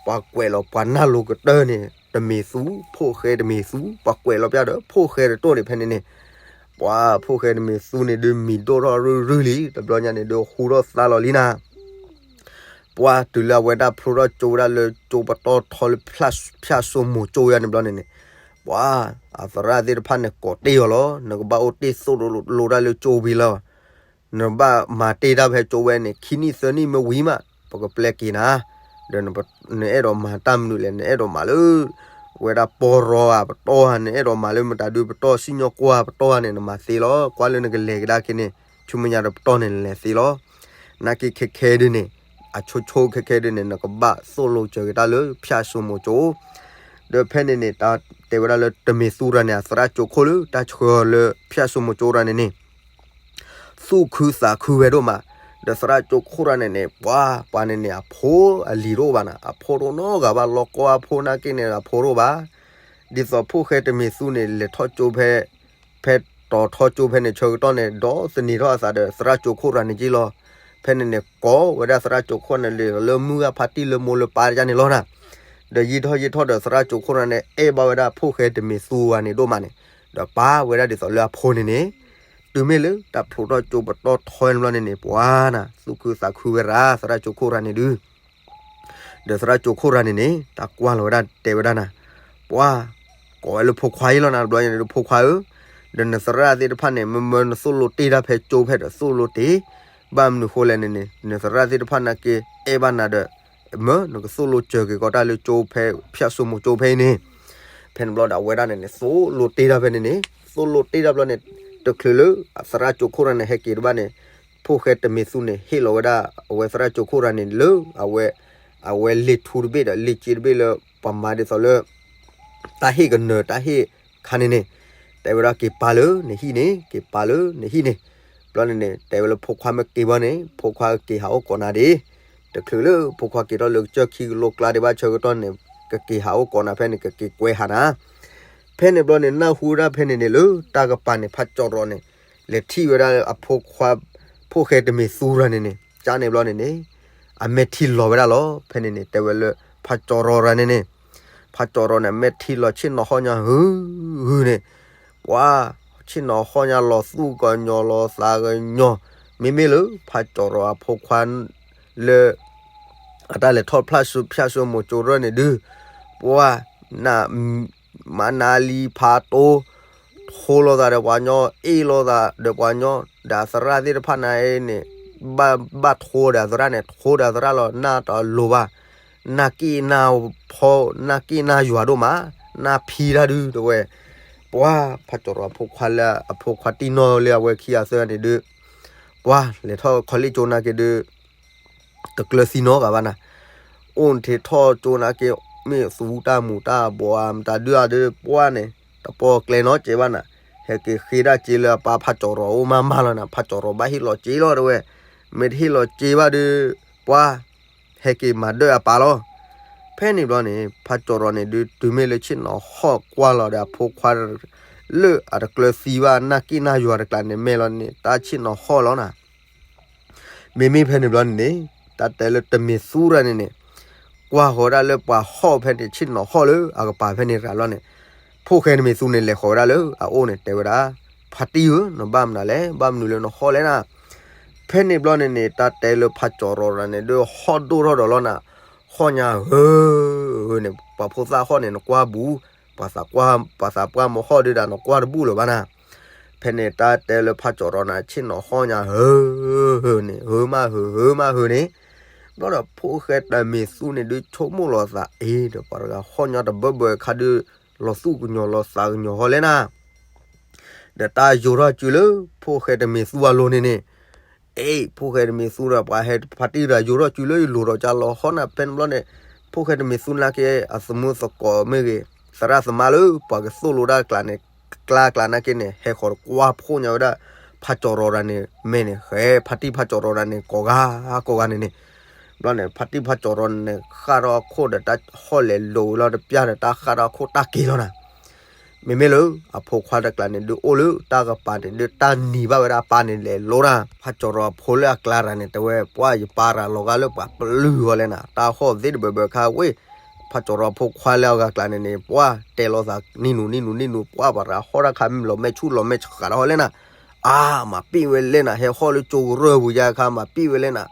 ပှၤကွဲးလီၤပှၤနၢ်လိၤကတၢၢ်န့ၣ် တမ့ၢ်သူ ဖိၣ်ဃဲတမ့ၢ်သူ ပှၤကွဲးလီၤပျၢ်ဒီး ဖိၣ်ဃဲတတိၢ်န့ၣ်ဖဲန့ၣ်န့ၣ် ပှၤဖိၣ်ဃဲတမ့ၢ်သူန့ၣ်ဒုးမံၤဒိၣ်ထီၣ်ရုၢ်ရုၢ်လံ တဘျီညါန့ၣ်ဒုးဟူထီၣ်သါလီၤလံနၤ ပှၤတုၤလၢအဝဲဒၣ်ဖျိထီၣ်ကၠိဝဲဒၣ်လၢကၠိပတီၢ်ထီလၢဖၠၣ်စိမိၤကၠိယါန့ၣ်ဘျီန့ၣ်န့ၣ် ပှၤအသရၣ်သ့ၣ်တဖၣ်န့ၣ်ကိးတ့ၢ်အီၤလီၤ နကဘၣ်အိၣ်တ့ၢ်သိၣ်လိလိတၢ်လၢကၠိဝံၤလီၤ နဘၣ်မၤတ့ၢ်တၢ်ဖဲကၠိဝဲန့ၣ် ခံနံၣ်သၢနံၣ်မ့ၢ်ဝံၤမး ပကပျဲက့ၤနၤ ဒီးနအဲၣ်ဒိးမၤတၢ်မနုၤလဲၣ် နအဲၣ်ဒိးမၤလၢ ဝဲဒၣ်ပီရီအပတီၢ်ဧါ နအဲၣ်ဒိးမၤလၢမတၤဒုပတီၢ်စံၣ်ညီၣ်ကွီၢ်ပတီၢ်ဧါန့ၣ် နမၤသ့လီၤ ကွၢ်လၢနကလဲၤကဒါက့ၤန့ၣ် ဆူမဲာ်ညါတပတီၢ်န့ၣ်နလဲၤသ့လီၤ နာ်က့ခဲခဲဒုန့ၣ် အဆိဆိခဲခဲဒုန့ၣ် နကဘၣ်သိၣ်လိစၢၤက့ၤတၢ်လၢဖၠၣ်စိမိၤကၠိ ဒီးဖဲန့ၣ်န့ၣ် တၢ်တဲဝဲဒၣ်လၢတမ့ၢ်သူရၤန့ၣ် အသရၣ်ကၠိခိၣ်လၢတၢ်ဆှၢအီၤလၢဖၠၣ်စိမိၤကၠိရၤန့ၣ်န့ၣ် သူၣ်ခုသးခုဝဲဒိၣ်မး, ဒီးသရၣ်ကၠိခိၣ်ရၤန့ၣ်န့ၣ် ပှၤပှၤန့ၣ်န့ၣ် အဖိအလံၤတအိၣ်ဘၣ်နၤ, အဖိတအိၣ်နီတဂၤဘၣ်, လီၢ်ကီအဖိနာ်က့န့ၣ် အဖိတအိၣ်ဘၣ်. ဒ်သိးဖိၣ်ဃဲတမ့ၢ်သူန့ၣ် လဲၤထီၣ်ကၠိဖဲ ဖဲတီၤထီကၠိဖဲန့ၣ် ဆၢကတီၢ်န့ၣ် ဒီးသန့ၤထီၣ်အသးဒီးသရၣ်ကၠိခိၣ်ရၤန့ၣ်က့လီၤ.ဖဲန့ၣ်န့ၣ် ကိးဝဲဒၣ်သရၣ်ကၠိခိၣ်န့ၣ် လဲၤလၢမုၢ်ဂၢ်ဖါတံၢ်လၢမိၢ်လၢပၢ်တယါန့ၣ်လီၤနၤ. ဒီးယံာ်ထီၣ်ယံာ်ထီၣ်ဒီးသရၣ်ကၠိခိၣ်ရၤန့ၣ် အဲၣ်ဘၣ်ဝဲဒၣ်ဖိၣ်ဃဲတမ့ၢ်သူဝဲန့ၣ်ဒိၣ်မးန့ၣ်, ဒီးပာ်ဝဲဒၣ်ဒ်သိးလၢအဖိန့ၣ်န့ၣ် တုၤမ့ၢ်လၢတၢ်ဖျိးထီၣ်ကၠိပတီၢ်ထီန့ၣ်ဘျီန့ၣ်န့ၣ် ပှၤနၤ သူၣ်ခုသးခုဝဲရၤ သရၣ်ကၠိခိၣ်ရၤန့ၣ်ဒုး ဒီးသရၣ်ကၠိခိၣ်ရၤန့ၣ်န့ၣ် တၢ်ကွၢ်လီၤဝဲဒၣ်တဲဝဲဒၣ်နၤ, ပှၤ ကိးဝဲလၢဖိခွါအံၤလီၤနၤ တဘျီန့ၣ်ဒုး ဖိခွါဧၢ, ဒီးနသရၣ်သ့ၣ်တဖၣ်န့ၣ် မ့မ့ၢ်နသိၣ်လိတ့ၢ်တၢ်ဖဲကၠိဖဲဒီးသိၣ်လိတ့ၢ်, ဘၣ်မနုၤဃိလဲၣ်န့ၣ်န့ၣ် နသရၣ်သ့ၣ်တဖၣ်နာ်က့ အဲၣ်ဘၣ်နၤဒီး မ့ၢ်နကသိၣ်လိစၢၤက့ၤကီးတၢ်လၢကၠိဖဲဖၠၣ်စိမိၤကၠိဖဲအံၤန့ၣ်, ဖဲန့ၣ်ဘျီဒီးအဝဲဒၣ်န့ၣ်န့ၣ် သိၣ်လိတ့ၢ်တၢ်ဖဲန့ၣ်န့ၣ် သိၣ်လိတ့ၢ်တၢ်ဘျီန့ၣ် တချုးလၢသရၣ်ကၠိခိၣ်ရၤန့ၣ် ဟဲက့ၤတဘၣ်န့ၣ် ဖိၣ်ဃဲတမ့ၢ်သူန့ၣ် ဟ့ၣ်လီၤဝဲဒၣ် အဝဲသရၣ်ကၠိခိၣ်ရၤန့ၣ်လၢ အဝဲ အဝဲလ့ၣ်ထူတဘ့ၣ်ဒီးလ့ၣ်က့တဘ့ၣ်လၢ ပှၤမၤဒ်သိးလၢ တၢ်ဟ့ၣ်ကနၢၤတၢ်ဟ့ၣ်ခါန့ၣ်န့ၣ်, တဲဝဲဒၣ်က့ၤပာ်လၢနဟံၣ်န့ၣ် က့ၤပာ်လၢနဟံၣ်န့ၣ်, ဘျီန့ၣ်န့ၣ် တဲဝဲလၢဖိခွါမ့ၢ်က့ၤဘၣ်န့ၣ် ဖိခွါက့ၤဟးအိၣ်ကိးနၤဒ့ၣ်, တချုးလၢဖိခွါက့ၤထီၣ်လၢကစၢၢ်ခံကလိကျါဒံးဘၣ်ဆၢကတီၢ်န့ၣ် ကက့ၤဟးအိၣ်ကိးနၤဖဲန့ၣ် ကက့ၤကွဲဟးနၤ ဖဲန့ၣ်ဘျီန့ၣ် နၢ်ဟူဝဲဒၣ်ဖဲန့ၣ်န့ၣ် လၢတၢ်ကပၤန့ၣ် ဖးကၠီၤရီၤန့ၣ် လဲၤထံၣ်ဝဲဒၣ်အဖိခွါ ဖိၣ်ဃဲတမ့ၢ်သူရၤန့ၣ်န့ၣ် ကၠါန့ၣ်ဘျီန့ၣ်န့ၣ် အမဲာ်ထံလီၤဝဲဒၣ်လီၤ. ဖဲန့ၣ်န့ၣ် တဲဝဲလၢ ဖးကၠီၤရီၤရၤန့ၣ်န့ၣ် ဖးကၠီၤရီၤန့ၣ် မဲာ်ထံလီၤဆ့ၣ်နီၤဟီၣ်ညါဟုဟုန့ၣ် ပှၤ ဆ့ၣ်နီၤဟီၣ်ညါလီၤသူၣ်ကညီၤလီၤသးကညီၤ, မ့မ့ၢ်လၢဖးကၠီၤရီၤအဖိခွါ လၢ အတၢ်လဲၤထီၣ်ဖၠၣ်စိမိၤကၠိရၤန့ၣ်ဒုး ပှၤ န မၤနၤလံဖးတိ ထိလိာ်သးဒီးပှၤညီ အ့ၣ်လိာ်သးဒီးပှၤညီ ဒီးအသရၣ်သ့ၣ်တဖၣ်န့ၣ်န့ၣ် ဘၣ် ဘၣ်ထိဒီးအသရၣ်န့ၣ် ထိဒီးအသရၣ်လီၤ နၢ်တလိၤဘၣ်, နၢ်က့ၣ်နၢ်ဖီ နၢ်က့ၣ်နၢ်ယွၤဒိၣ်မး, နၢ်ဖံတၢ်ဒုးတဝဲ, ပှၤ ဖးကၠီၤရီၤအဖိခွါလၢအဖိခွါတံၢ်နီၢ်လၢအဝဲခံဂၤသၢဂၤန့ၣ်ဒုး ပှၤလဲၤထီၣ်ခီလ့ၣ်ကၠိနာ်က့ဒုး တကျၢၤသံနီတဂၤဘၣ်နၤ, အိၣ်နထံးထီၣ်ကၠိနာ်က့ မ့ၢ်သူတၢ်မူးတၢ်ဘှီးမတၤဒုးအဒုးပှၢ်န့ၣ် တပီၢ်ကျဲနီတစဲးဘၣ်နၤ, ဟဲက့ၤဃ့ဒၣ်စ့လၢအပၢ်ဖးကၠီၤရီၤအိၣ်မးမးလီၤနၤ, ဖးကၠီၤရီၤဘၣ်ဟ့ၣ်လီၤစ့လီၤတဝဲ, မ့ၢ်တဟ့ၣ်လီၤစ့ဘၣ်ဒုး ပှၢ် ဟဲက့ၤမၤဒၢၣ်အပၢ်လီၤ. ဖဲန့ၣ်ဘျီန့ၣ် ဖးကၠီၤရီၤန့ၣ်ဒုး တုၤမ့ၢ်လၢဆ့ၣ်နီၤဟီၣ်ကွၢ်လီၤဒီးအဖိခွါ လၢအတကျၢၤသံဘၣ် နၢ်က့ၣ်နၢ်ယွၤတကျါန့ၣ် မဲာ်လီၤန့ၣ် တၢ်ဆ့ၣ်နီၤဟီၣ်လီၤနၤ မ့မ့ၢ်ဖဲန့ၣ်ဘျီန့ၣ်န့ၣ် တၢ်တဲလၢတမ့ၢ်သူရၤန့ၣ်န့ၣ် ကွၢ်ဃီၤဝဲဒၣ်လၢပှၤဟီၣ်ဖဲန့ၣ် ဆ့ၣ်နီၤဟီၣ်လၢအကပၤဖဲန့ၣ်ရၤလီၤန့ၣ်, ဖိၣ်ဃဲတမ့ၢ်သူန့ၣ် လဲၤဃီၤဝဲဒၣ်လၢအအိၣ်န့ၣ် တဲဝဲဒၣ်, ဖါတံၢ်ဧၢ, နဘၣ်မနုၤလဲၣ်, ဘၣ်မနုၤလၢနဟီၣ်လဲၣ်နၤ. ဖဲန့ၣ်ဘျီန့ၣ်န့ၣ် တၢ်တဲလၢဖးကၠီၤရီၤန့ၣ် ဒုးဟီၣ်ဒိၣ်ထီၣ်ဒီးလီၤနၤ, ဟီၣ်ညါဧၢ ဧၢန့ၣ် ပှၤဖိသၣ်ဟီၣ်န့ၣ် နကွၢ်ဘူး, ပှၤသးပှၢ်, ပှၤသးပှၢ်မ့ၢ်ဟီၣ်ဒုးဒီး နကွၢ်တဘူၣ်လၢၤဘၣ်နၤ. ဖဲန့ၣ်တၢ်တဲလၢဖးကၠီၤရီၤန့ၣ် ဆ့ၣ်နီၤဟီၣ်ညါဧၢ ဧၢန့ၣ် ဧၢမးဧၢ ဧၢမးဧၢန့ၣ်, ဘျီဒီးဖိၣ်ဃဲတမ့ၢ်သူန့ၣ် ဒုးဆိကမိၣ်လီၤသးအံၤဒီး ပှၤတဂၤဟီၣ်ညါတဘၢဘၢခါဒုး လီၤသူၣ်ကညီၤလီၤသးကညီၤဟီၣ်လဲၣ်နၤ. ဒီးတၢ်ယိးထီၣ်စုလၢဖိၣ်ဃဲတမ့ၢ်သူအလိၤန့ၣ်န့ၣ်, အ့ ဖိၣ်ဃဲတမ့ၢ်သူဒီး ပှၤဟဲဖါတံၢ်တဂၤယိးထီၣ်စုလၢယလိၤဒီးကၢ်လီၤဟီၣ်နၤ. ဖဲန့ၣ်ဘျီန့ၣ် ဖိၣ်ဃဲတမ့ၢ်သူနာ်က့ အသမူသကိးမ့ၢ်ဂ့ၤ, သရၣ်သမါလၢပှၤကသိၣ်လိတၢ်ကျါန့ၣ် ကျါကျါနာ်က့န့ၣ် ဟဲဃီၤတကွၢ်ဖှိၣ်ညါဝဲဒၣ် ဖးကၠီၤရီၤတဂၤန့ၣ် မဲာ်န့ၣ် ဃဲဖါတံၢ်ဖးကၠီၤရီၤတဂၤန့ၣ် ကိးဂၤကိးဂၤန့ၣ်န့ၣ်, ဘျီန့ၣ် ဖါတံၢ်ဖးကၠီၤရီၤန့ၣ် ဃၣ်ထီၣ်အခိၣ်ဒီးတၢ်ဟီၣ်လဲၤလိာ်ဝဲလီၤတပျၢ်ဒီး တၢ်ဃၣ်ထီၣ်အခိၣ်တၢ်က့ၤလီၤနၤ. မ့မ့ၢ်လၢ အဖိခွါတကျးန့ၣ်ဒုးအိၣ်လၢတၢ်ကပၤန့ၣ်ဒုး တၢ်နံၤဘၣ်ဝဲဒၣ်အပၢ်န့ၣ်လဲၤလိတၢ်, ဖးကၠီၤရီၤအဖိလၢအကျါတဂၤန့ၣ် တဲဝဲ ပှၢ်ယပၢ်တဂၤလီၤဂာ်လၢပှၤပျုၢ်အီၤလဲၣ်နၤ, တၢ်ဟီၣ်သ့ၣ်တဘၢဘၢခါဝ့ၢ်, ဖးကၠီၤရီၤအဖိခွါလၢအဂၤကျါန့ၣ်န့ၣ် ပှၢ်တဲလိာ်သးနံၣ်နူၤနံၣ်နူၤနံၣ်နူၤ ပှၢ်ပှၤတဂၤဟီၣ်တၢ်ခါမ့ၢ်လီၤမဲာ်ဆူၣ်လီၤမဲာ်ဆှးတၢ်ဟီၣ်လဲၣ်နၤ, အါ မၤပ့ၢ်ဝဲလဲၣ်နၤ, ဟဲဃီၣ်လၢကၠိကရၢၢ်ပူၤယါခါ မၤပ့ၢ်ဝဲလဲၣ်နၤ,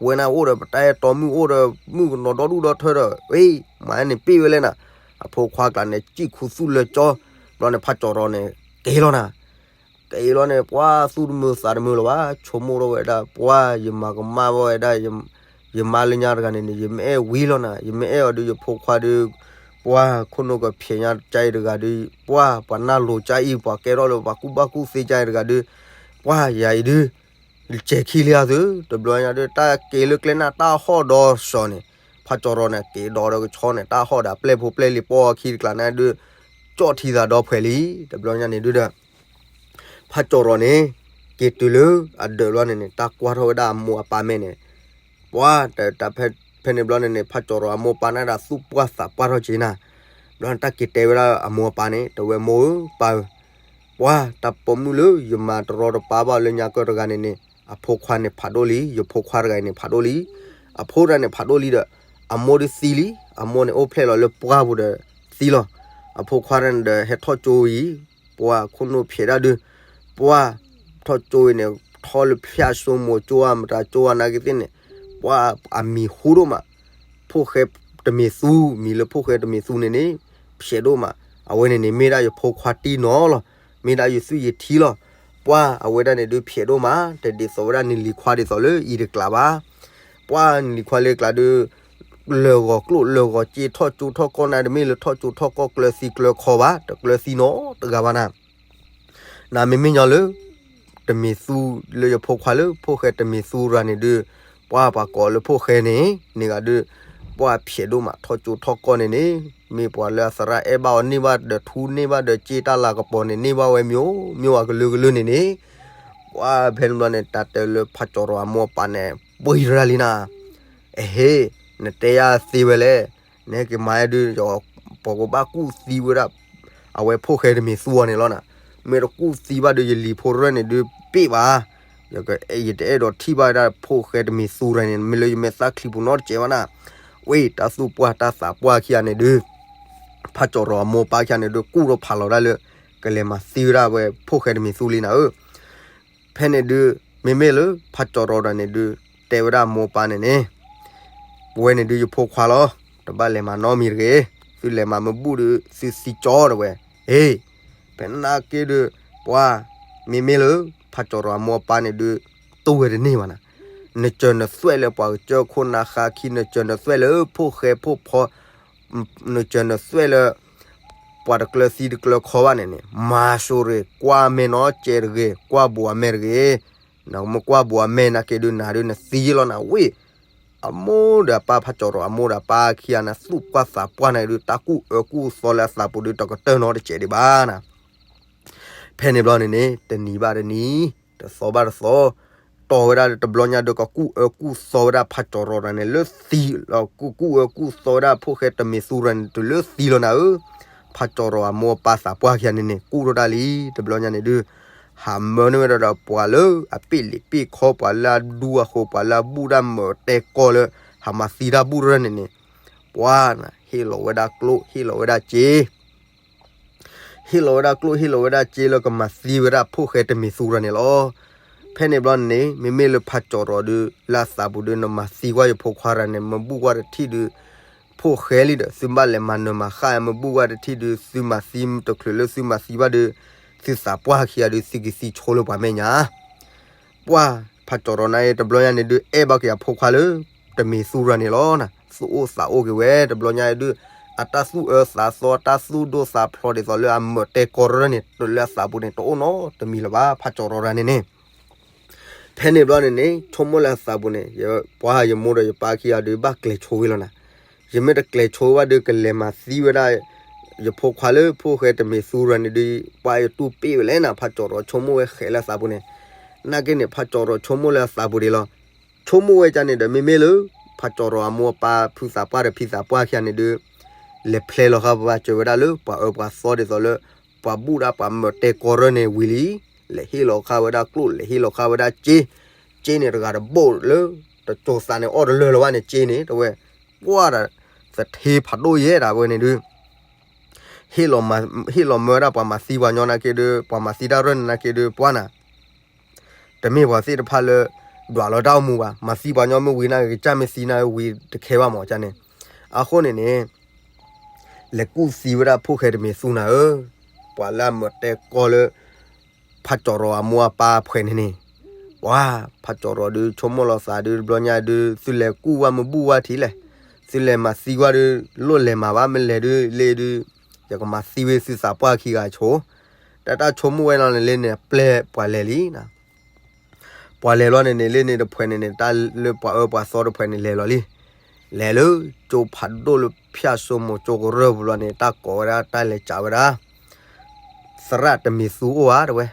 ဝဲနၤအိၣ်ဒီးပတၢ်အဲၣ်တီမုၣ်အိၣ်ဒီးမုၣ်ကနီၤဒီဒူၣ်ဒီထၢဒီး ဝ့ၢ် မၤန့ၣ်ပ့ၢ်ဝဲလဲၣ်နၤ, အဖိခွါကျါန့ၣ် စံၣ်ခူသူၣ်လၢကၠီ, ဘျီန့ၣ် ဖးကၠီၤရီၤန့ၣ် က့ၤလီၤနၤ က့ၤလီၤန့ၣ် ပှၢ်သူၣ်တမုာ်သးတမုာ်လၢၤဘၣ်, ဆိကမိၣ်ထီၣ်ဝဲဒၣ် ပှၢ်ယမၤကမၣ်ဘၣ်ဝဲဒၣ် ယမါလၢညါတဂၤန့ၣ်န့ၣ် ယမ့ၢ်အဲၣ်ဝံၤလီၤနၤ, ယမ့ၢ်အဲၣ်အီၤဒုး ယဖိခွါဒုး ပှၢ်ခိၣ်နူာ်ကဖျဲးညါကအံၤတဂၤဒုး ပှၢ်ပှၤနၢ်လိၤကအံၤ ပှၤကဲထီၣ်လၢပှၤကူၣ်ဘၣ်ကူၣ်သ့ကအံၤတဂၤဒုး ပှၢ်ယၤအံၤဒုး စဲၤခံလံဧါသု, တဘျီညါဒုး တၢ်က့ၤလၢကျဲနၢ်တၢ်ဟီၣ်ဒီးစီၤန့ၣ်, ဖးကၠီၤရီၤန့ၣ် က့ၤဒီးဒီးကဆီန့ၣ် တၢ်ဟီၣ်ဒီးအပျဲၢ်ဖိပျဲၢ်လံၤပီၢ်ခံတကျးန့ၣ်ဒုး ကၠီၣ်ထံသးဒီဖှဲးလံ, တဘျီညါန့ၣ်ဒုးဒီး ဖးကၠီၤရီၤန့ၣ် က့ၤတုၤလၢအဒၢးဘျီန့ၣ်န့ၣ် တၢ်ကွၢ်ထီၣ်ဝဲဒၣ်အမိၢ်အပၢ်မဲာ်န့ၣ်, ပှၢ်တၢ်ဖဲ ဖဲန့ၣ်ဘျီန့ၣ်န့ၣ် ဖးကၠီၤရီၤအမိၢ်အပၢ်န့ၣ်ဒၣ်သူၣ်ပှၢ်သးပှၢ်ထီၣ်က့ၤနၤ, ဘျီန့ၣ်တၢ်က့ၤတဲဝဲဒၣ်အမိၢ်အပၢ်န့ၣ် တဲဝဲမိၢ်ဧၢပၢ်ဧၢ ပှၢ်တၢ်ပိာ်မုၣ်လၢယမၤတရီတပါဘၣ်လၢညါကၢၢ်တဂၤန့ၣ်န့ၣ် အဖိခွါန့ၣ်ဖးဒိၣ်လံ, ယဖိခွါတဂၤအံၤန့ၣ်ဖးဒိၣ်လံ, အဖိတဂၤန့ၣ်ဖးဒိၣ်လံဒီး အမိၢ်ဒုးသံလံ, အမိၢ်န့ၣ်အိၣ်ဖျဲၣ်လီၤလၢပှၢ်ပူၤဒီးသံလီၤ, အဖိခွါတဂၤန့ၣ်ဒီးဟဲထီၣ်ကၠိအံၤ, ပှၢ်ခိၣ်နူာ်ဖျဲးဒၣ်ဒုး, ပှၢ်ထီၣ်ကၠိအံၤန့ၣ် ထီၣ်လၢဖၠၣ်စိမိၤကၠိဧါ မတၤကၠိဧါနာ်က့သ့ၣ်န့ၣ်, ပှၢ်အမံၤဟူဒိၣ်မး, ဖိၣ်ဃဲတမံၤသူ, မံၤလၢဖိၣ်ဃဲတမံၤသူန့ၣ်န့ၣ် ဖျဲးဒိၣ်မး, အဝဲန့ၣ်န့ၣ် မ့ၢ်ဒၣ်ယဖိခွါတံၢ်နီၤလီၤ, မ့ၢ်ဒၣ်ယသွံၣ်ယထံလီၤ, ပှၢ်အဝဲဒၣ်န့ၣ်ဒုးဖျဲးဒိၣ်မး, တဒ်သိးဝဲဒၣ်နလံၤခွါဒ်သိးလၢအံၤတကျးဘၣ်, ပှၢ်နလံၤခွါလၢကျးဒုး လၢာ်ဂီၤကျိၣ်လၢာ်ဂီၤစ့ ထီၣ်ကၠိထီၣ်ကီၢ်န့ၣ် တမ့ၢ်လၢထီၣ်ကၠိထီၣ်ကီၢ်ကျၢၤသံကျၢၤခီဘၣ်, တကျၢၤသံနီတဂၤဘၣ်နၤ နမ့မ့ၢ်ညီလၢ တမံၤသူလၢယဖိခွါလၢဖိၣ်ဃဲတမံၤသူတဂၤန့ၣ်ဒုး, ပှၢ်ပှၤကိးလၢဖိၣ်ဃဲန့ၣ် န့ၣ်ဂၤဒုး, ပှၢ်ဖျဲးဒိၣ်မး ထီၣ်ကၠိထီၣ်ကီၢ်န့ၣ်န့ၣ်, မ့ၢ်ပှၤလၢအသရၣ်အဲၣ်ဘၣ်အီၤန့ၢ်ဘၣ်ဒီးထူန့ၢ်ဘၣ်ဒီးစ့တၢ်လၤကပီၤန့ၣ် န့ၢ်ဘၣ်ဝဲမ့ၢ်အိၣ်မ့ၢ်ဝဲကလုာ်ကလုာ်န့ၣ်န့ၣ်, ပှၢ်ဖဲန့ၣ်ဘျီန့ၣ် တၢ်တဲလၢဖးကၠီၤရီၤအမိၢ်အပၢ်န့ၣ် ပှံၤရၤလံနၤ, အဟ့ၣ်, နတဲယၤသ့ဝဲလဲၣ်, နဟဲက့ၤမၤဒုး ပှၤကဘၣ်ကူၣ်သံဝဲဒၣ် အဝဲဖိၣ်ဃဲတမံၤသူအီၤန့ၣ်လီၤနၤ, မ့ၢ်တကူၣ်သံဘၣ်ဒီးယလံၤဖိရၢၢ်န့ၣ်ဒုးပ့ၢ်ဘၣ်, ယတအဲၣ်ဒိးထံၣ်ဘၣ်ဝဲဒၣ်ဖိၣ်ဃဲတမံၤသူရၢၢ်န့ၣ် မ့ၢ်လၢယမဲာ်သၣ်ချံပူၤနီတစဲးဘၣ်နၤ, ဝ့ၢ်တၢ်သူၣ်ပှၢ်တၢ်သးပှၢ်ခံဂၤန့ၣ်ဒုး ဖးကၠီၤရီၤအမိၢ်အပၢ်ခံဂၤန့ၣ်ဒုး ကူၣ်ထီၣ်ဖးလီၤဒၣ်လၢ ကလဲၤမၤသံဝဲဒၣ်ဝဲဖိၣ်ဃဲတမံၤသူလံနၤဧၢ, ဖဲန့ၣ်ဒုး မ့မ့ၢ်လၢဖးကၠီၤရီၤတဂၤန့ၣ်ဒုး တဲဝဲဒၣ်အမိၢ်အပၢ်န့ၣ်န့ၣ်, ပဝဲန့ၣ်ဒုးယဖိခွါလီၤ, တဘၣ်လဲၤမၤနီတမံၤတဂ့ၤ, သုလဲၤမၤမ့ၢ်ဘူၣ်ဒီး သုသံကၠီတဝဲ, အ့ ဖဲနာ်က့ဒုး ပှၢ် မ့မ့ၢ်လၢ ဖးကၠီၤရီၤအမိၢ်အပၢ်န့ၣ်ဒုး တူၢ်ဝဲတန့ၢ်ဘၣ်နၤ, နစၢၤနသွဲၣ်လၢပှၤကစၢၢ်ခိၣ်နၢ်ဃါခံ နစၢၤနသွဲၣ်လၢဖိၣ်ဃဲဖိၣ်ဖီ နစၢၤနသွဲၣ်လၢ ပှၤတကျၢၤသံတကျၢၤခီဘၣ်န့ၣ်န့ၣ် မၤစိၤရ့ၣ် ကွၢ်မဲာ်နီၢ်ကဲတဂ့ၤ, ကွၢ်ဘူးအမဲာ်တဂ့ၤ, နမ့ၢ်ကွၢ်ဘူးအမဲာ်နာ်က့ဒုး နၤဒုးနသံလီၤနၤဝ့ၢ်, အမိၢ်ဒီးအပၢ် ဖးကၠီၤရီၤအမိၢ်ဒီးအပၢ်ခံဂၤန့ၣ် သူၣ်ပှၢ်သးပှၢ်န့ၣ်ဒုး တၢ်ကူၣ်အၢကူၣ်သီလၢအသးပူၤဒုး တကတၢၢ်နီတစဲးဒံးဘၣ်နၤ ဖဲန့ၣ်ဘျီန့ၣ်န့ၣ် တနံၤဘၣ်တနံၤ, တသီဘၣ်တသီ, တီၢ်ဝဲဒၣ်တဘျီညါဒီး ကကူၣ်အၢကူၣ်သီဝဲဒၣ်ဖးကၠီၤရီၤတဂၤန့ၣ် လၢသံလီၤ, ကူၣ်ကူၣ်အၢကူၣ်သီဝဲဒၣ်ဖိၣ်ဃဲတမံၤသူတဂၤန့ၣ် တုၤလၢသံလီၤနၤဧၢ, ဖးကၠီၤရီၤအမိၢ်အပၢ်သးပှၢ်ခံဂၤန့ၣ်န့ၣ် ကူၣ်ထီၣ်တၢ်လံ, တဘျီညါန့ၣ်ဒုး ဟးမၢန့ၢ်ဝဲဒၣ်ဒီးပှၤလၢအပ့ၢ်လံာ်ပ့ၢ်ခီ ပှၤလၢအဒူအဃိ ပှၤလၢအဘူၣ်တၢ်မၤတဲကီလၢ ဟးမၤသံတၢ်ဘူၣ်တရၢၢ်န့ၣ်န့ၣ်, ပှၤ ဟ့ၣ်လီၤဝဲဒၣ်ကျိၣ် ဟ့ၣ်လီၤဝဲဒၣ်စ့ ဟ့ၣ်လီၤဝဲဒၣ်ကျိၣ် ဟ့ၣ်လီၤဝဲဒၣ်စ့လၢကမၤသံဝဲဒၣ်ဖိၣ်ဃဲတမံၤသူတဂၤန့ၣ်လီၤ. ဖဲန့ၣ်ဘျီန့ၣ်န့ၣ် မ့မ့ၢ်လၢဖးကၠီၤရီၤဒုး လၢအသးပူၤဒုး နမၤသံကွၢ်ယဖိခွါတဂၤန့ၣ် မ့ၢ်ဘူၣ်ကွၢ်တထံၣ်ဒုး ဖိၣ်ဃဲလံဒီး သုဘၣ်လဲၤမၤနၢၤမၤဃၣ် မ့ၢ်ဘူၣ်ကွၢ်တထံၣ်ဒုး သုမၤသံတချုးလၢသုမၤသံဘၣ်ဒုး သုသးပှၢ်ခံဂၤဒုး သုကသံဆိလၢပှၤမဲာ်ညါ ပှၢ်ဖးကၠီၤရီၤန့ၣ် တဘျီညါန့ၣ်ဒုး အဲၣ်ဘၣ်က့ၤအဖိခွါလၢ တမံၤသူတဂၤန့ၣ်လီၤ. သူၣ်အိၣ်သးအိၣ်က့ၤဝဲ တဘျီညါဒုး အတၢ်သူၣ်အၢသးသီ တၢ်သူၣ်ဒိၣ်သးဖျိးဒ်သိးလၢအမၢာ်တဲကီရၢၢ်န့ၣ် တုၤလၢအသးပူၤန့ၣ် တအိၣ်နီတမံၤလၢၤဘၣ် ဖးကၠီၤရီၤတဂၤန့ၣ်န့ၣ် ဖဲန့ၣ်ဘျီန့ၣ်န့ၣ် ဆိကမိၣ်လၢအသးပူၤန့ၣ် ပှၤယမိၢ်ဒီးယပၢ်ခံဂၤဒုး ဘၣ်ကျဲၤဆိဝဲလီၤနၤ. ယမ့ၢ်တကျဲၤဆိဘၣ်ဒုး ကလဲၤမၤသံဝဲဒၣ် ယဖိခွါလၢဖိၣ်ဃဲတမံၤသူတဂၤန့ၣ်ဒုး ပှၤယတူၢ်ပ့ၢ်ဝဲလဲၣ်နၤ ဖးကၠီၤရီၤဆိကမိၣ်ဝဲဃဲလၢအသးပူၤန့ၣ်. နာ်က့န့ၣ် ဖးကၠီၤရီၤဆိကမိၣ်လၢအသးပူၤဒ်လီၤ. ဆိကမိၣ်ဝဲဒ်န့ၣ်ဒီး မ့မ့ၢ်လၢ ဖးကၠီၤရီၤအမိၢ်အပၢ်ဖုသးပှၢ်ဒီးဖံသးပှၢ်ခံဂၤန့ၣ်ဒုး လဲၤဖျဲလီၤဃာ်ပှၤစၢၤဝဲဒၣ်လၢ ပှၤအၢပှၤသီဒ်သိးလၢ ပှၤဘူၣ်ဒၣ်ပှၤမၢာ်တဲကီၢ်ရၢၢ်န့ၣ်ဝံၤလံ, လဲၤဟ့ၣ်လီၤဃာ်ဝဲဒၣ်ကျိၣ် လဲၤဟ့ၣ်လီၤဃာ်ဝဲဒၣ်စ့, စ့န့ၣ်တဂၤတဘိၣ်လၢ တစိၤသးန့ၣ်အီၣ်တလၢာ်လၢၤဘၣ်န့ၣ် စ့န့ၣ် တဲဝဲ, ပှၢ်ဒီး သထ့ဖးဒိၣ်ယဲဒၣ်ဝဲန့ၣ်ဒုး ဟ့ၣ်လီၤမၢဒၣ်ပှၤမၤသံပှၤညီနာ်က့ဒုး ပှၤမၤသံတၢ်ရၢၢ်န့ၣ်နာ်က့ဒုး ပှၢ်နၤ တမ့ၢ်ပှၤသ့ၣ်တဖၣ်လၢ ဒွးလီၤတၢ်အိၣ်မူဘၣ်, မၤသံပှၤညီမ့ၢ်ဝံၤနာ်က့ ကစၢ်မ့ၢ်သံနာ်က့ဝံၤတခဲဘၣ်မး ကန့ၣ်. အဃိန့ၣ်န့ၣ် လဲၤကူၣ်သံဝဲဒၣ်ဖိၣ်ဃဲတမံၤသူနၤဧၢ, ပှၤလၢအမၢာ်တဲကီၢ်လၢ ဖးကၠီၤရီၤအမိၢ်အပၢ်ဖှဲးန့ၣ်န့ၣ်, ပှၤ ဖးကၠီၤရီၤဒုး ဆိကမိၣ်လီၤသးဒုး တဘျီညါဒုး သုလဲၤကူၣ်ဝဲမ့ၢ်ဘူၣ်ဝဲထံလဲၣ်, သုလဲၤမၤသံကွၢ်ဒုး လိၣ်လဲၤမၤဘၣ် မ့ၢ်လဲၤဒုးလ့ဒုး ယကမၤသံဝဲသုသးပှၢ်ခံဂၤဆိ, တၢ်တၢ်ဆိကမိၣ်ဝဲလီၤန့ၣ်လၢန့ၣ် အပျဲၢ်ပှၤလဲၤလံ ပှၤလဲၤလီၤန့ၣ်န့ၣ် လၢန့ၣ်တဖှဲးန့ၣ်န့ၣ် တၢ်လၢပှၤအၢပှၤသီတဖှဲးန့ၣ်လဲၤလီၤလံ. လဲၤလၢ ကၠိဖးဒိၣ်လၢဖၠၣ်စိမိၤကၠိကရၢၢ်ပူၤလီၤန့ၣ် တၢ်ကိးဝဲဒၣ် တၢ်လဲၤစးဝဲဒၣ် သရၣ်တမံၤသူအိၣ်ဧါ တဲဝဲ.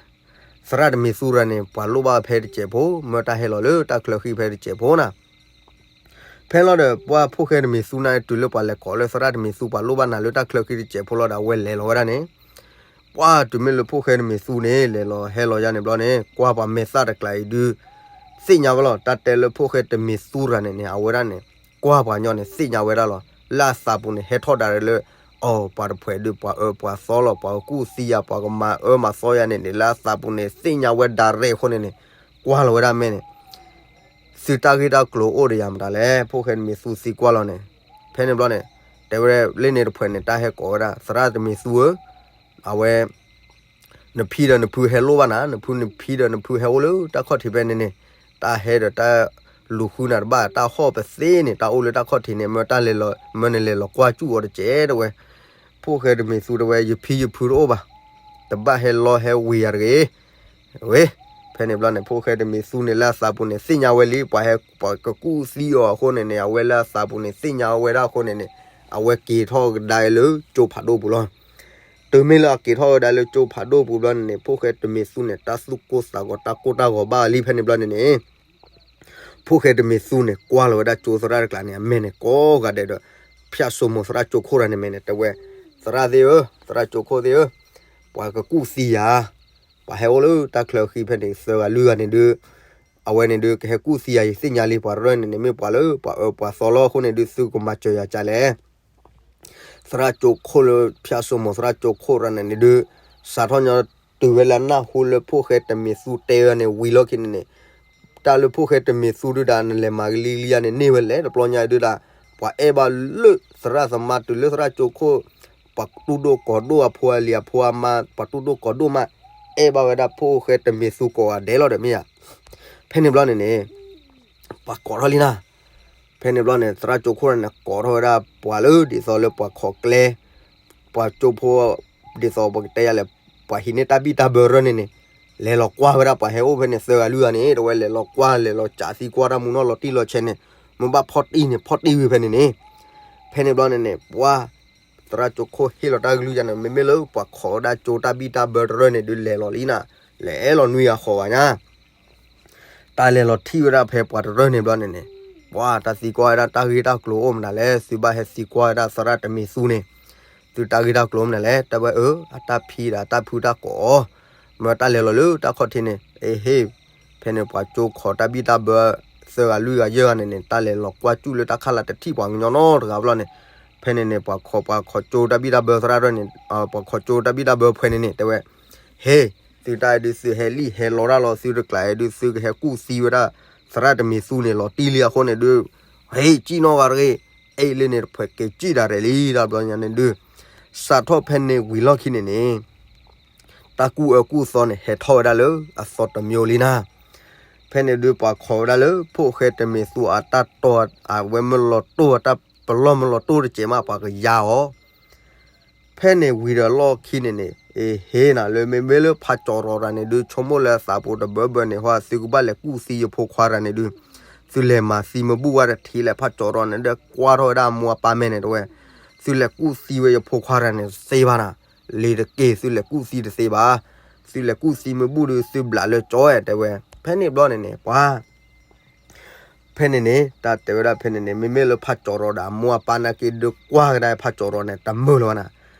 သရၣ်တမံၤသူတဂၤန့ၣ် ပှၤလိၣ်ဘၣ်ဖဲတစဲးဖိ မၢတၢ်ဟဲလီၤလၢတၢ်ချၢဃံဖဲတစဲးဖိနၤ. ဖဲလီၤဒီး ပှၤဖိၣ်ဃဲတမံၤသူန့ၣ် တုၤလၢပှၤလဲၤကိးလၢသရၣ်တမံၤသူ ပှၤလိၣ်ဘၣ်နၤလၢတၢ်ချၢဃံတစဲးဖိလီၤဒီး အဝဲလဲၤလီၤဝဲဒၣ်န့ၣ် ပှၤတုၤမ့ၢ်လၢဖိၣ်ဃဲတမံၤသူန့ၣ် လဲၤလီၤဟဲလီၤယါန့ၣ်ဘျီန့ၣ် ကွၢ်ပှၤမဲာ်သၣ်တကျါအံၤဒုး သ့ၣ်ညါဝဲလီၤ. တၢ်တဲလၢဖိၣ်ဃဲတမံၤသူတဂၤန့ၣ်န့ၣ် အဝဲဒၣ်န့ၣ် ကွၢ်ပှၤညီန့ၣ် သ့ၣ်ညါဝဲဒၣ်လီၤ. လၢအသးပူၤန့ၣ် ဟဲထီၣ်ဒၣ်လၢ အီၤ ပှၤတဖှဲးဒုး ပှၤအၢပှၤသီလီၤ ပှၤကကူၣ်သံယၤ ပှၤကမၤအၢမၤသီယၤန့ၣ်န့ၣ် လၢအသးပူၤန့ၣ် သ့ၣ်ညါဝဲဒၣ်ရဲၣ်အဃိန့ၣ်န့ၣ် ကွၢ်လီၤဝဲဒၣ်မဲာ်န့ၣ် သုတၢ်ဂ့ၢ်တၢ်ကျိၤအိၣ်ဒီးယၤမတၤလဲၣ် ဖိၣ်ဃဲတမံၤသူသံကွၢ်လီၤန့ၣ်. ဖဲန့ၣ်ဘျီန့ၣ် တဲဝဲလၢန့ၣ်တဖှဲးန့ၣ် တၢ်ဟဲကိးဝဲဒၣ် သရၣ်တမံၤသူဧၢ, အဝဲ နဖံဒီးနဖုဟဲလိၣ်ဘၣ်နၤ, နဖု နဖံဒီးနဖုဟဲအိၣ်လၢတၢ်ခီၣ်ထံးဖဲန့ၣ်န့ၣ်, တၢ်ဟဲဒီးတၢ်လူၤဃုနၤတဘၣ်, တၢ်ဟီၣ်ပသ့န့ၣ် တၢ်အိၣ်လၢတၢ်ခီၣ်ထံးန့ၣ် မၢတၢ်လဲၤလီၤ မၢနလဲၤလီၤကွၢ်စူၣ်အီၤတစဲး တဲဝဲ. ဖိၣ်ဃဲတမံၤသူတဲဝဲ ယဖံယဖုတအိၣ်ဘၣ်, တဘၣ်ဟဲလီၤဟဲဝ့ၤယၤတဂ့ၤ ဝဲ. ဖဲန့ၣ်ဘျီန့ၣ် ဖိၣ်ဃဲတမံၤသူန့ၣ် လၢအသးပူၤန့ၣ် သ့ၣ်ညါဝဲလံ ပှၤဟဲ ပှၤကကူၣ်သံအီၤအဃိန့ၣ်န့ၣ် အဝဲလၢအသးပူၤန့ၣ် သ့ၣ်ညါဝဲဒၣ်အဃိန့ၣ်န့ၣ် အဝဲက့ၤထီၣ်ကဒါလၢကၠိဖးဒိၣ်ပူၤလီၤ. တုၤမ့ၢ်လၢအက့ၤထီၣ်ဝဲဒၣ်လၢကၠိဖးဒိၣ်ပူၤဘျီန့ၣ်န့ၣ် ဖိၣ်ဃဲတမံၤသူန့ၣ် တၢ်သူၣ်ကိၢ်သးဂီၤ တၢ်ကိၢ်တၢ်ဂီၤဘၣ်လံဖဲန့ၣ်ဘျီန့ၣ်န့ၣ် ဖိၣ်ဃဲတမံၤသူန့ၣ် ကွၢ်လီၤဝဲဒၣ်ကၠိသရၣ်တကျါန့ၣ် အမဲာ်န့ၣ်ကိးဂၤဒဲးဒီး ဖၠၣ်စိမိၤသရၣ်ကၠိခိၣ်တဂၤန့ၣ်မဲာ်န့ၣ် တဲဝဲ, သရၣ်သ့ၣ်ဧၢ, သရၣ်ကၠိခိၣ်သ့ၣ်ဧၢ, ပှၤကကူၣ်သံယၤ, ပှၤဟဲအိၣ်လၢတၢ်ချၢဃံဖဲန့ၣ် သၢဂၤလွံၢ်ဂၤန့ၣ်ဒုး အဝဲန့ၣ်ဒုး ကဟဲကူၣ်သံယၤ ယသ့ၣ်ညါလံ ပှၤတရၢၢ်န့ၣ်န့ၣ် မ့ၢ်ပှၤလၢပှၤအၢပှၤသီလီၤအဃိန့ၣ်ဒုး သုကမၤစၢၤယၤကလဲၣ်. သရၣ်ကၠိခိၣ်လၢဖၠၣ်စိမိၤသရၣ်ကၠိခိၣ်တဂၤန့ၣ်န့ၣ်ဒုး စးထီၣ်ညီတုၤဝဲလၢအနၢ်ဟူလၢဖိၣ်ဃဲတမံၤသူတဲဝဲန့ၣ် ဝံၤလီၢ်ခံန့ၣ်န့ၣ် တၢ်လၢဖိၣ်ဃဲတမံၤသူဒုးဒၣ် နလဲၤမၤကလံၤကလံၤယါန့ၣ် န့ၢ်ဝဲလဲၣ် တဘျီညါဒုးဒၣ် ပှၤအဲၣ်ဘၣ်လၢသရၣ်သမါတုၤလၢသရၣ်ကၠိခိၣ် ပှၤတူၢ်ဒိၣ်ကိးဒိၣ်အဖိအလံၤအဖိအမါ ပှၤတူၢ်ဒိၣ်ကိးဒိၣ်မး အဲၣ်ဘၣ်ဝဲဒၣ်ဖိၣ်ဃဲတမံၤသူကိးဂၤဒဲးလီၤဒီးမ့ၢ်ဧါ. ဖဲန့ၣ်ဘျီန့ၣ်န့ၣ် ပှၤကိးထီၣ်လံနၤ. ဖဲန့ၣ်ဘျီန့ၣ် သရၣ်ကၠိခိၣ်န့ၣ် ကိးထီၣ်ဝဲဒၣ်ပှၤလၢဒ်သိးလၢပှၤခိးကျဲ ပှၤကၠိဖိ ဒ်သိးပကတဲယၤလဲၣ် ပှၤဟံးန့ၢ်တၢ်ဘံၣ်တၢ်ဘၢရၢၢ်န့ၣ်န့ၣ် လဲၤလီၤကွၢ်ဝဲဒၣ်ပှၤဟဲအိၣ်ဖဲန့ၣ် သၢဂၤလွံၢ်ဂၤန့ၣ် တဲဝဲလဲၤလီၤကွၢ် လဲၤလီၤစးသံကွၢ်တၢ်မူနီၢ်လီၤတံၢ်လီၤဆဲးန့ၣ် မ့ၢ်ဘၣ်ဖီၣ်တံၢ်န့ၣ် ဖီၣ်တံၢ်ဝံၤဖဲန့ၣ်န့ၣ် ဖဲန့ၣ်ဘျီန့ၣ်န့ၣ် ပှၤ သရၣ်ကၠိခိၣ်ဟ့ၣ်လီၤတၢ်ကလုၢ်ယါန့ၣ် မ့မ့ၢ်လၢပှၤခိးဝဲဒၣ်ကၠိတၢ်ဘံၣ်တၢ်ဘၢတရၢၢ်န့ၣ်ဒုးလဲၤလီၤလံနၤ လဲၤလီၤနွံဂၤဃိးဂၤညါ တၢ်လဲၤလီၤထံၣ်ဝဲဒၣ်ဖဲပှၤတရၢၢ်န့ၣ်ဘျီန့ၣ်န့ၣ် ပှၤတၢ်သံကွၢ်ဝဲဒၣ်တၢ်ဂ့ၢ်တၢ်ကျိၤအိၣ်မနုၤလဲၣ် သုဘၣ်ဟဲသံကွၢ်ဝဲဒၣ်သရၣ်တမံၤသူန့ၣ် သုတၢ်ဂ့ၢ်တၢ်ကျိၤမနုၤလဲၣ် တဲဝဲအၢ အတၢ်ဖံဒီးအတၢ်ဖုတၢ်ကိးအီၤ မ့ၢ်တၢ်လဲၤလီၤလၢတၢ်ခီၣ်ထံးန့ၣ် အဟ့ၣ် ဖဲန့ၣ်ပှၤကၠိခိးတၢ်ဘံၣ်တၢ်ဘၢ သၢဂၤလွံၢ်ဂၤယဲၢ်ဂၤန့ၣ်န့ၣ် တၢ်လဲၤလီၤကွၢ်စူၣ်လၢတၢ်ခါလာ်တထံၣ်ပှၤကညီနီတဂၤဘျီန့ၣ် ဖဲန့ၣ်န့ၣ် ပှၤခိးပှၤခိးကၠိတၢ်ဘံၣ်တၢ်ဘၢသရၣ်တရၢၢ်န့ၣ် ပှၤခိးကၠိတၢ်ဘံၣ်တၢ်ဘၢဖှဲးန့ၣ်န့ၣ် တဲဝဲ ဟ့ၣ် သုတၢ်အံၤဒုးသုဟဲလံၣ်ဟဲလီၤတၢ်လီၤ သုတကျးအံၤဒုးသုကဟဲကူၣ်သံဝဲဒၣ် သရၣ်တမံၤသူန့ၣ်လီၤတံၢ်လံအဃိန့ၣ်ဒုး ဟ့ၣ် ကံၣ်နီၢ်ဂၤတဂ့ၤ အ့ၣ်လၢန့ၣ်တဖှဲးက့ၤကံၣ်ဒၣ်ရဲၣ်လံ တၢ်ဘျီညါန့ၣ်ဒုး စးထီၣ်ဖဲန့ၣ်ဝံၤလီၢ်ခံန့ၣ်န့ၣ် တၢ်ကူၣ်အၢကူၣ်သီန့ၣ် ဟဲထီၣ်ဝဲဒၣ်လၢအသီတမျိုးလံနၤ. ဖဲန့ၣ်ဒုးပှၤခိးဝဲဒၣ်လၢ ဖိၣ်ဃဲတမံၤသူအတၢ်တီၢ် အဝဲမ့ၢ်လီၤတိၢ် အတၢ်ပလီၢ်မ့ၢ်လီၤတိၢ်တစဲးမး ပှၤကယါအီၤ ဖဲန့ၣ်ဝံၤဒီးလီၢ်ခံန့ၣ်န့ၣ် အဟ့ၣ်နၤလၢ မ့မ့ၢ်လၢဖးကၠီၤရီၤတဂၤန့ၣ်ဒုး ဆိကမိၣ်လၢအသးပူၤတဘၢဘၢန့ၣ် ဟီ သုကဘၣ်လဲၤကူၣ်သံယဖိခွါတဂၤန့ၣ်ဒုး သုလဲၤမၤသံမ့ၢ်ဘူၣ်ဝဲတထံးလဲၣ် ဖးကၠီၤရီၤန့ၣ်ဒီး ကွၢ်ထီၣ်ဝဲဒၣ်အမိၢ်အပၢ်မဲာ်န့ၣ်တဲဝဲ, သုလဲၤကူၣ်သံဝဲယဖိခွါတဂၤန့ၣ်တသ့ဘၣ်နၤ, လံၤတက့ၢ် သုလဲၤကူၣ်သံတသ့ဘၣ်, သုလဲၤကူၣ်သံမ့ၢ်ဘူၣ်ဒီး သုဘျးလၢကၠီတဲဝဲ, ဖဲန့ၣ်ဘျီန့ၣ်န့ၣ် ပှၤ ဖဲန့ၣ်န့ၣ် တၢ်တဲဝဲဒၣ်ဖဲန့ၣ်န့ၣ် မ့မ့ၢ်လၢဖးကၠီၤရီၤဒီးအမိၢ်အပၢ်နာ်က့ဒုးကွၢ်ကဒါဖးကၠီၤရီၤန့ၣ် တမုာ်လၢၤဘၣ်နၤ,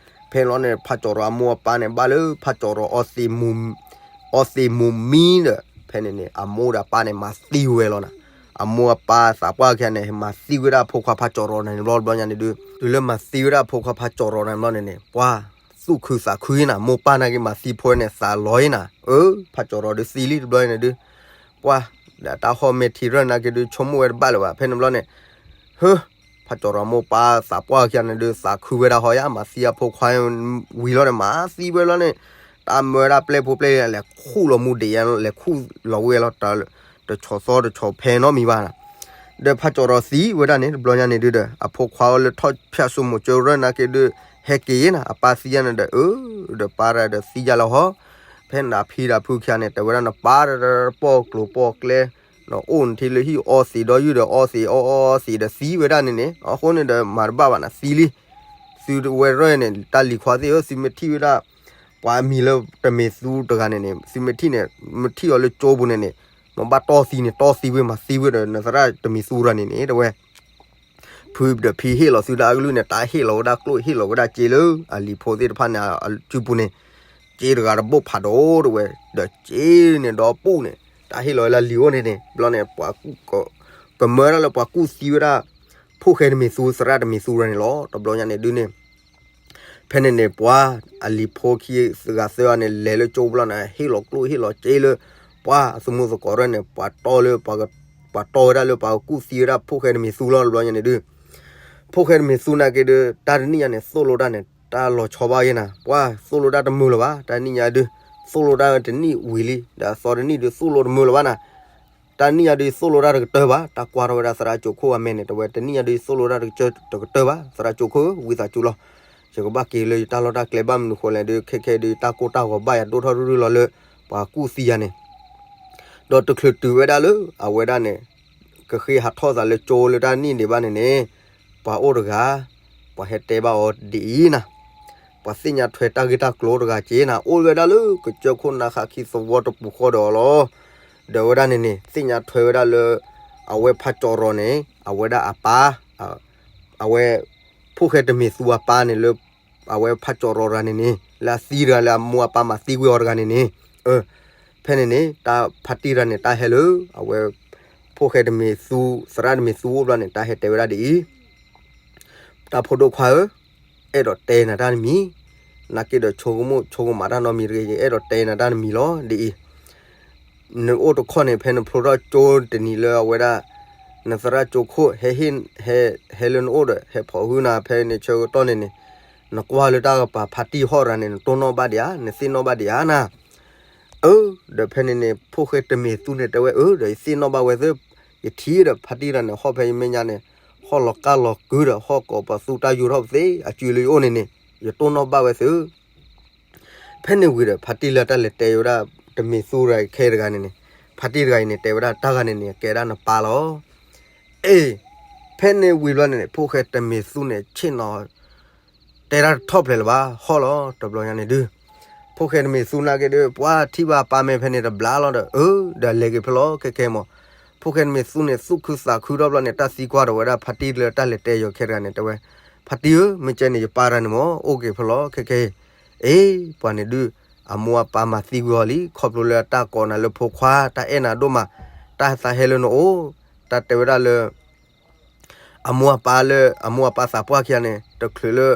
ဖဲန့ၣ်လီၤန့ၣ် ဖးကၠီၣ်ရီၤအမိၢ်အပၢ်န့ၣ် ဘၣ်လၢဖးကၠီၣ်ရီၤ အီသံးမူၤမံဒီး ဖဲန့ၣ်န့ၣ် အမိၢ်ဒီးအပၢ်န့ၣ် မၤသံဝဲလီၤနၤ. အမိၢ်အပၢ်သးပှၢ်ခံဂၤန့ၣ် မၤသံဝဲဒၣ်ဖိခွါဖးကၠီၣ်ရီၤန့ၣ်ဘျီတဘျီညါန့ၣ်ဒုး တုၤလၢမၤသံဝဲဒၣ်ဖိခွါဖးကၠီၣ်ရီၤန့ၣ်ဘျီန့ၣ်န့ၣ် ပှၤသူၣ်ခုသးခုနၤ, မိၢ်ပၢ်နာ်က့မၤသံဖိန့ၣ် သးလီၤအံၤနၤ, အၢ ဖးကၠီၣ်ရီၤဒုးသံလံတဘျီန့ၣ်ဒုး ပှၤ ဒီးတၢ်ဟီၣ်မဲာ်ထံရၢၢ်နာ်က့ဒုး ဆိကမိၣ်ဝဲတဘၣ်လၢၤဘၣ်. ဖဲန့ၣ်ဘျီန့ၣ် ဟၢ ဖးကၠီၣ်ရီၤမိၢ်ပၢ်သးပှၢ်ခံဂၤန့ၣ်ဒုး သးခုဝဲဒၣ်ဟီယါ မၤသံအဖိခွါဝံၤလီၤန့ၣ် မၤသံဝဲလီၤန့ၣ် တၢ်မၢဝဲဒၣ်ပျဲၢ်ဖိပျဲၢ်လံ လဲၤခူၣ်လီၤမူဒံးယါ လဲၤခူၣ်လီၤဝဲလီၤ တဆီၣ်သီတဆီၣ်ဖဲနီတမံၤဘၣ်နၤ. ဒီးဖးကၠီၣ်ရီၤသံဝဲဒၣ်န့ၣ် တဘျီညါန့ၣ်ဒုးဒီး အဖိခွါအိၣ်လၢထီၣ်ဖၠၣ်စိမိၤကၠိရၢၢ်နာ်က့ဒုး ဟဲက့ၤယါနၤ အပၢ်သံယါန့ၣ်ဒီး အၢ ဒီးပၢ်ရၤဒီးသံယါလၢဟီ ဖဲန့ၣ်ဒီးအဖံဒီးဖုခံဂၤန့ၣ် တဲဝဲဒၣ်နပၢ်ဒီး ပီၣ်ကျိၤပီၣ်ကျဲ နအိၣ်နထံလၢဟံၣ်အီသံးဒီးယုၢ်ဒီးအီသံးအီအီသံးဒီးသံဝဲဒၣ်န့ၣ်န့ၣ် အဃိန့ၣ်ဒီးမၤတဘၣ်ဘၣ်နၤ သံလံ သုဝဲရၢၢ်န့ၣ် တၢ်လံၤခွါသ့ၣ်ဧၢ သုမ့ၢ်ထံၣ်ဝဲဒၣ် ပှၤအမံၤလၢတမ့ၢ်သူတဂၤန့ၣ်န့ၣ် သုမ့ၢ်ထံၣ်န့ၣ် မ့ၢ်ထံၣ်အီၤလၢကၠိပူၤန့ၣ်န့ၣ် မ့ၢ်ဘၣ်တီၢ်သံန့ၣ် တီၢ်သံဝဲ မၤသံဝဲဒီး နသရၣ်တမ့ၢ်သူတဂၤန့ၣ်န့ၣ် တဲဝဲ ဖုဒီးဖံဟ့ၣ်လီၤသုဒၣ်အကလုၢ်န့ၣ် တၢ်ဟ့ၣ်လီၤဝဲဒၣ်ကျိၣ် ဟ့ၣ်လီၤဝဲဒၣ်စ့လၢအလံၤဖိသ့ၣ်တဖၣ်န့ၣ် အစုပူၤန့ၣ် စ့တဂၤတဘိၣ်ဖးဒိၣ်တဝဲ ဒီးစ့န့ၣ်ဒီးပူၣ်န့ၣ် တၢ်ဟ့ၣ်လီၤဝဲလၢလံၤအိၣ်န့ၣ်န့ၣ် ဘျီန့ၣ် ပှၤကူၣ် ကမၢဒၣ်လၢပှၤကူၣ်သံဝဲဒၣ် ဖိၣ်ဃဲတမ့ၢ်သူ သရၣ်တမ့ၢ်သူရၤန့ၣ်လီၤ. တဘျီညါန့ၣ်ဒုးန့ၣ် ဖဲန့ၣ်န့ၣ် ပှၤအလံၤဖိခံဂၤသၢဂၤန့ၣ် လဲၤလၢကၠိဘျီန့ၣ် ဟ့ၣ်လီၤကျိၣ်ဟ့ၣ်လီၤစ့လၢ ပှၤအသူၣ်မုၢ်သကိးရၢၢ်န့ၣ် ပှၤတီၢ်လၢ ပှၤတီၢ်ဝဲဒၣ်လၢပှၤကူၣ်သံဝဲဒၣ်ဖိၣ်ဃဲတမ့ၢ်သူလီၤ. တဘျီညါန့ၣ်ဒုး ဖိၣ်ဃဲတမ့ၢ်သူနာ်က့ဒုး တၢ်တနံၣ်ညါန့ၣ် သိၣ်လိတၢ်န့ၣ် တၢ်လီၤဆီဘၣ်ယဲနၤ ပှၤသိၣ်လိတၢ်တမုာ်လၢၤဘၣ် တၢ်နံၣ်ညါဒုး သိၣ်လိတၢ်တနံၣ်ဝံၤလံ ဒီးအသီတနံၣ်ဒုး သိၣ်လိတမုာ်လၢၤဘၣ်နၤ တၢ်နံၣ်ညါဒုး ယသိၣ်လိတၢ်တကတၢၢ်ဘၣ် တၢ်ကွၢ်ထီၣ်ဝဲဒၣ်သရၣ်ကၠိခိၣ်အမဲာ်န့ၣ် တဲဝဲ တနံၣ်ညါဒုး ယသိၣ်လိတၢ်တကတၢၢ်ဘၣ် သရၣ်ကၠိခိၣ်ဧၢ ဝံသးစူၤလီၤ ယကဘၣ်က့ၤလၢယတၢ်လီၢ်တၢ်ကျဲဘၣ်မနုၤဃိလဲၣ်ဒုး ခဲခဲဒုး တၢ်ကိၢ်တၢ်ဂီၤဘၣ်ယၤဒိၣ်ထီၣ်ရုၢ်ရုၢ်လီၤလၢ ပှၤကူၣ်သံယၤန့ၣ် ဒီးတချုးတုၤဝဲဒၣ်လၢ အဝဲဒၣ်န့ၣ် ကဃ့ဟးထီၣ်သးလၢကၠိလၢတၢ်နံၣ်ဒံးဘၣ်န့ၣ်န့ၣ် ပှၤအိၣ်တဂၤ ပှၤဟဲတဲဘၣ်အီၤဒ်အံၤနၤ ပှၤသ့ၣ်ညါထွဲတၢ်ဂ့ၢ်တၢ်ကျိၤတဂၤက့ၤနၤ အိၣ်ဝဲဒၣ်လၢကစၢၢ်ခိၣ်နါဃါခံသဝီတပူၤဃီဒီးအီၤလီၤ. ဒီးအဝဲဒၣ်န့ၣ်န့ၣ် သ့ၣ်ညါထွဲဝဲဒၣ်လၢ အဝဲဖးကၠီၣ်ရီၤန့ၣ် အဝဲဒၣ်အပၢ် အဝဲ ဖိၣ်ဃဲတမ့ၢ်သူအပၢ်န့ၣ်လၢ အဝဲဖးကၠီၣ်ရီၤတဂၤန့ၣ်န့ၣ် လၢအသံတဂၤလၢအမိၢ်အပၢ်မၤသံကွံာ်အီၤတဂၤန့ၣ်န့ၣ် အ ဖဲန့ၣ်န့ၣ် တၢ်ဖါတံၢ်တဂၤန့ၣ် တၢ်ဟဲလၢ အဝဲ ဖိၣ်ဃဲတမ့ၢ်သူ သရၣ်တမ့ၢ်သူအိၣ်ဘျီန့ၣ် တၢ်ဟဲတဲဝဲဒၣ်ဒ်အံၤ တၢ်ဖိဒိၣ်ခွါဧၢ, အဲၣ်ဒိးတဲနၤတၢ်တမံၤ, နာ်က့ဒီးဆိကမိၣ်ဆိကမးတၢ်နီတမံၤတဂ့ၤ, ယအဲၣ်ဒိးတဲနၤတၢ်တမံၤလီၤ. ဒ်အံၤ, နအိၣ်တခီန့ၣ် ဖဲနဖျိထီၣ်ကၠိတနံၤလၢအဝဲဒၣ် နသရၣ်ကၠိခိၣ် ဟဲဟ့ၣ် ဟဲ ဟဲလၢနအိၣ်ဒီး ဟဲဖိးဟုနၤ ဖဲန့ၣ်ဆၢကတီၢ်န့ၣ်န့ၣ် နကွၢ်လၢတၢ်ကပၤဖါတံၢ်ဟီၣ်တဂၤန့ၣ် နတိၢ်နီၣ်ဘၣ်ဒံးဧါ, နသ့ၣ်နီၣ်ဘၣ်ဒံးဧါနၤ. အၢ, ဒီးဖဲန့ၣ်န့ၣ် ဖိၣ်ဃဲတမ့ၢ်သူန့ၣ်တဲဝဲ, အၢ, ဒီးယသ့ၣ်နီၣ်ဘၣ်ဝဲသ့ၣ်, ယထံၣ်ဒီးဖါတံၢ်တဂၤန့ၣ် ဟီၣ်ဖဲယမဲာ်ညါန့ၣ် ဟီၣ်လီၤကၢ်လီၤကုဒီး ဟီၣ်ကိးပသူတၢ်ယူၤထီၣ်ပသ့ၣ် အစုလၢယအိၣ်န့ၣ်န့ၣ် ယတိၢ်နီၣ်ဘၣ်ဝဲသ့ၣ်. ဖဲန့ၣ်ဝံၤဒီး ဖါတံၢ်လၢတၢ်လဲၤတဲဝဲဒၣ် တမ့ၢ်သူရၤခဲတဂၤန့ၣ်န့ၣ်, ဖါတံၢ်တဂၤအံၤန့ၣ် တဲဝဲဒၣ်တၢ်ဂၤန့ၣ်န့ၣ် ကဲဒၣ်နပၢ်လီၤ. အ့, ဖဲန့ၣ်ဝံၤဘျီန့ၣ်န့ၣ် ဖိၣ်ဃဲတမ့ၢ်သူန့ၣ် ဆ့ၣ်နီၤ တဲဒၣ်တထီၣ်ဖျဲးလၢၤဘၣ် ဟီၣ်လီၤ. တဘျီညါန့ၣ်ဒုး ဖိၣ်ဃဲတမ့ၢ်သူနာ်က့ဒီး ပှၤထံၣ်ဘၣ်ပၢ်မဲာ်ဖဲန့ၣ်တဘျါလီၤဒီး အၢ, ဒီးလဲၤက့ၤဖဲလီၤ ခဲခဲမး. ဖိၣ်ဃဲတမ့ၢ်သူန့ၣ် သူၣ်ခုသးခုထီၣ်ဘျီန့ၣ် တၢ်သံကွၢ်ဒီးဝဲဒၣ်ဖါတံၢ်လၢတၢ်လဲၤတဲယီၤခဲတဂၤန့ၣ် တဲဝဲ, ဖါတံၢ်ဧၢ, မ့ၢ်ကဲန့ၣ် ယပၢ်တဂၤန့ၣ်မး အိၣ်က့ၤဖဲလီၤ ခဲခဲအံၤ. အ့, ပှၤန့ၣ်ဒုး အမိၢ်အပၢ်မၤသံကွံာ်အီၤလံ ခီဖျိလၢတၢ်ကိးနၤလၢဖိခွါ တၢ်အဲၣ်နၤဒိၣ်မး, တၢ်သးဟဲလၢနအိၣ်, တၢ်တဲဝဲဒၣ်လၢ အမိၢ်အပၢ်လၢ အမိၢ်အပၢ်သးပှၢ်ခံဂၤန့ၣ် တချုးလၢ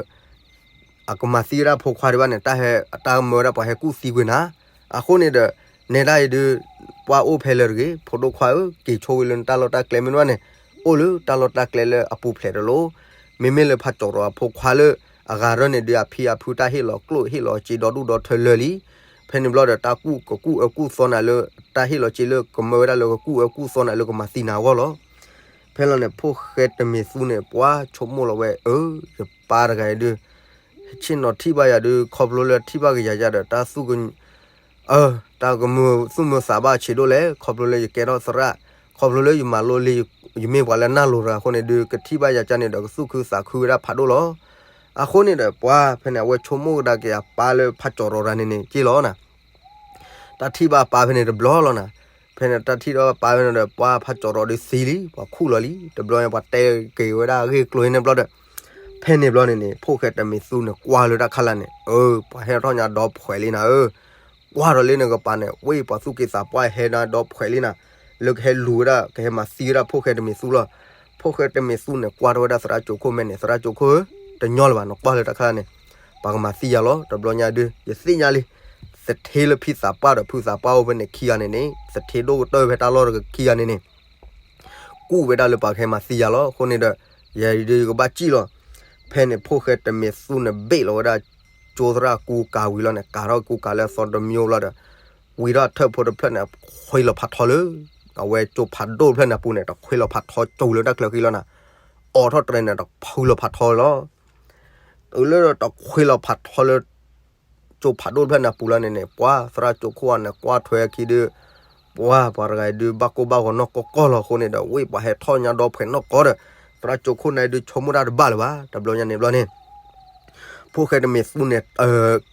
အကမၤသံဝဲဒၣ်ဖိခွါဒံးဘၣ်န့ၣ် တၢ်ဟဲ တၢ်မၢဝဲဒၣ်ပှၤဟဲကူၣ်သံကွံာ်နၤ. အဃိန့ၣ်ဒီး နဲဒၣ်အံၤဒုး ပှၤအိၣ်ဖဲလၢာ်တဂ့ၤ, ဖိဒိၣ်ခွါဧၢ, က့ၤဆိဝဲလၢနတၢ်လီၢ်တၢ်ကျဲမ့ၢ်တဘၣ်န့ၣ် အိၣ်လၢတၢ်လီၢ်တၢ်ကျဲလၢအပူၤဖျဲးတလိၣ်. မ့မ့ၢ်လၢဖးကၠီၣ်ရီၤအဖိခွါလၢ အဂၤရၢန့ၣ်ဒုး အဖံအဖုတၢ်ဟ့ၣ်လီၤကျိၣ်ဟ့ၣ်လီၤစ့ဒီဒူၣ်ဒီထၢလၢာ်လံ. ဖဲန့ၣ်ဘျီဒီး တၢ်ကူၣ်ကကူၣ်အၢကူၣ်သီနၤလၢ တၢ်ဟ့ၣ်လီၤစ့လၢကမၢဝဲဒၣ်လၢကကူၣ်အၢကူၣ်သီနၤလၢကမၤသံနၤအဂီၢ်လီၤ. ဖဲလီၤန့ၣ် ဖိၣ်ဃဲတမ့ၢ်သူန့ၣ် ပှၤဆိကမိၣ်လီၤဝဲ, အၢ, ယပၢ်တဂၤအံၤဒုး ဆ့ၣ်နီၤထံၣ်ဘၣ်ယၤဒုး ခီဖျိလၢထံၣ်ဘၣ်ကယၤယၤဒီး တၢ်သူၣ်က အၢ, တၢ်ကမုာ်သူၣ်မုာ်သးဘၣ်ဆံးဒိၣ်လဲၣ်, ခီဖျိလၢယကဲထီၣ်သရၣ်, ခီဖျိလၢယမၤလိလံ, ယမ့ၢ်ပှၤလၢနၢ်လိၤတဂၤအဃိန့ၣ်ဒုး ကထံၣ်ဘၣ်ယၤကၢ်န့ၣ်ဒီး ကသူၣ်ခုသးခုဝဲဒၣ်ဖးဒိၣ်လီၤ. အဃိန့ၣ်ဒီး ပှၤဖဲန့ၣ် အဝဲဆိကမိၣ်ကဒါက့ၤအပၢ်လၢဖးကၠီၣ်ရီၤတဂၤန့ၣ်န့ၣ် က့လီၤနၤ. တၢ်ထံၣ်ဘၣ်ပၢ်ဖဲန့ၣ်တဘျီလီၤနၤ. ဖဲန့ၣ်တၢ်ထံၣ်ဒီးပၢ်ဖဲန့ၣ်ဒီး ပှၤဖးကၠီၣ်ရီၤဒုးသံလံ, ပှၤခူၣ်လီၤလံ, တဘျီန့ၣ် ပှၤတဲက့ၤဝဲဒၣ်အဂ့ၢ်အကျိၤန့ၣ်ဘျီဒီး ဖဲ ဖဲန့ၣ်ဘျီန့ၣ်န့ၣ် ဖိၣ်ဃဲတမ့ၢ်သူန့ၣ် ကွၢ်လၢတၢ်ခါလၢ်န့ၣ် အၢ ပှၤဟဲထီၣ်ညါဒီဖှဲးလံနၤဧၢ, ကွၢ်ဒီးလၢနကပၤန့ၣ် ဝ့ၢ်ပှၤသူၣ်က့သးပှၢ်ဟဲဒီဖှဲးလံနၤ, လၢကဟဲလူၤဝဲဒၣ် ကဟဲမၤသံဝဲဒၣ်ဖိၣ်ဃဲတမ့ၢ်သူလီၤ. ဖိၣ်ဃဲတမ့ၢ်သူန့ၣ် ကွၢ်ထီၣ်ဝဲဒၣ်သရၣ်ကၠိခိၣ်မဲာ်န့ၣ် သရၣ်ကၠိခိၣ်ဧၢ, တညီလၢၤဘၣ် နကွၢ်လၢတၢ်ခါလၢ်န့ၣ် ပှၤကမၤသံယၤလီၤ. တဘျီညါဒုး ယသ့ၣ်ညါလံ, သထ့လၢဖံသးပှၢ်ဒီးဖုသးပှၢ်အိၣ်ဖဲန့ၣ်ခံဂၤန့ၣ်န့ၣ် သထ့ဒိၣ်ကတၢၢ်ဖဲတၢ်လီၢ်တခံဂၤန့ၣ်န့ၣ် ကူၣ်ဝဲဒၣ်လၢပှၤကဟဲမၤသံယၤလီၤ. အဃိန့ၣ်ဒီး ယၤဒုးယကဘၣ်စံၣ်လီၤ. ဖဲန့ၣ်ဖိၣ်ဃဲတမ့ၢ်သူန့ၣ် ဘ့ၣ်လီၤဝဲဒၣ်ကၠိသရၣ်ကူကၤဝံၤလီၤန့ၣ် ကၤထီၣ်ကူကၤလၢအသီတမံၤလီၤဒီး ဝံၤထီၣ်ထၢၣ်ဖိတဖျၢၣ်န့ၣ် ခွံလီၤဖးထီလၢ အဝဲကၠိဖးဒိၣ်တဖျၢၣ်န့ၣ်အပူၤန့ၣ် တခွံလီၤဖးထီကၠိလၢတၢ်ချၢဃံလီၤနၤ, အိးထီၣ်တြဲၤန့ၣ် တဖုလီၤဖးထီလီၤ. တုၤလၢတခွံလီၤဖးထီလၢ ကၠိဖးဒိၣ်တဖျၢၣ်န့ၣ်အပူၤလီၤန့ၣ်န့ၣ် ပှၤသရၣ်ကၠိခိၣ်အန့ၣ် ကွၢ်ထွဲအခံဒုး ပှၤပှၤတဂၤအံၤဒုး ဘၣ်ကိၢ်ဘၣ်ဂီၤနီၢ်ကီၢ်ကီၢ်လီၤ. အဃိန့ၣ်ဒီး ဝ့ၢ်ပှၤဟဲထီၣ်ညါဒီဖှဲးနီၢ်ကီၢ်ဒီး သရၣ်ကၠိခိၣ်န့ၣ်ဒုး ဆိကမိၣ်တၢ်တဘၣ်လၢၤဘၣ်. တဘျီညါန့ၣ်ဘျီန့ၣ် ဖိၣ်ဃဲတမ့ၢ်သူန့ၣ်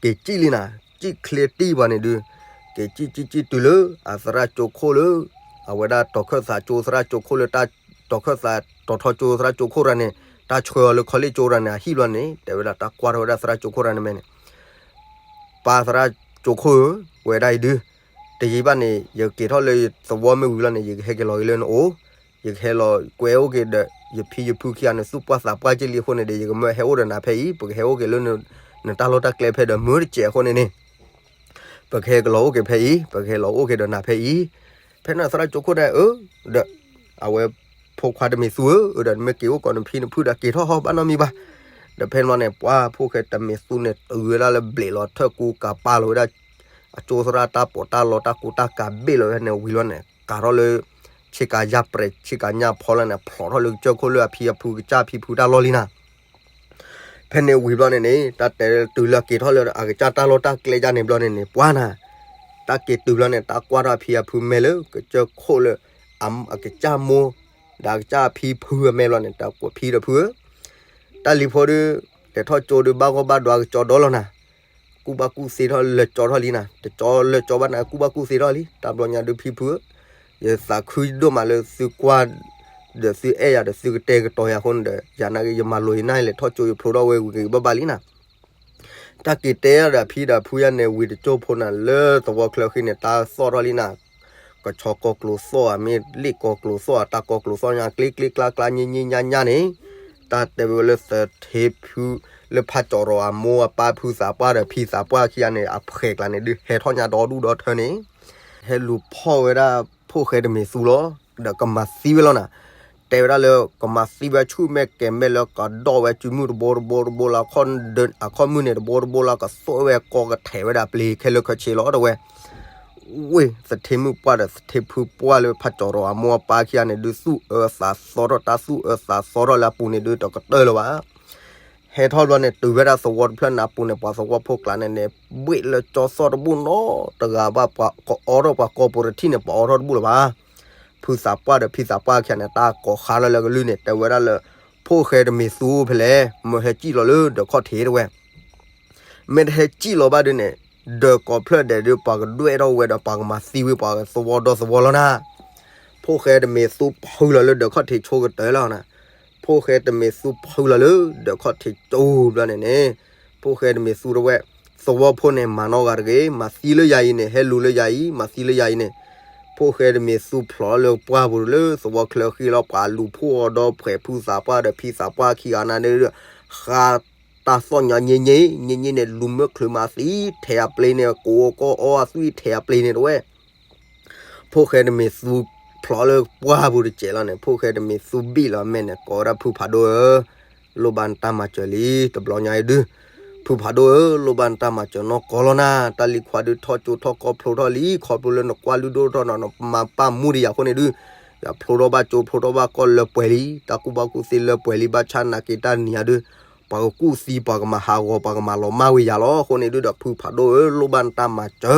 က့ၤစံၣ်လံနၤ, စံၣ်ချ့တံၢ်ပှၤန့ၣ်ဒုး က့ၤစံၣ်စံၣ်စံၣ်တုၤလၢ အသရၣ်ကၠိခိၣ်လၢ အဝဲဒၣ်တီၤခၢၣ်သးကၠိသရၣ်ကၠိခိၣ်လၢ တီၤခၢၣ်သးတီၤထီကၠိသရၣ်ကၠိခိၣ်ရၤန့ၣ် တၢ်ဆှၢအီၤလၢခီလ့ၣ်ကၠိရၤန့ၣ် အဟံၣ်ဘျီန့ၣ် တဲဝဲဒၣ်တၢ်ကွၢ်ထီၣ်ဝဲဒၣ်သရၣ်ကၠိခိၣ်ရၤန့ၣ်မဲာ်န့ၣ် ပၢ်သရၣ်ကၠိခိၣ်ဧၢ, ဝဲဒၣ်အံၤဒုး တယံာ်ဘၣ်န့ၣ် ယက့ၤထီၣ်လၢယသဝီမ့ၢ်ဝံၤလီၤန့ၣ် ယကဟဲက့ၤလီၤက့ၤလၢနအိၣ်, ယကဟဲလီၤကွဲအိၣ်က့ၤဒီး ယဖံယဖုခံဂၤန့ၣ် သူၣ်ပှၢ်သးပှၢ်က့လံအဃိန့ၣ်ဒီး ယကမၢဟဲအိၣ်ဒီးနၤဖဲအံၤ, ပကဟဲအိၣ်က့ၤလၢ နတၢ်လီၢ်တၢ်ကျဲဖဲဒီးမုၢ်တစဲးအဃိန့ၣ်န့ၣ် ပကဟဲက့ၤလီၤအိၣ်က့ၤဖဲအံၤ, ပကဟဲလီၤအိၣ်က့ၤဒီးနၤဖဲအံၤ. ဖဲန့ၣ်သရၣ်ကၠိခိၣ်ဒၣ်အၢ ဒီး အဝဲ ဖိခွါတမ့ၢ်သူဧၢ, ဒီးနမ့ၢ်က့ၤအိၣ်ကီးနဖံနဖုဒီးက့ၤထီၣ်ဟီဘၣ်နီတမံၤဘၣ်. ဒီးဖဲန့ၣ်န့ၣ် ပှၤဖိၣ်ဃဲတမ့ၢ်သူန့ၣ် တုၤဝဲဒၣ်လၢဘျဲးလီၤထၢၣ်ကူကၤပာ်လီၤဝဲဒၣ် အကၠိသရၣ်တၢ်ပီးတၢ်လီတၢ်ကူတၢ်ကၤဘ့ၣ်လီၤဝဲန့ၣ်ဝံၤလီၤန့ၣ် ကၤထီၣ်လၢ ဆ့ကၤယၢ်ပြဲး ဆ့ကၤညၣ်ဖီလီၤန့ၣ် ဖျိးထီၣ်လၢကစၢၢ်ခိၣ်လၢအဖံအဖုကစၢ်ဖံဖုတၢ်လီၢ်လံနၤ ဖဲန့ၣ်ဝံၤဘျီန့ၣ်န့ၣ် တၢ်တဲတုၤလၢက့ၤထီၣ်လၢအကစၢ်တၢ်လီၢ်တၢ်ကျဲယါန့ၣ်ဘျီန့ၣ်န့ၣ် ပှၤနၤ တၢ်က့ၤတုၤဘျီန့ၣ် တၢ်ကွၢ်ထီၣ်အဖံအဖုမဲာ်လၢကစၢၢ်ခိၣ်လၢ အကစၢ်မိၢ် ဒီးအကစၢ်ဖံဖုအမဲာ်ဘျီန့ၣ် တၢ်ကွၢ်ဖံဒီးဖုဧၢ, တၢ်လံၤဖိဒုး လဲၤထီၣ်ကၠိဒုး ဘၣ်ဂီၢ်ဘၣ်ဒွးကကၠီဒီလီၤနၤ, ကူၣ်ဘၣ်ကူၣ်သ့ထီၣ်လၢကၠီထီၣ်လံနၤ, တကၠီလၢကၠီဘၣ်နၤ ကူၣ်ဘၣ်ကူၣ်သ့ထီၣ်လံ, တၢ်ဘျီညါဒုးဖံဖုဧၢ, ယသးခုဒိၣ်မးလၢသုကွၢ် ဒီးသုအဲၣ်ယၤဒီးသုကတဲာ်ကတီၤယၤအဃိန့ၣ်ဒီး ယၤနာ်က့ ယမၤလိာ်ယနၢ်လဲၤထီၣ်ကၠိယဖျိထီၣ်ဝဲဝံၤက့ၤဘၣ်ဘၣ်လံနၤ တၢ်က့ၤတဲဒီးအဖံဒီးဖုယါန့ၣ် ဝံၤတကၠိဖိနၤလၢသဝီချၢဃံန့ၣ် တၢ်သီၣ်ထီၣ်လံနၤ, ကဆီကိးကျိၤသီၣ်ဧါ မ့ၢ်လ့ၣ်ကိးကျိၤသီၣ်ဧါ တၢ်ကိးကျိၤသီၣ်ညါ ကျ့ကျ့ကျါကျါ ညံညံညါညါန့ၣ်, တၢ်တဲဝဲလၢသထ့ဖု လၢဖးကၠီၤရီၤအမိၢ်အပၢ်ဖုသးပှၢ်ဒီးဖံသးပှၢ်ခံဂၤန့ၣ် အဖှဲးကျါန့ၣ်ဒုး ဟဲထီၣ်ညါဒီဒူၣ်ဒီထၢန့ၣ် ဟဲလူၤဖီၣ်ဝဲဒၣ်ဖိၣ်ဃဲတမ့ၢ်သူလီၤ, ဒီးကမၤသံဝဲလီၤနၤ, တဲဝဲဒၣ်လၢ ကမၤသံဝဲဆူၣ်မဲာ်ကဲၤမဲာ်လၢကဒီၣ်ဝဲစုမုၢ်တဘိတဘိတဘိလၢ အခီၣ်မုၢ်န့ၣ်တဘိတဘိလၢ ကသိၣ်ဝဲကီကထဲးဝဲဒၣ်ပျ့ၤခဲလၢာ်ခဲဆ့လီၤ တဲဝဲ ဝ့ၢ်သထ့မုၣ်ပှၢ်ဒီးသထ့ဖုပှၢ်လၢ ဖးကၠီၤရီၤအမိၢ်အပၢ်ခံဂၤန့ၣ်ဒုး သူၣ်အၢသးသီထီၣ် တၢ်သူၣ်အၢသးသီထီၣ်လၢအပူၤန့ၣ်ဒုး တကတၢၢ်လၢၤဘၣ်. ဟဲထီၣ်ဘျီန့ၣ် တုၤဝဲဒၣ်သဝီတဖျၢၣ်န့ၣ်အပူၤန့ၣ် ပှၤသဝီဖိကျါန့ၣ်န့ၣ် ဘှ့ၣ်လၢကၠီသီၣ်တဘူၣ်နီတဂၤဘၣ် ပှၤကအိးထီၣ်ပှၤကိးပူၤတထံၣ်န့ၣ် ပှၤအိးထီၣ်တဘူၣ်လၢၤဘၣ်. ဖုသးပှၢ်ဒီးဖံသးပှၢ်ခံဂၤန့ၣ် တၢ်ကိးဃါလၢလၢကလုၢ်န့ၣ် တဲဝဲဒၣ်လၢ ဖိၣ်ဃဲတမ့ၢ်သူဖဲလဲၣ် မ့ၢ်ဟဲစံၣ်လီၤလၢဒၢးခီၣ်ထံးတဲဝဲ မ့ၢ်တဟဲစံၣ်လီၤဘၣ်ဒုးန့ၣ် ဒၢးကိးဖျၢၣ်ဒဲးဒုး ပှၤကဒွဲၣ်ထီၣ်ဝဲဒီး ပှၤကမၤသံဝဲပှၤသဝီဒီသဝီလီၤနၤ. ဖိၣ်ဃဲတမ့ၢ်သူဖုလီၤလၢဒၢးခီၣ်ထံးဆိကတၢၢ်လီၤနၤ. ဖိၣ်ဃဲတမ့ၢ်သူဖုလီၤလၢဒၢးခီၣ်ထံးကၠိဘျီန့ၣ်န့ၣ် ဖိၣ်ဃဲတမ့ၢ်သူတဲဝဲ သဝီဖိန့ၣ် မၤနီၢ်ဂၤတဂ့ၤ, မၤသံလၢယၤအံၤန့ၣ် ဟဲလူၤလၢယၤအံၤ မၤသံလၢယၤအံၤန့ၣ် ဖိၣ်ဃဲတမ့ၢ်သူဖျိးလၢပှၢ်ပူၤလၢသဝီချၢဃံလီၤ ပှၤလူၤဖှိၣ်အီၤဒီးဖှဲးဖုသးပှၢ်ဒီးဖံသးပှၢ်ခံဂၤနၤဒုး ဃါတၢ်သီၣ်ညါညံညံ ညံညံန့ၣ် လူၤမၢချုးမၤသံထဲအပျ့ၤန့ၣ် ကိးကီအီအသွံၣ်ထဲအပျ့ၤန့ၣ်တဲဝဲ ဖိၣ်ဃဲတမ့ၢ်သူဖျိးလၢပှၢ်ပူၤတစဲးလီၤန့ၣ် ဖိၣ်ဃဲတမ့ၢ်သူဘံၣ်လီၤမဲာ်န့ၣ် ကိးဝဲဒၣ်ဖုဖးဒိၣ်ဧၢ, လိၣ်ဘၣ်နတၢ်မၤစၢၤလံ တဘျီညါအံၤဒုး ဖုဖးဒိၣ်ဧၢ လိၣ်ဘၣ်နတၢ်မၤစၢၤနီၢ်ကီၢ်လီၤနၤ. တၢ်လံၤခွါဒုးထီၣ်ကၠိထီၣ်ကီၢ်ဖျိထီၣ်လံ ခီဖျိလၢနကွၢ်လုၢ်ဒိၣ်ထီၣ်နီၤ နမၤပာ်မူဒံးယၤအဃိန့ၣ်ဒုး ယဖျိထီၣ်ဘၣ်ကၠိဖျိထီၣ်ဘၣ်ကီၢ်လၢပှဲၤလံ တၢ်ကူၣ်ဘၣ်ကူၣ်သ့လၢပှဲၤလံဘၣ်ဆၣ်နာ်က့တၢ်နံၤအံၤဒုး ပှၤကကူၣ်သံ ပှၤကမၤဟးဂီၤ ပှၤကမၤလီၤမၢ်ဝဲယၤလီၤ. အဃိန့ၣ်ဒုးဒီး ဖုဖးဒိၣ်ဧၢ လိၣ်ဘၣ်နတၢ်မၤစၢၤ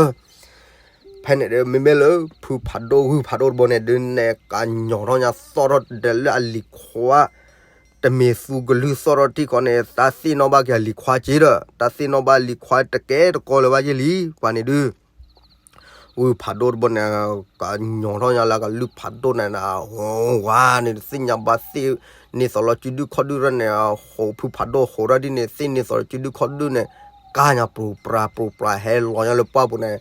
ဖဲန့ၣ်ဒီး မ့မ့ၢ်လၢ ဖုဖးဒိၣ်ဂုၢ်ဖးဒိၣ်တဘိန့ၣ်ဒုး နဲၣ်ကညီၤထီၣ်ညါသီၣ်ထီၣ်ဒီးလၢအလံၤခွါ တမ့ၢ်သူကလုၢ်သီၣ်ထီၣ်ထံၣ်ခီန့ၣ် တၢ်သ့ၣ်နီၣ်ဘၣ်က့ၤအလံၤခွါက့ဒီး တၢ်သ့ၣ်နီၣ်ဘၣ်လံၤခွါတကဲတကီလၢၤဘၣ်က့ၤလံ ပှၤန့ၣ်ဒုး ဂုၢ်ဖးဒိၣ်တဘိန့ၣ် ကညီၤထီၣ်ညါလၢကလုၢ်ဖးဒိၣ်န့ၣ် ဝါန့ၣ် တသ့ၣ်ညါဘၣ်သ့ၣ် န့ၢ်သီၣ်လီၤစုဒုခီၣ်ဒုရၢန့ၣ် ဟိးဖုဖးဒိၣ်ဟိးထီၣ်ဒ်န့ၣ် သ့ၣ်န့ၢ်သီၣ်လီၤစုဒုခီၣ်ဒုန့ၣ် ကါညါပြူၤပြၤပြူၤပြၤဟဲလီၤညီလၢပှၢ်ပူၤန့ၣ်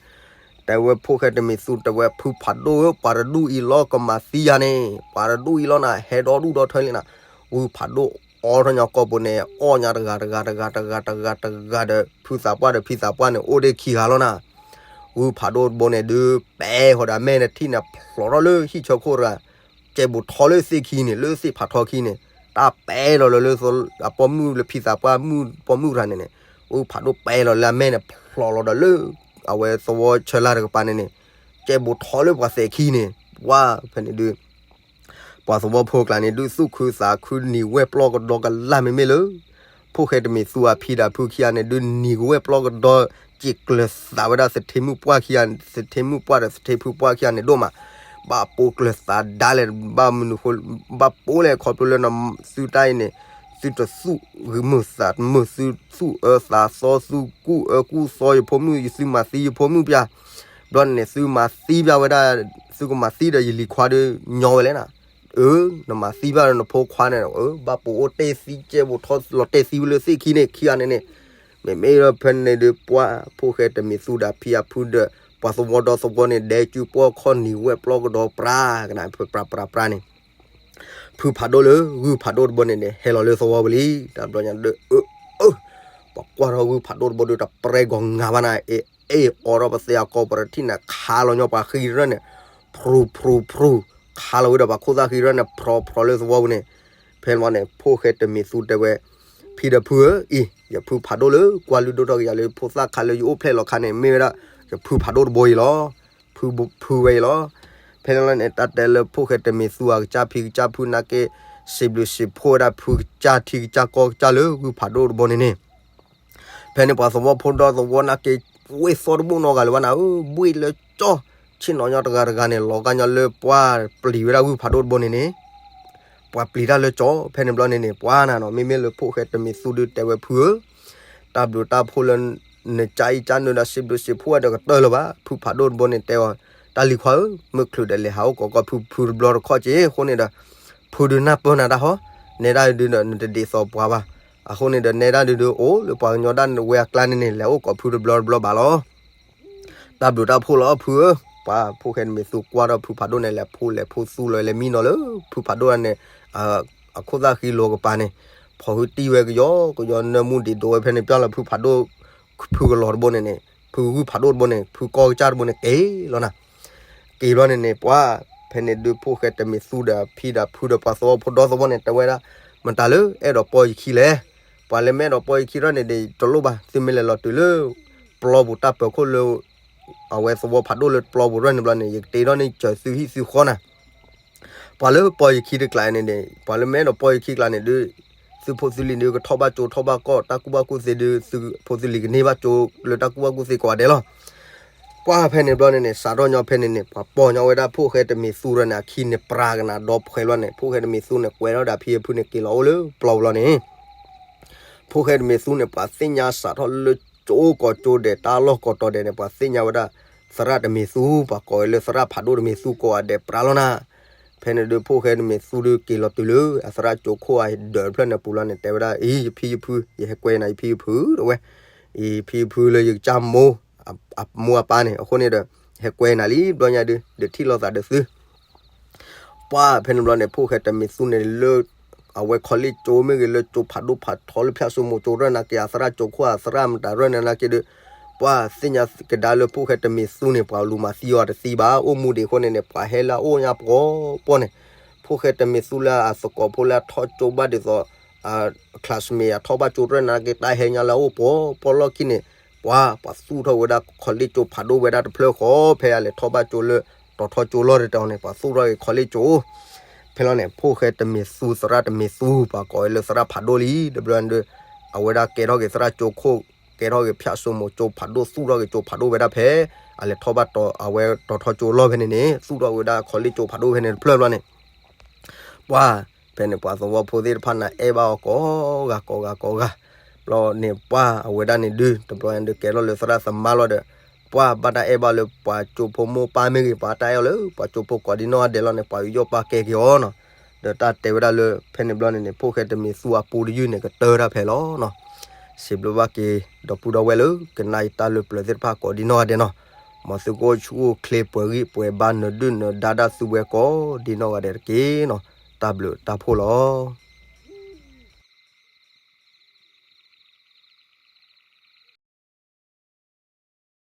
တဲဝဲဖိၣ်ဃဲတမံၤသူ တဲဝဲဖုဖးဒိၣ်ဧၢ ပှၤတဒူၣ်အံၤလီၤ ကမၤသံယၤန့ၣ် ပှၤတဒူၣ်အံၤလီၤနၤ ဟဲဒီဒူၣ်ဒီထၢလံနၤ, ဂုၢ်ဖးဒိၣ်အိးထီၣ်ညီကီၢ်ပူၤန့ၣ် အီၣ်ညါတဂၤတဂၤတဂၤတဂၤတဂၤတဂၤတဂၤဒီး ဖုသးပှၢ်ဒီးဖံသးပှၢ်န့ၣ် အိၣ်ဒ့ခံဂၤလီၤနၤ, ဂုၢ်ဖးဒိၣ်တဘိန့ၣ်ဒုး ပဲာ်ဃီၤဒီးအမဲာ်န့ၣ်ထံၣ်န့ၣ် ဖျိးထီၣ်လၢဟံၣ်ဆၢခိၣ်တဂၤ ကဲဘူးထီလၢသ့ၣ်ခံန့ၣ် လၢသ့ၣ်ဖးထီခံန့ၣ် တၢ်ပဲာ်လီၤလၢလၢ အပိာ်မုၣ်လၢဖံသးပှၢ်မုၣ်ပိာ်မုၣ်တဂၤန့ၣ်န့ၣ် ဂုၢ်ဖးဒိၣ်ပဲာ်လီၤလၢအမဲာ်န့ၣ် ဖျိးလီၤဒီးလၢ အဝဲသဝီဆၢလၢ်တကပၤန့ၣ်န့ၣ် ကဲဘူးထီလၢပှၤသဲးခံန့ၣ် ပှၢ်ဖဲန့ၣ်ဒုး ပှၤသဝီဖိကျါန့ၣ် ဒုးသူၣ်ခုသးခုနံၤဝဲၢ်ပျီကဒီကလၢ်မ့မ့ၢ်လၢ ဖိၣ်ဃဲတမံၤသူအဖံဒီးဖုခံဂၤန့ၣ် ဒုးနံၤကဝဲၢ်ပျီကဒီ စံးကျၢၤသးဝဲဒၣ်သထ့မုၣ်ပှၢ်ခံဂၤ သထ့မုၣ်ပှၢ်ဒီးသထ့ဖုပှၢ်ခံဂၤန့ၣ်ဒိၣ်မး, ဘၣ်ပိာ်ကျၢၤသးဒၣ်လဲာ် ဘၣ်မနုၤဃိ ဘၣ်ပိာ်လဲၣ်ခီဖျိလၢနသုတၢ်အံၤန့ၣ် သုတသူၣ်ဂ့ၤမုာ်သးမုာ် သုသူၣ်အၢသးသီ သုကူၣ်အၢကူၣ်သီယဖိမုၣ် သုမၤသံယဖိမုၣ်ပျၢ် ဘျီန့ၣ် သုမၤသံဘၣ်ဝဲဒၣ် သုကမၤသံဒီးယလံၤခွါဒီးညီဝဲလဲၣ်နၤ, အၢ နမၤသံဘၣ်ဒီးနဖိခွါန့ၣ် အၢ ဘၣ်ပိာ်အိၣ်တဲသံကဲဘူးထီလီၤတဲသံဝဲလၢသ့ၣ်ခံန့ၣ် ခံဂၤန့ၣ်န့ၣ်, မ့မ့ၢ်ဒီးဖဲန့ၣ်ဒုးပှၢ် ဖိၣ်ဃဲတမံၤသူဒီးဖံအဖုဒီး ပှၤသဝီဒီသဝီန့ၣ် ဒဲကၠူပှီၢ်ခီၣ်နံၤဝဲၢ်ပျီကဒီးပြၤကနၣ် ပြၤပြၤပြၤန့ၣ် ဖုဖးဒိၣ်လၢဂုၢ်ဖးဒိၣ်တဘိန့ၣ်န့ၣ် ဟဲလီၤလၢသဝီပူၤလံ တဘျီညါဒုး အၢ အၢ ပှၤကွၢ်ထီၣ်ဂုၢ်ဖးဒိၣ်တဘိဒုး တပြဲၢ်ဂီၤငါဘၣ်နၤ အ့ အ့ အိးထီၣ်ပသ့အကီၢ်ပရထံၣ်န့ၣ် ခးလီၤညီပှၤဃံရၢၢ်န့ၣ် ဖြူဖြူဖြူ ခးလီၤဝဲဒီးပှၤခိၣ်သၣ်ဃံရၢၢ်န့ၣ် ဖြီဖြီလၢသဝီပူၤန့ၣ်, ဖဲန့ၣ်ဘျီန့ၣ် ဖိၣ်ဃဲတမံၤသူတဲဝဲ ဖံဒီးဖုဧၢ အံၤ ယဖုဖးဒိၣ်လၢကွၢ်လုၢ်ဒိၣ်ထီၣ်ကယၤလၢဖိသၣ်ခါလၢယအိၣ်ဖျဲၣ်လီၤခါန့ၣ် မ့ၢ်ဝဲဒၣ် ယဖုဖးဒိၣ်တဘိအံၤလီၤ. ဖုဖုဝဲအံၤလီၤ. ဖဲန့ၣ်လီၤန့ၣ် တၢ်တဲလၢဖိၣ်ဃဲတမံၤသူအကစၢ်ဖံကစၢ်ဖုနာ်က့ စံးဘျုးစံးဖှိၣ်ဝဲဒၣ်ဖုကစၢ်ထံကစၢ်ကီၢ်ကစၢ်လၢဂုၢ်ဖးဒိၣ်တဘိန့ၣ်န့ၣ် ဖဲန့ၣ်ပှၤသဝီဖိဒီသဝီနာ်က့ ဝ့ၢ်သီတဘိနီတဂၤလၢၤဘၣ်နၤဧၢ, ဘှ့ၣ်လၢကၠီ ဆ့ၣ်နီၤညီတဂၤတဂၤန့ၣ် လီၤဂာ်ညီလၢပှၤပျံၤဝဲဒၣ်ဂုၢ်ဖးဒိၣ်တဘိန့ၣ်န့ၣ် ပှၤပျံၤတၢ်လၢကၠီ ဖဲန့ၣ်ဘျီန့ၣ်န့ၣ် ပှၤနၤနီၤ မ့မ့ၢ်လၢဖိၣ်ဃဲတမံၤသူဒုးတဲဝဲဖုဧၢ, တၢ်ဘျုးတၢ်ဖှိၣ်လၢ နကၢ်အံၤကၢ်နုာ်ဒီးစံးဘျုးစံးဖှိၣ်ဝဲဒီးကတၢၢ်လၢၤဘၣ်, ဖုဖးဒိၣ်တဘိန့ၣ်တဲအီၤ, တၢ်လံၤခွါဧၢ, မုၢ်ချုးဒီးလဲၤဟးအိၣ်ကိးကီၢ်ဖုဖုတဘျီတခီၣ်က့ၤ အဃိန့ၣ်ဒီး ဖုဒုးနၢ်ပၢၢ်နၤတၢ်ဟီ, နဲဒၣ်ဒုးဒီးနတဒ်သိးပှၤဘၣ်, အဃိန့ၣ်ဒီးနဲဒၣ်ဒုးဒုးအိၣ်လၢပှၤကညီဒၣ်ဝဲအကျါန့ၣ်န့ၣ် လဲၤအိၣ်ကိးဖုတဘျီတဘျီဘၣ်လီၤ. တၢ်ဘျုးတၢ်ဖှိၣ်လီၤဖုဧၢ, ပှၤဖိၣ်ဃဲတမံၤသူကွၢ်ထီၣ်ဖုဖးဒိၣ်န့ၣ် လဲၤဖိလဲၤဖိသူလီၤလဲၤမံနီၤလၢ ဖုဖးဒိၣ်န့ၣ် အခိၣ်သၣ်ဃံလိာ်ကပၤန့ၣ်, ဖီၣ်ဟုတံၢ်ဝဲကယီကယီနၢမူဒံးဒိးဝဲဖဲန့ၣ်ပျီလီၤ ဖုဖးဒိၣ်ဖုကလီၤတဘိန့ၣ်န့ၣ် ဖုဂုၢ်ဖးဒိၣ်တဘိန့ၣ် ဖုကီၢ်ကစၢ်တဘိန့ၣ် က့ၤလီၤနၤ, က့ၤဘျီန့ၣ်န့ၣ် ပှၤဖဲန့ၣ်ဒုးဖိၣ်ဃဲတမံၤသူဒီးဖံဒီးဖုဒီးပှၤသဝီဖိဒီသဝီန့ၣ် တဲဝဲဒၣ် မတၤလၢအဲၣ်ဒိးပီၢ်ယခံလဲၣ်, ပှၤလၢမ့ၢ်အဲၣ်ဒိးပီၢ်ယခံထီၣ်န့ၣ်ဒီး တလိၣ်ဘၣ် သုမ့ၢ်လဲၤလီၤတုၤလၢ ပျီပူၤတၢ်ပၢၤခိၣ်လၢ အဝဲသဝီဖးဒိၣ်လၢပျီပူၤရၢၢ်န့ၣ်ဘျီန့ၣ် ယကတ့ထီၣ်န့ၢ်စၢၤသုဟံၣ်သုဃီနၤ ပှၤလၢပီၢ်ယခံတကျါန့ၣ်န့ၣ် ပှၤလၢမ့ၢ်အဲၣ်ဒိးပီၢ်ယခံကျါန့ၣ်ဒုး သုဖိသုလံၤဒုးကထီၣ်ဘၣ်ကၠိထီၣ်ဘၣ်ကီၢ် တၢ်ကူၣ်ဘၣ်ကူၣ်သ့ဒုး သုဖိသုလံၤကန့ၢ်ဘၣ်ကၠိလၢတၢ်ကူၣ်ဘၣ်ကူၣ်သ့ကိးဂၤဒဲးလီၤ. ပှၤဖဲန့ၣ်ဘျီန့ၣ်န့ၣ် စးထီၣ်ညီဖဲန့ၣ်န့ၣ် ပှၤပီၢ်ညီဝဲဒၣ်ဖိၣ်ဃဲတမံၤသူဒီးန့ၣ် အခံန့ၣ်ပြၤကနၣ်ဒီဖှဲလီၤန့ၣ် ဖိၣ်ဃဲတမံၤသူန့ၣ် ကွဲးထီၣ်ဒီးဖံအဖုန့ၣ် က့ၤလီၤအိၣ်လၢပျီပူၤလီၤန့ၣ် ဖိၣ်ဃဲတမံၤသူန့ၣ် ပှၤသ့ၣ်ညါစးထီၣ်လၢကၠိကိးကၠိဒဲး တၢ်လီၢ်ကိးတီၤဒဲးန့ၣ် ပှၤသ့ၣ်ညါဝဲဒၣ် သရၣ်တမံၤသူ ပှၤကိးဝဲလၢသရၣ်ဖးဒိၣ်တမံၤသူကိးဂၤဒဲးပြၤလီၤနၤ. ဖဲန့ၣ်ဒုးဖိၣ်ဃဲတမံၤသူဒုးက့ၤလီၤတုၤလၢ အသရၣ်ကၠိခိၣ်အဒၢးတဖျၢၣ်န့ၣ်ပူၤလီၤန့ၣ် တဲဝဲဒၣ် အံၤ ယဖံယဖု ယဟဲကွဲနၤ ယဖံယဖု တဲဝဲ အံၤ ဖံယဖုလၢယကစၢ်မိၢ် အမိၢ်အပၢ်န့ၣ် အဃိန့ၣ်ဒီး ဟဲကွဲနၤလံ ဘျီညါဒုး ဒုးထံၣ်လိာ်သးဒီးသု ပှၤဖဲန့ၣ်ဘျီန့ၣ် ဖိၣ်ဃဲတမံၤသူန့ၣ်လၢ အဝဲခီလ့ၣ်ကၠိမ့ၢ်ဂ့ၤ လၢကၠိဖးဒိၣ်ဖးထီလၢဖၠၣ်စိမိၤကၠိရၢၢ်နာ်က့ အသရၣ်ကၠိခိၣ်အသရၣ်မတၤရၢၢ်န့ၣ်နာ်က့ဒုး ပှၤသ့ၣ်ညါကဒါလၢဖိၣ်ဃဲတမံၤသူန့ၣ် ပှၤလူၤမၤသံအီၤတသံဘၣ် အိၣ်မူဒံးအဃိန့ၣ်န့ၣ် ပှၤဟဲလၢအအိၣ်ညါပှီၢ်ပှီၢ်န့ၣ် ဖိၣ်ဃဲတမံၤသူလၢအသကိးဖိလၢအထီၣ်ကၠိဘၣ်ဒ်သိး အ classmate အထီၣ်ဘၣ်ကၠိရၢၢ်နာ်က့ တၢ်ဟဲညါလၢအအိၣ်ပှီၢ်ပှီၢ်လီၢ်ခံန့ၣ် ပှၤ ပှၤသူၣ်ထီၣ်ဝဲဒၣ်ခီလ့ၣ်ကၠိဖးဒိၣ်ဝဲဒၣ်တဖျၢၣ်ဃီ ဖဲအလဲၤထီၣ်ဘၣ်ကၠိလၢ တီၤထီကၠိလီၢ်တတီၤန့ၣ် ပှၤသူၣ်ထီၣ်က့ၤခီလ့ၣ်ကၠိ ဖဲလီၤန့ၣ် ဖိၣ်ဃဲတမံၤသူ သရၣ်တမံၤသူ ပှၤကိးဝဲလၢသရၣ်ဖးဒိၣ်လံ တဘျီဒုး အဝဲဒၣ်ကဲထီၣ်က့ၤသရၣ်ကၠိခိၣ် ကဲထီၣ်က့ၤဖၠၣ်စိမိၤကၠိဖးဒိၣ် သူၣ်ထီၣ်က့ၤကၠိဖးဒိၣ်ဝဲဒၣ်ဖဲ အလဲၤထီၣ်ဘၣ်တီၤအဝဲတီၤထီကၠိလီၢ်ဖဲန့ၣ်န့ၣ် သူၣ်ထီၣ်ဝဲဒၣ်ခီလ့ၣ်ကၠိဖးဒိၣ်ဖဲန့ၣ်တဖျၢၣ်ဘျီန့ၣ် ပှၤ ဖဲန့ၣ်ပှၤသဝီဖိသ့ၣ်တဖၣ်န့ၣ် အဲၣ်ဘၣ်အီၤကိးဂၤကိးဂၤကိးဂၤ ဘျီန့ၣ် ပှၤအဝဲဒၣ်န့ၣ်ဒုး တဘျီဒုးကဲထီၣ်လၢသရၣ်သမါလီၤဒီး ပှၤဘၣ်တၢ်အဲၣ်ဘၣ်လၢပှၤကၠိဖိမိၢ်ပၢ်မ့ၢ်ဂ့ၤ ပှၤတၢ်အဲၣ်အီၤလၢပှၤကၠိဖိကိးဒံနီၢ်ဂၤဒဲးလီၤန့ၣ် ပှၤယူးယီၣ်ပာ်ကဲက့ၤအီၤနီၤ ဒီးတၢ်တဲဝဲဒၣ်လၢ ဖဲန့ၣ်ဘျီန့ၣ်န့ၣ် ဖိၣ်ဃဲတမံၤသူအပူတယုၢ်န့ၣ် ကတၢတၢ်ဖဲလီၤနီၤ. စံးဘျုးဘၣ်က့ၤ ဒီပုၢ်ဒီဝဲၢ်လၢ ကနၣ်အံၤတၢ်လၢပျၢၤသ့ၣ်တဖၣ်ကိးဒ်နီၢ်ဂၤဒဲးနီၤ. မ်သုကအိၣ်ဆူၣ်အိၣ်ချ့ ပှဲၤဂံၢ်ပှဲၤဘါ နဒုၣ်နဒါဒၣ်သုဝဲကိးဒ်နီၢ်ဂၤဒဲးတက့ၢ်နီၤ. တၢ်ဘျုးတၢ်ဖှိၣ်လီၤ.